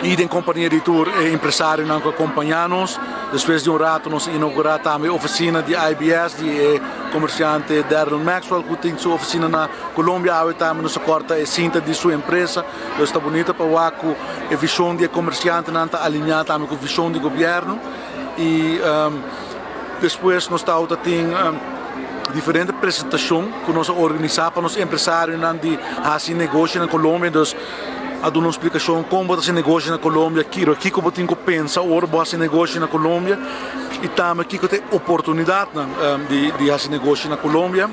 y den compania di tur e empresarionan cu a compaña nos. Despues di un rato nos a inaugura tambe e oficina di IBS di e Komersiante Darryl Maxwell ku tin su ofisina na Colombia awe tambe nos a kòrta e sinta di su empresa. Pues ta bunita pa wak ku e vishon di e komersiantenan ta alineá tambe ku vishon di gobièrnu. I despues nos tabata tin diferente presentashon ku nos a organisá pa nos empresarionan di hasi negoshi na Colombia. Dus a duna un splikashon kon bo ta hasi negoshi na Colombia, kiko bo tin ku pensa ora bo hasi negoshi na Colombia. I tambe kiko ta e oportunidatnan di hasi negoshi na Colombia.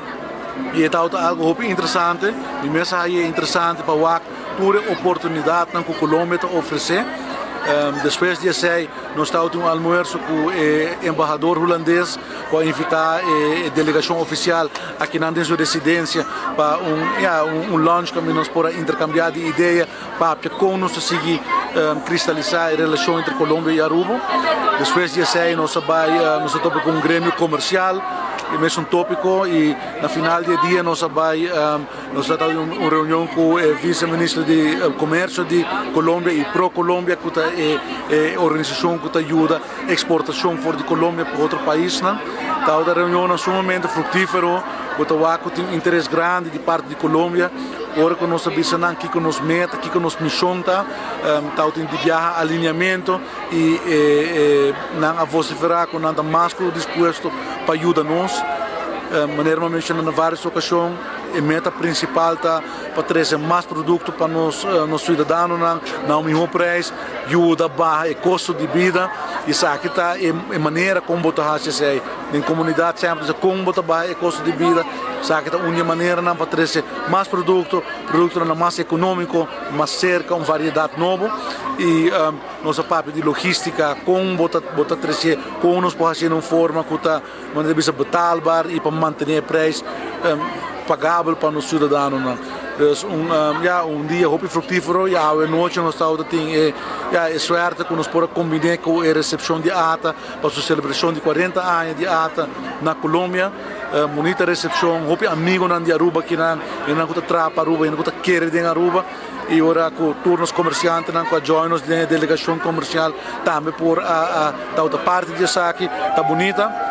I e tabata algu hopi interesante. Mi mes a haña interesante pa wak tur e oportunidatnan ku Colombia ta ofresé. Despues di esei nos tabatin un almuerso ku e embahador hulandes ku a invitá e delegashon ofisial akinan den su residensia pa un ya un lunch kaminda nos por a interkambiá di idea. Papia kon nos ta sigui kristalisá e relashon entre Colombia i Aruba. Despues di esei nos a bai nos a topa ku un gremio komersial e mesun topiko i na final di e dia nos a bai nos a tabatin un reunion ku e vise minister di komersio di Colombia i Pro Colombia ku ta e e organisashon ku ta yuda eksportashon for di Colombia pa otro paisnan. Tabata reunionnan sumamente fruktífero ku ta wak ku tin interes grandi di parti di Colombia. Ora ku nos ta bisa nan kiko nos meta, kiko nos mishon ta, tabatin di biaha alineamentu i nan a vosiferá ku nan ta mas ku dispuesto pa yuda nos. Manera mi a menshoná na vários okashon, e meta prinsipal ta pa trese mas produkto pa nos nos siudadanonan na un mihó preis, yuda baha e kosto di bida. Esaki ta e manera kon bo ta hasi esei. Den komunidat semper ta bisa kon bo ta baha e kosto di bida. Esaki ta un di e maneranan pa trese mas produkto, produktonan mas ekonómiko, mas serka, un variedat nobo. I nos a papia di logístika, kon bo ta bo ta trese, kon nos por hasié na un forma ku ta manera di bisa betaalbaar i pa mantené e preis pagabel pa nos siudadanonan. Dus un ya un dia hopi fruktífero i awe nochi nos tabata tin e ya e suerte ku nos por a kombiné ku e resepshon di ata pa su selebrashon di kuarenta aña di ata na Colombia. Bunita recepcion, hopi amigonan di Aruba kinan, hendenan cu ta traha pa Aruba, hende cu ta kere den Aruba y ora cu tur nos comerciantenan cu a join nos den e delegacion comercial tambe por a tabata parti di esaki, ta bunita.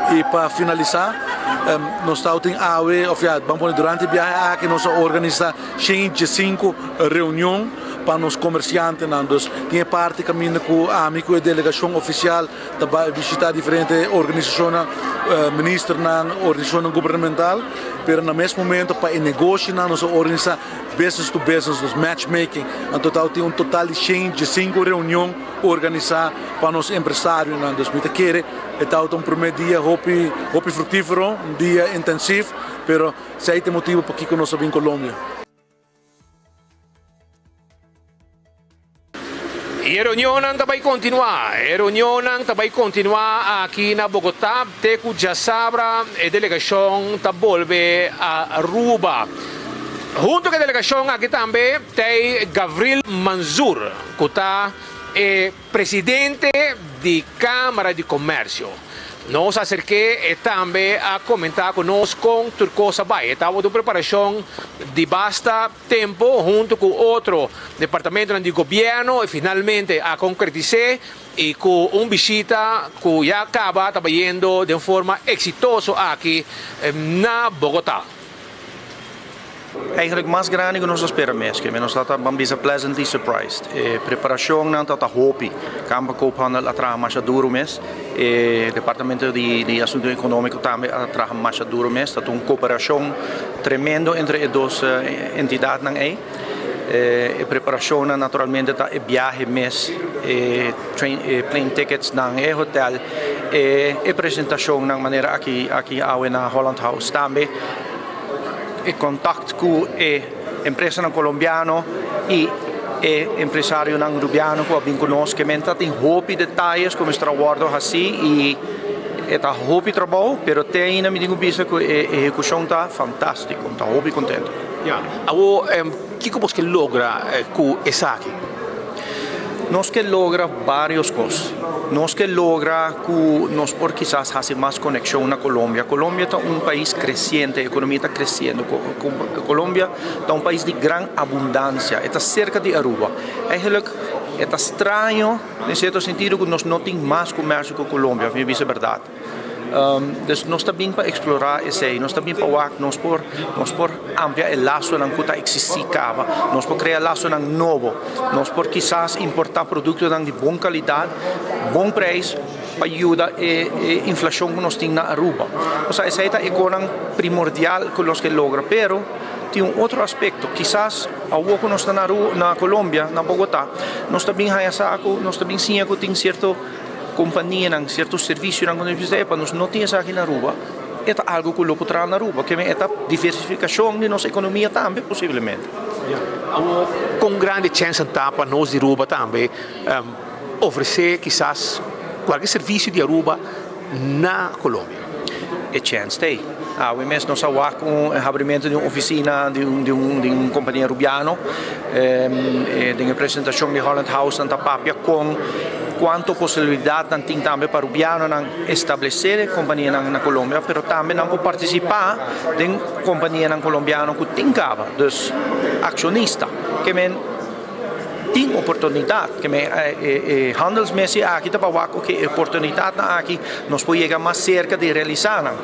Y pa finalisa nos tabatin awe of ya ban pone durante e biahe aki nos a organisa shen y diesinco reunion pa nos comerciantenan, dus tin e parti caminda cu ami cu e delegacion oficial Ta bai bishita diferente organisashonnan, ministernan, organisashonnan gubernamental, pero na mes momento pa e negoshinan nos a organisa business to business, dus matchmaking. Anto ta tin un total di shen i diesinku reunion organisa pa nos empresarionan. Dus mi ta kere e tabata un primer dia hopi hopi fruktifero, un dia intensief, pero esei ta e motibu pakiko nos a bin Colombia. Y e reunionnan ta bay continua. E reunionnan ta bay continua aki na Bogota te cu djasabra e delegacion ta bolbe Aruba. Hunto cu e delegacion aki tambe t'ey Gavril Manzur cu ta. E presidente di Kámara di Komèrsio. Nos a aserk'é, e tambe a komentá ku nos kon tur kos a bai. E tabata un preparashon di basta tempu huntu ku otro departamentonan di gobièrnu i finalmente a konkretis'é i ku un bishita ku ya kaba ta bayendo den forma eksitoso aki na Bogotá. Eigenlijk mas grandi ku nos a spera mes, ke nos ta ban bisa pleasantly surprised. E preparashonnan ta ta hopi. Kamber Koophandel a traha masha duru mes, e departamento di di asuntu ekonómiko tambe a traha masha duru mes. Ta un koperashon tremendo entre e dos entidatnan ei. E preparashonnan naturalmente ta e biahe mes, e train e plane ticketsnan, e hotel, e e presentashonnan manera aki aki awe na Holland House tambe. E contact cu e empresanan Colombiano y e empresarionan Rubiano cu a bin cu nos ke men ta tin hopi detayes cu mester a wordo haci y e ta hopi trabou pero te ainda mi tin cu bisa cu e ehecucion ta fantastico mi ta hopi contento. Ya, awor kico bos ke logra cu esaki? Nos ke logra varios kos. Nos ke logra ku nos por kisas hasi mas konekshon na Colombia. Colombia ta un pais kresiente, ekonomia ta kresiendo. Colombia ta un pais di gran abundansia, e ta serka di Aruba. Eigenlijk e ta straño den sierto sentido ku nos no tin mas komersio ku Colombia, mi bisa bèrdat. Dus nos ta bin pa eksplorá esei, nos ta bin pa wak nos por nos por amplia e lasonan ku ta eksistí kaba, nos por krea lasonan nobo, nos por kisas importá produktonan di bon kalidat, bon preis pa yuda e e inflashon ku nos tin na Aruba. Osea esei ta e konan primordial ku nos ke logra, pero tin un otro aspekto, kisas awor ku nos ta na Aru na Colombia, na Bogotá, nos ta bin haña sa ku nos ta bin siña ku tin sierto. Kompanianan, sierto servisionan ku nos mester pa nos no tin esaki na Aruba, e ta algu ku lo por traha na Aruba. Ke men e ta diversifikashon di nos ekonomia tambe posiblemente. Awor, kon grandi chèns nan ta pa nos di Aruba tambe ofresé kisas kualke servisio di Aruba na Colombia? E chèns ta ei. Awe mes nos a wak un habrimentu di un ofisina di un di un di un kompania Rubiano. Den e presentashon di Holland House nan ta papia kon kuantu posibilidatnan tin tambe pa Rubianonan establesé kompanianan na Colombia, pero tambe nan por partisipá den kompanianan Colombiano ku tin kaba, dus akshonista. Ke men tin oportunidat, ke men e handelsmissie aki ta pa wak oke e oportunidatnan aki nos por yega mas serka di realisá nan.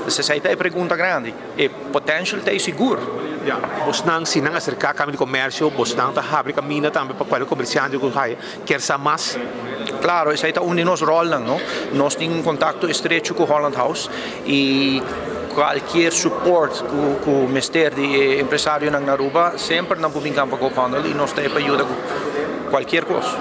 Dus esei ta e pregunta grandi. E potential ta ei sigur. Ya, bosnan si nan aserká Kamer di Komersio, bosnan ta habri kaminda tambe pa kualke komersiante ku haya kier sa mas? Klaro, esei ta un di nos ròlnan, no? Nos tin un kontakto estrecho ku Holland House i kualkier support ku ku mester di e empresarionan na Aruba, semper nan por bin Kampa Koophandel i nos ta ei pa yuda ku kualkier kos.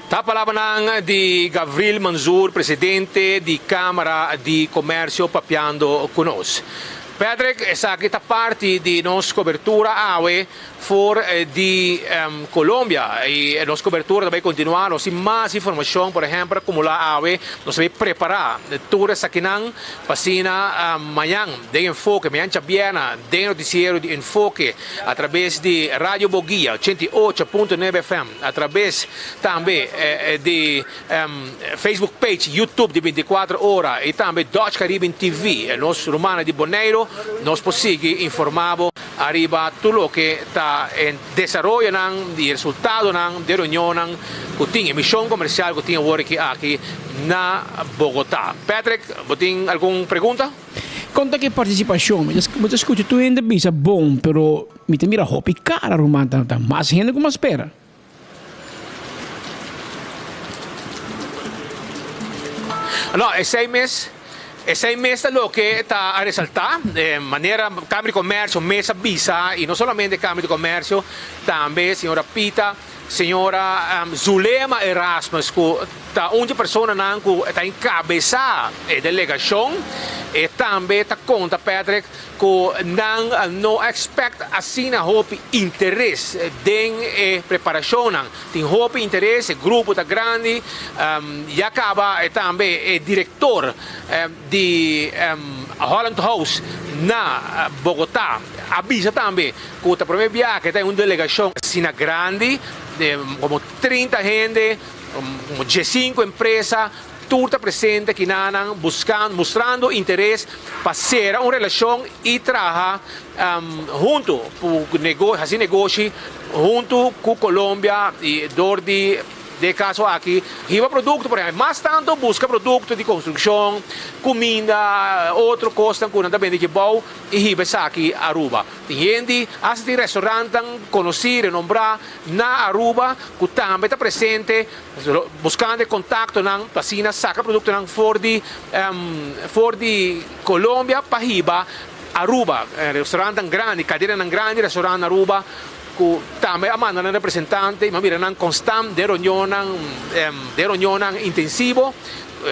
Ta palabranan di Gavril Manzoor, presidente di Camara di Comercio papiando cu nos. Patrick, esaki ta parti di nos cobertura awe for di Colombia y nos cobertura ta bay continua. Nos tin mas informacion, por ehempel, acumula awe. Nos ta bay prepara tur esakinan pa asina mañan den Enfoke, mañan djabièrna den noticiero di Enfoke a traves di Radio Boguia 88.9 FM. A traves tambe di Facebook page, YouTube di 24 ora y tambe Dutch Caribbean TV. Nos rumannan di Boneiru, nos por sigui informa bo ariba tur loke ta e desaroyonan y resultadonan di reunionnan cu tin, e mision comercial cu tin awor aki na Bogota. Patrick, bo tin algun pregunta? Kon ta ku e partisipashon? Mi ta skucha tur hende bisa bon, pero mi ta mira hopi kara ruman, ta mas hende ku mi a spera. No, esei mes, esei mes ta loke ta a resaltá, manera Kamer di Komersio mes a bisa, i no solamente Kamer di Komersio, tambe señora Pita, Señora Zulema Erasmus ku ta un di personanan ku ta enkabesá e delegashon, e tambe ta konta Patrick ku nan no a expect asina hopi interes den e preparashonnan. Tin hopi interes, e grupo ta grandi, ya kaba e tambe e direktor di Holland House. na Bogotá a bisa tambe ku ta promé biaha ku ta un delegashon asina grandi, komo 30 hende, komo diesinku empresa, tur ta presente akinanan buskando, mustrando interes pa sera un relashon i traha huntu ku hasi negoshi huntu ku Colombia i dor di Den e kaso aki, hiba produkto, por ehèmpel, mas tantu buska produkto di konstrukshon, kuminda, otro kosnan ku nan ta bende kibou i hiba esaki Aruba. Tin hende, asta tin restaurantnan konosí, renombrá na Aruba ku tambe ta presente buskando e kontaktonan pa asina saka produktonan for di for di Colombia pa hiba Aruba. Restaurantnan grandi, kadenanan grandi di restaurant na Aruba ku tambe a manda nan representante i mi a mira nan konstant den reunionnan, den reunionnan intensivo,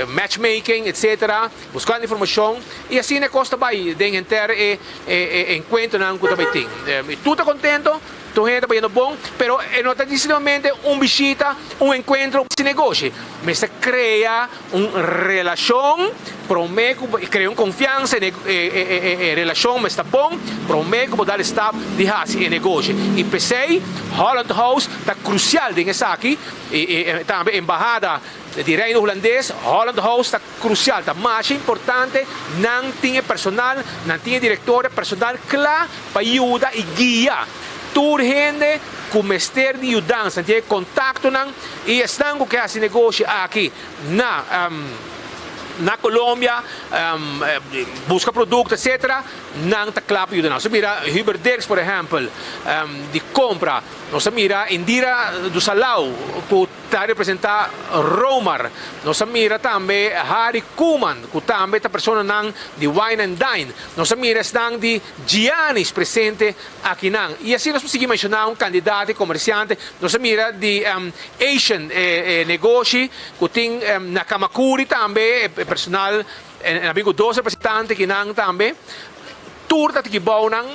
matchmaking etcetera, buskando informashon i asina e kos ta bai den henter e e enkuentronan ku ta bai tin. I tur ta kontento, tur hende ta bayendo bon, pero e no ta disitivamente un bishita, un enkuentro sin negoshi. Mester krea un relashon promé ku bo krea un konfiansa e e relashon mester ta bon promé ku bo dal e stap di hasi e negoshi. I p'esei Holland House ta krusial den esaki i tambe embahada di Reino Hulandes, Holland House ta krusial, ta masha importante, nan tin e personal, nan tin e direktor, e personal kla pa yuda i guia tur hende ku mester di yudansa, nan tin e kontaktonan i esnan ku ke hasi negoshi aki na na Colombia, buska produkto etcetera, nan ta kla pa yuda nan. Nos a mira Hubert Dirks por ehèmpel di kompra, nos a mira Indira Dusalau ku ta representá Romar. Nos a mira tambe Harry Koeman ku tambe ta personanan di Wine and Dine. Nos a mira esnan di Giannis presente akinan. I asina nos por sigui menshoná un kandidat di komersiante. Nos a mira di Asian negoshi ku tin na Kamakuri tambe e personal e a bin ku dos representante akinan tambe. Tur ta kibounan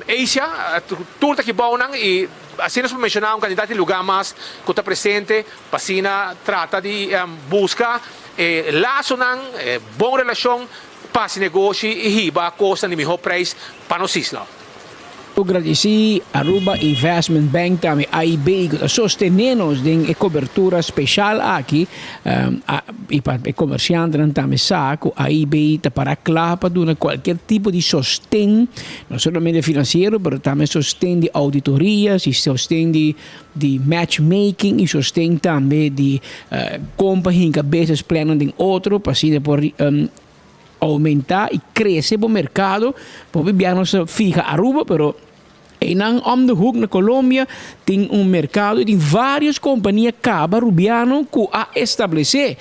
Asia, tur ta kibounan i asina nos por menshoná un kandidat di lugá mas ku ta presente pa asina trata di buska e lasonan, e bon relashon pa hasi negoshi i hiba kosnan di mihó preis pa nos isla. Lo gradisí Aruba Investment Bank tambe AIB ku ta sostené nos den e kobertura speshal aki i pa e komersiantenan tambe sa ku AIB ta para kla pa duna kualkier tipo di sosten no solamente finansiero pero tambe sosten di ouditorias i sosten di di matchmaking i sosten tambe di kon pa hinka business plannan den otro pa asina por oumentá i krese bo merkado. Hopi biaha nos ta fiha Aruba pero einan om de hoek na Colombia tin un merkado i tin vários kompania kaba rubiano ku a establesé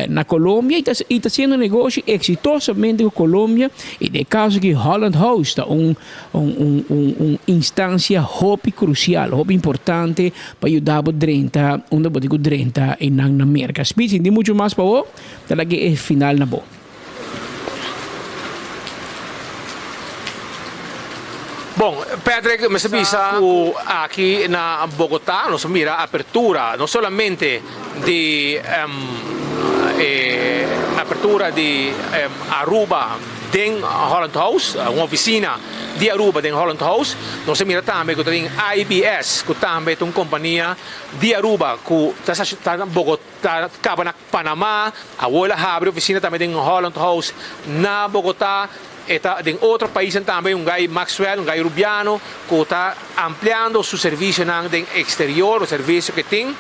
na Colombia i ta i ta hasiendo negoshi eksitosamente ku Colombia i den e kaso aki Holland House ta un Un un un un instancia hopi crucial, hopi importante pa yuda bo drenta unda bo tin cu drenta einan na Merca. Speed, sin tin mucho mas pa bo, ta laga e final na bo. Bon, Patrick, mester bisa cu aki na Bogota nos a mira apertura no solamente di e apertura di Aruba, Den Holland House, un oficina di Aruba den Holland House. Nos a mira tambe cu ta tin IBS, cu tambe ta un compania di Aruba cu ta ta na Bogota, caba na Panama. Awor el a habri oficina tambe den Holland House na Bogota. E ta den otro paisnan tambe, un guy Maxwell, un guy Rubiano, cu ta ampliando su servicionan den exterior, un servicio cu e tin.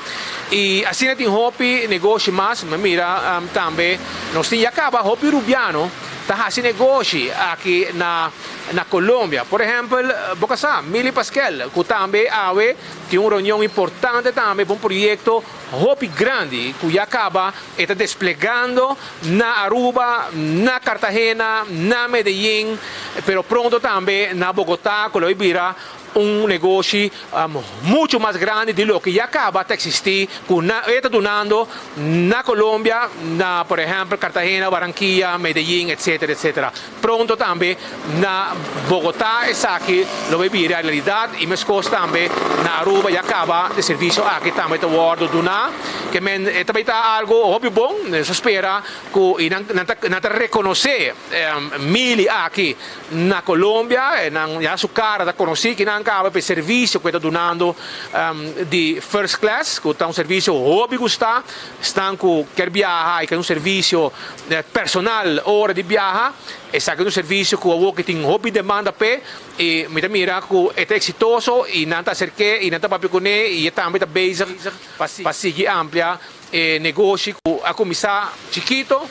Y asina tin hopi negoshi mas, mi a mira tambe nos tin ya caba hopi Rubiano ta haci negoshi aki na na Colombia. Por ehempel, bo ka sa, Milly Paskel, cu tambe awe tin un reunion importante tambe pa un proyecto hopi grandi cu ya caba e ta desplegando na Aruba, na Cartagena, na Medellin, pero pronto tambe na Bogota cu lo e bira un negoshi mucho mas grandi di loke ya caba ta existi cu na e ta dunando na Colombia, na por ehempel Cartagena, Barranquilla, Medellin, etcetera, etcetera. Pronto tambe na Bogota esaki lo bay bira realidad y mescos tambe na Aruba ya caba e servicio aki tambe ta wordo duna. Ke men e ta bay ta algo hopi bon, nos ta spera ku i nan nan ta nan ta rekonosé Mili aki na Colombia, e nan ya su kara ta konosí ki nan kaba pa e servisio ku e ta dunando di first class ku ta un servisio hopi gustá, esnan ku kier biaha i ke un servisio personal ora di biaha, esaki ta un servisio ku awor ki tin hopi demanda p'e i mi ta mira ku e ta eksitoso i nan ta aserk'é i nan ta papia kuné i e tambe ta bezig pa sigui amplia e negoshi ku a kuminsá chikito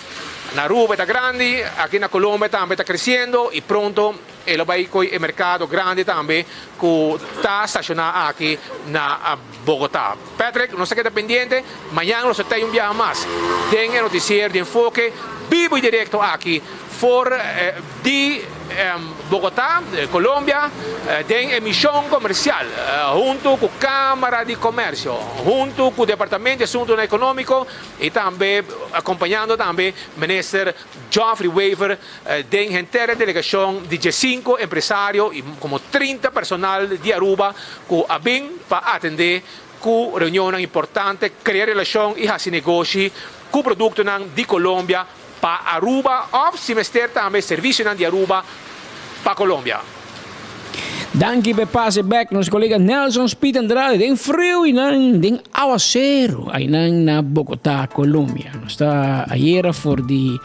na Aruba e ta grandi, aki na Colombia tambe ta kresiendo i pronto e lo bai koi e merkado grandi tambe ku ta stashoná aki na Bogotá. Patrick, nos ta keda pendiente, mañan nos ta tei un biaha mas den e notisiero di Enfoke bibo i direkto aki for di Bogotá, Colombia, den e mision comercial hunto cu Camara di Comercio, hunto cu Departamento di Asuntonan Economico y tambe acompañando tambe Minister Geoffrey Wever den henter e delegacion di diescinco empresario y como 30 personal di Aruba cu a bin pa atende cu reunionnan importante, crea relacion y haci negoshi cu productonan di Colombia pa Aruba of si mester tambe servicionan di Aruba pa Colombia. Danki p'e pase bek nos kolega Nelson Speed Andrade den friu y nan den awacero aynan na Bogota, Colombia. Nos ta ayera for di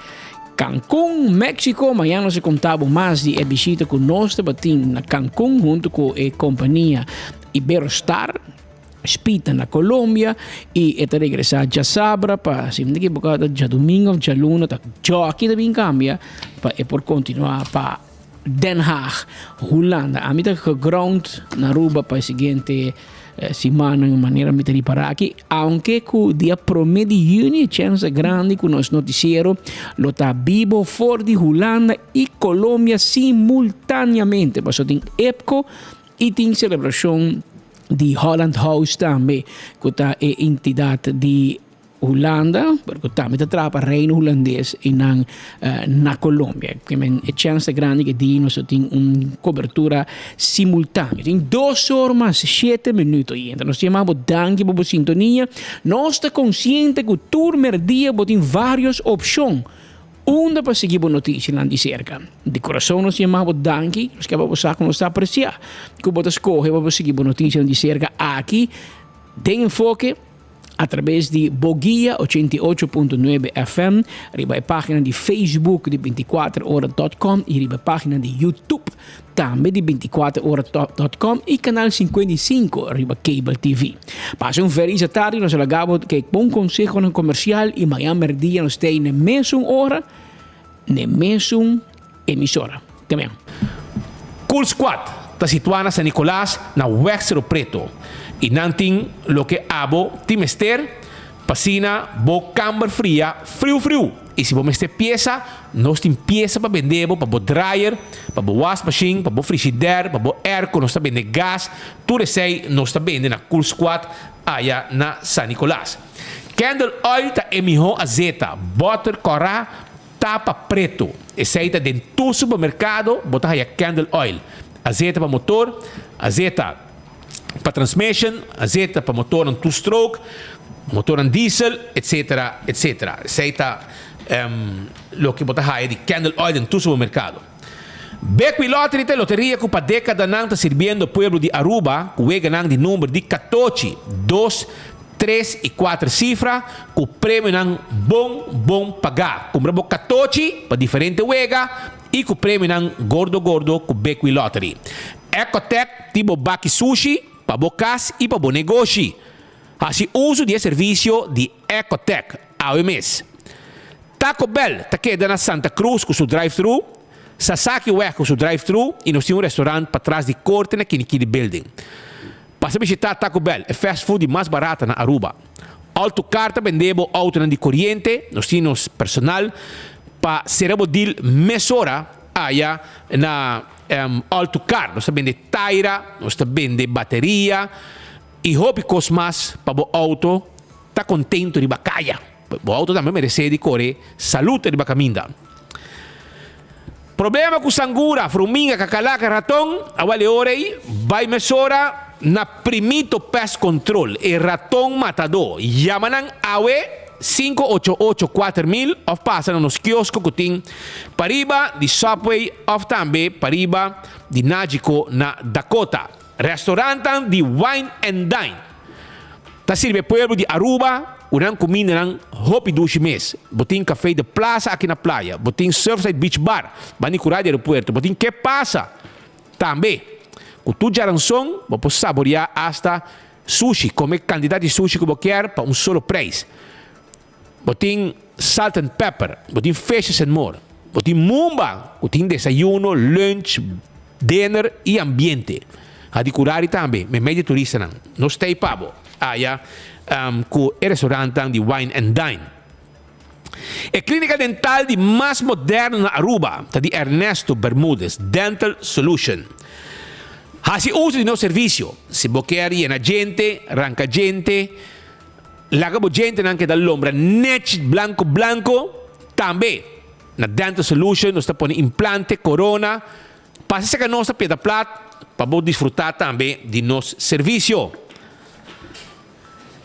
Cancun, Mexico. Mañana nos ta conta bo mas di e bishita cu nos tabatin na Cancun hunto cu e compania Iberostar. Spita na Colombia y e ta regresa djasabra pa, si mi no ta ekiboká ta djadumingo of djaluna ta djoki ta bin kambia pa e por kontinuá pa Den Haag, Hulanda. Ami ta geground na Aruba pa e siguiente simannan manera mi ta ripará aki, aunke ku dia promé di yüni e chèns ta grandi ku nos notisiero lo ta bibo for di Hulanda i Colombia simultaneamente pasobra tin EPCO I tin selebrashon di Holland House tambe, ku ta e entidat di Hulanda, pero ku tambe ta traha pa Reino Hulandes i nan na Colombia. Ke men e chèns ta grandi ke di nos tin un kobertura simultáneo. Tin dos or mas shete minuto i enta nos yama bo danki pa bo sintonia. Nos ta konsiente ku tur mèrdia bo tin vários opshon. Unda pa sigui bo noticianan di cerca? Di corazon nos yama bo danki, nos ke pa bo sa cu nos ta aprecia cu bo ta scoge pa bo sigui bo noticianan di cerca aki den Enfoke a traves di bo guia 88.9 FM, riba e pagina di Facebook di 24 ora dot com y riba e pagina di YouTube tambe di 24 ora dot com y canal 55 riba Cable TV. Pasa un feliz tardi, nos laga bo ke bon consehonan comercial y mañan merdia nos tei ne mesun ora, ne mesun emisora. Te mañan. Cool Squad ta situa na San Nicolas na Weg Cerro Preto y nan tin loke abo tin mester pa asina bo kamber fria friu friu y si bo mester piesa nos tin piesa pa bende bo pa bo dryer, pa bo wasmachine, pa bo frigidaire, pa bo airco nos ta bende gas Tur esei nos ta bende na Cool Squad aya na San Nicolas. Candle oil ta e mihó azeta, bòter kòrá, tapa preto. Esei ta den tur supermerkado bo ta haya candle oil. Azeta pa motor, azeta pa transmission, azeta pa motornan two stroke, motornan diesel, etcetera, etcetera. Esei ta loke bo ta haya di candle oil den tur supermerkado. Bequi Lottery ta e loteria cu pa decadanan ta sirbiendo pueblo di Aruba cu weganan di number di catochi, dos, tres y cuater cifra cu premionan bon bon paga. Cumpra bo catochi pa diferente wega y cu premionan gordo gordo cu Bequi Lottery. Ecotec tin bo baki sushi pa bo cas y pa bo negoshi. Haci uso di e servicio di Ecotec awe mes. Taco Bell ta keda na Santa Cruz cu su drive-thru, Sasaki Weg cu su drive-thru y nos tin un restaurant patras di Corte na Kinikini Building. Pasa bishita Taco Bell, e fast food di mas barata na Aruba. Autocar ta bende bo autonan di coriente, nos tin nos personal pa cera bo deal mesora aya na Autocar. Nos ta bende taira, nos ta bende bateria y hopi cos mas pa bo auto ta contento riba caya. Bo auto tambe meresé di kore salud riba kaminda. Problema ku sangura, fruminga, kakalaka, raton, awal e ora ei, bai mesora. na Primito Pest Control, e raton matadó. Yama nan awe 588 4000 òf pasa na nos kiosko ku tin pariba di Subway òf tambe pariba di Nagico na Dakota. Restaurantnan di Wine and Dine ta sirbi e pueblo di Aruba ku nan kumindanan hopi dushi mes. Bo tin Café de Plaza aki na playa, bo tin Surfside Beach Bar banda di kura di aeropuerto, bo tin Ke Pasa Tambe, ku tur djaranson bo por saboriá asta sushi, kome kantidat di sushi ku bo kier pa un solo preis. Bo tin Salt and Pepper, bo tin Fishes and More, bo tin Mumba ku tin desayuno, lunch, dinner i ambiente. Hadikurari tambe, meimei di turistanan. Nos ta ei pa bo aya ku e restaurantnan di Wine and Dine. E clínica dental di mas moderno na Aruba ta di Ernesto Bermudez Dental Solution. Haci uso di nos servicio. Si bo kier yena djente, ranca djente, laga bo djentenan keda lombra nech blanco blanco, tambe na Dental Solution nos ta pone implante, corona. Pasa cerca nos na Piedra Plat pa bo disfruta tambe di nos servicio.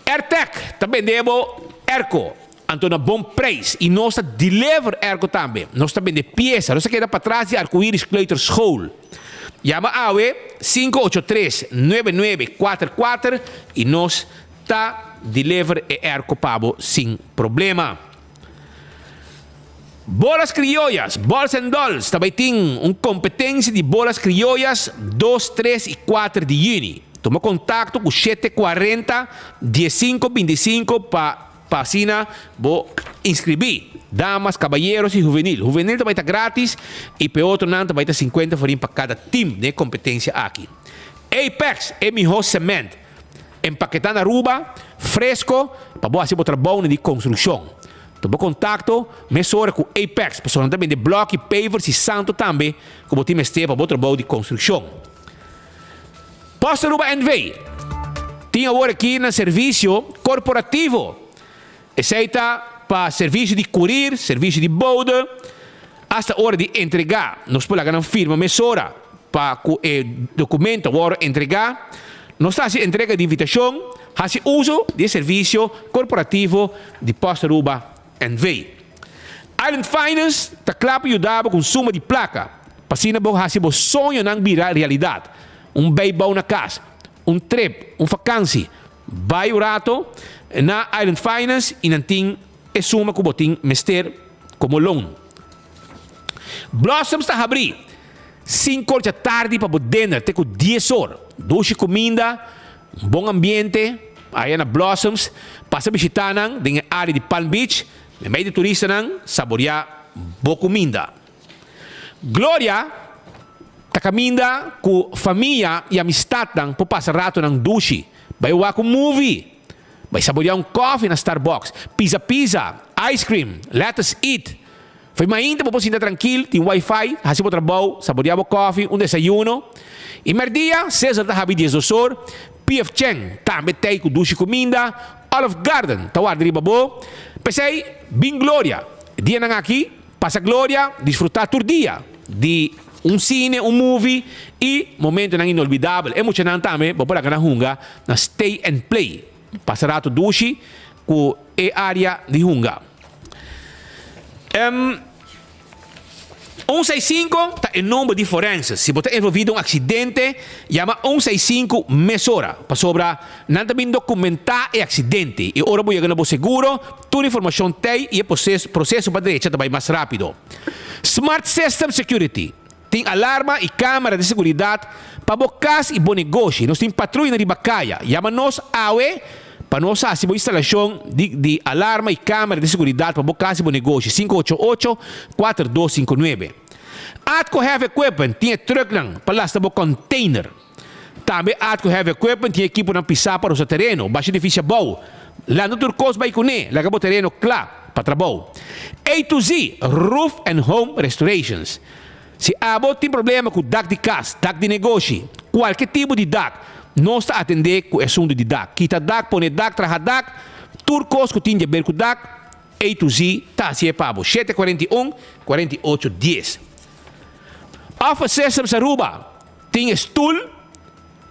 Airtec ta bende bo airco, anto na bon prijs y nos ta deliver airco tambe. Nos ta bende pieza. Nos ta keda patras di Arcoiris Kleuterschool. Yama awe 583 9944 y nos ta deliver e airco pa bo sin problema. Bolas Criollas, Balls and Dolls ta bay tin un competencia di bolas criollas dos, tres y cuater di juni. Tuma contacto cu shete cuarenta, diescinco binticinco pa pa asina bo inscribi. Damas, caballeros y juvenil. Juvenil ta bay ta gratis y pa e otronan ta bay ta cincuenta florin pa cada team den e competencia aki. Apex, e miho cement. Empaketá na Aruba, fresco, pa bo hasi bo trabounan di konstrukshon. Tuma kontakto mesora ku Apex, pasobra nan ta bende blòki, pavers i santo tambe ku bo tin mester pa bo trabou di konstrukshon. Post Aruba NV. Tin awor aki nan servisio korporativo. Esei ta pa servisio di kurir, servisio di bode, asta ora di entregá. Nos por laga nan firma mesora pa ku e dokumento wòrdu entregá. Nos ta hasi entrega di invitashon, hasi uso di e servisio korporativo di Post Aruba NV. Island Finance ta kla pa yuda bo ku un suma di plaka pa asina bo hasi bo soñonan bira realidat. Un beibou na kas, un trip, un fakansi. Bai un rato na Island Finance y nan tin e suma cu bo tin mester como loan. Blossoms ta habri cinco or djatardi pa bo dinner te cu dies or. Dushi cuminda, un bon ambiente aya na Blossoms. Pasa bishita nan den e area di Palm Beach. Memey di turistanan saboria bo cuminda. Gloria ta kaminda ku famia i amistatnan por pasa ratonan dushi, bai wak un movie, bai saboreá un kòfi na Starbucks, pizza pizza, ice cream, let us eat. Fo'i mainta bo por sinta trankil, tin wifi, hasi bo trabou, saboreá bo kòfi, un desayuno. I mèrdia, Sizzle ta habi diesdos or, PF Chang tambe t'ei ku dushi kuminda, Olive Garden ta warda riba bo. P'esei, bin Gloria dianan aki. Pasa gloria, disfrutá tur dia di un sine, un movie i momentonan inolvidabel. E muchanan tambe bo por laga nan hunga na Stay and Play. Pasa rato dushi ku e área di hunga. Un seis sinku ta e number di forense. Si bo ta envolví den un aksidente, yama un seis sinku mesora, pasobra nan ta bin dokumentá e aksidente i ora bo yega na bo seguro, Tur informashon t'ei i e proseso pa drecha ta bai mas rápido. Smart System Security tin alarma i kámara di seguridat pa bo kas i bo negoshi. Nos tin patruyanan riba kaya. Yama nos awe pa nos hasi bo instalashon di di alarma i kámara di seguridat pa bo kas i bo negoshi, 588 4259. Atco Heavy Equipment tin e trùknan pa lasta bo kònteiner. Tambe Atco Heavy Equipment tin ekiponan pisá pa rosa tereno, basha edifisio abou, lanta tur kos bai kuné, laga bo tereno kla pa trabou. A to Z Roof and Home Restorations Si abo tin problema ku dak di kas, dak di negoshi, kualke tipo di dak, nos ta atendé ku e asuntu di dak. Kita dak, pone dak, traha dak, tur kos ku tin di aber ku dak, A to Z ta hasié pa bo. 7 41 48 10 Office Systems Aruba. Tin e stul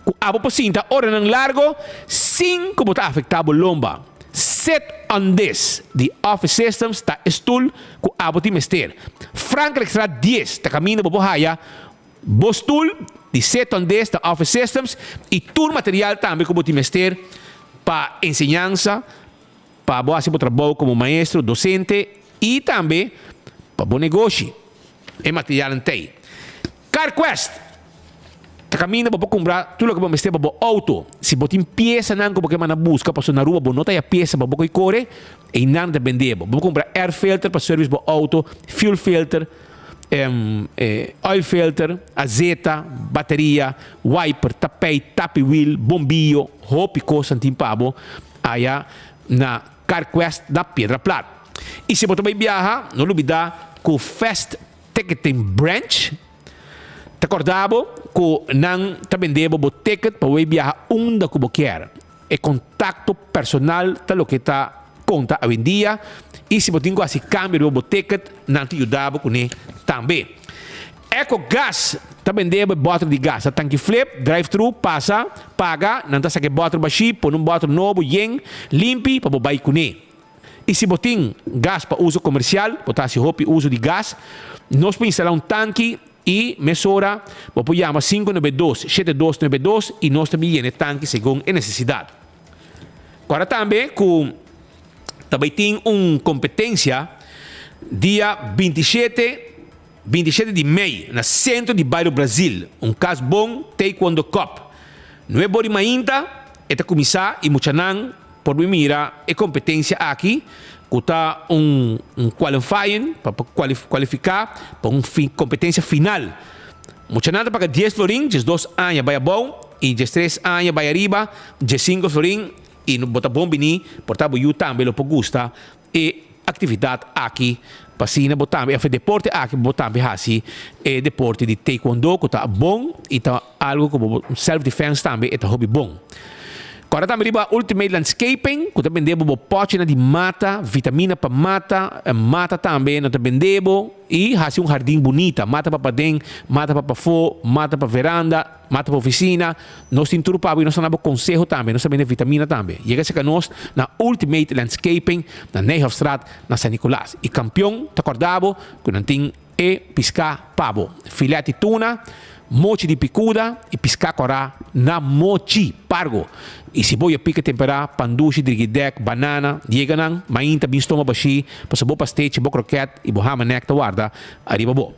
ku abo por sinta oranan largo sin ku bo ta afektá bo lomba. Sit on This di Office Systems ta e stul ku abo tin mester. Frankrijkstraat dies ta kaminda bo por haya bo stul di Sit on This ta Office Systems i tur material tambe ku bo tin mester pa enseñansa, pa bo hasi bo trabou komo maestro, dosente i tambe pa bo negoshi. E materialnan t'ei. CarQuest ta kaminda bo por kumpra tur loke bo mester pa bo outo. Si bo tin piesanan ku bo ke manda buska pasobra na Aruba bo no ta haya piesa pa bo koi kore, einan ta bende bo. Bo por kumpra air filter pa service bo outo, fuel filter, oil filter, azeta, bateria, wiper, tapijt, tapi wiel, bombiyo, hopi kosnan tin pa bo aya na CarQuest na Piedra Plat. I si bo ta bai biaha, no lubida ku Fast Ticketing Branch ta korda bo ku nan ta bende bo bo ticket pa bo bai biaha unda ku bo kier. E kontakto personal ta loke ta konta awendia i si bo tin ku hasi kambio riba bo ticket nan ta yuda bo kuné tambe. Eco Gas ta bende bo e bòter di gas. Ta tanki flip, drive thru, pasa, paga, nan ta saka e bòter bashí, pone un bòter nobo yen, limpi pa bo bai kuné. I si bo tin gas pa uso komersial, bo ta hasi hopi uso di gas, nos por instalá un tanki i mesora bo por yama 592 7292 i nos ta bin yena e tanki segun e nesesidat. Kòrda tambe ku ta bai tin un kompetensia dia 27 27 di mei na sentro di bario Brazil, un kas bon Taekwondo Cup. Nuebe ora di mainta e ta kuminsá i muchanan por bin mira e kompetensia aki ku ta un un qualifying pa pa kualifiká pa un kompetensia final. Muchanan ta paga dies florin, diesdos aña bai abou i diestres aña bai ariba, diessinko florin i bo ta bon bini por ta bo yu tambe lo por gusta e aktividat aki pa asina bo tambe òf e deporte aki bo tambe hasi e deporte di taekwondo ku ta bon i ta algu ku bo self defense tambe e ta hopi bon. Kòrda tambe riba Ultimate Landscaping ku ta bende bo bo pòchinan di mata, vitamina pa mata, mata tambe nan ta bende bo i hasi un hardin bunita, mata pa paden, mata pa pafó, mata pa veranda. Mata pa oficina, nos tin tur pa bo y nos ta na bo conseho tambe, nos ta bende vitamina tambe. Yega cerca nos na Ultimate Landscaping na Nijhoffstraat na San Nicolas. Y campeon ta corda bo cu nan tin e pisca pa bo. Filet di tuna, mochi di picuda y pisca cora na mochi pargo. Y si bo ya pica tempera, pandushi, drigidek, banana, yega nan mainta bin stoma bashi pasobra bo pastechi, bo kroket y bo hamanek ta warda ariba bo.